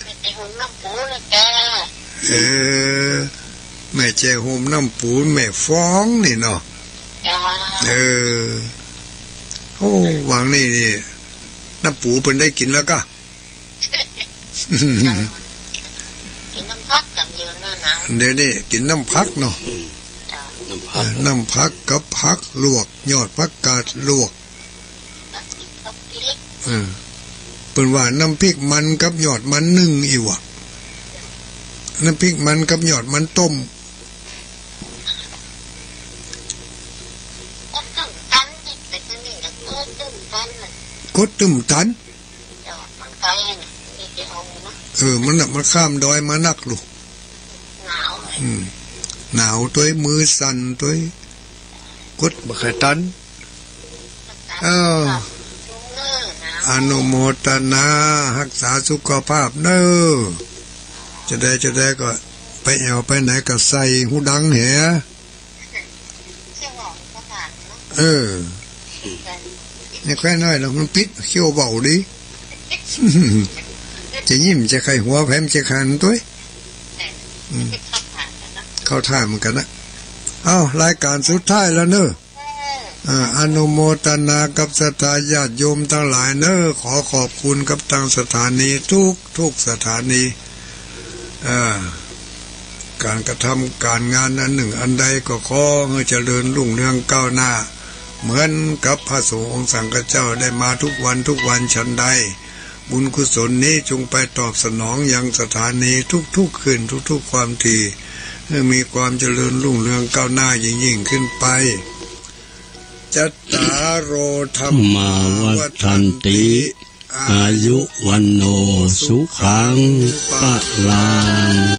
แม่แจ้ห่มน้ำปูนะจ๊ะ เออ แม่แจ้ห่มน้ำปู แม่ฟองนี่เนาะ จ้า เออ โอ้ วางนี่นี่ น้ำปูเปิ้นได้กิ๋นแล้วก่ะ กิ๋นน้ำผักจ๋ำเดียวนั่นนะ เดี๋ยวนี้กิ๋นน้ำผักเนาะ จ้า น้ำผัก เออ น้ำผักกับผักลวก ยอดผักกาดลวก เออ เปิ้นว่าน้ำพริกมันกับยอดมันนึ่งอี้วะ น้ำพริกมันกับยอดมันต้ม กดตึ้มตัน เออ มันน่ะ มันข้ามดอยมานักลูก อืม หนาวตวย มือสั่นตวย กดบ่ค่อยตัน เออ อนุโมทนา ฮักษาสุขภาพเน้อ จะใดจะใดก็ไปแอ่วไปไหนก็ใส่หูดังแห เออ นี่แค่น้อยหรอก มันปิดเขี้ยวเบาดี จะยิ้มจะใค่หัวแผมจะคันตวย อืม เข้าท่าเหมือนกันนะ เอ้า รายการสุดท้ายแล้วเน้อ อ่า อนุโมทนากับศรัทธาญาติโยมตังหลายเน้อ ขอขอบคุณกับตังสถานีทุกๆ สถานี อ่า ก๋านกระทำก๋านงานอันนึ่งอันใดก็ขอหื้อเจริญรุ่งเรืองก้าวหน้า เหมือนกับพระสงฆ์องค์สังฆเจ้าได้มาทุกวันทุกวันฉันใด บุญกุศลนี้จงไปตอบสนองยังสถานีทุกๆ คืนทุกๆ ความถี่ หื้อมีความเจริญรุ่งเรืองก้าวหน้ายิ่งๆ ขึ้นไป จัตตาโร ธัมมา วัฑฒันติ อายุ วัณโณ สุขัง พลัง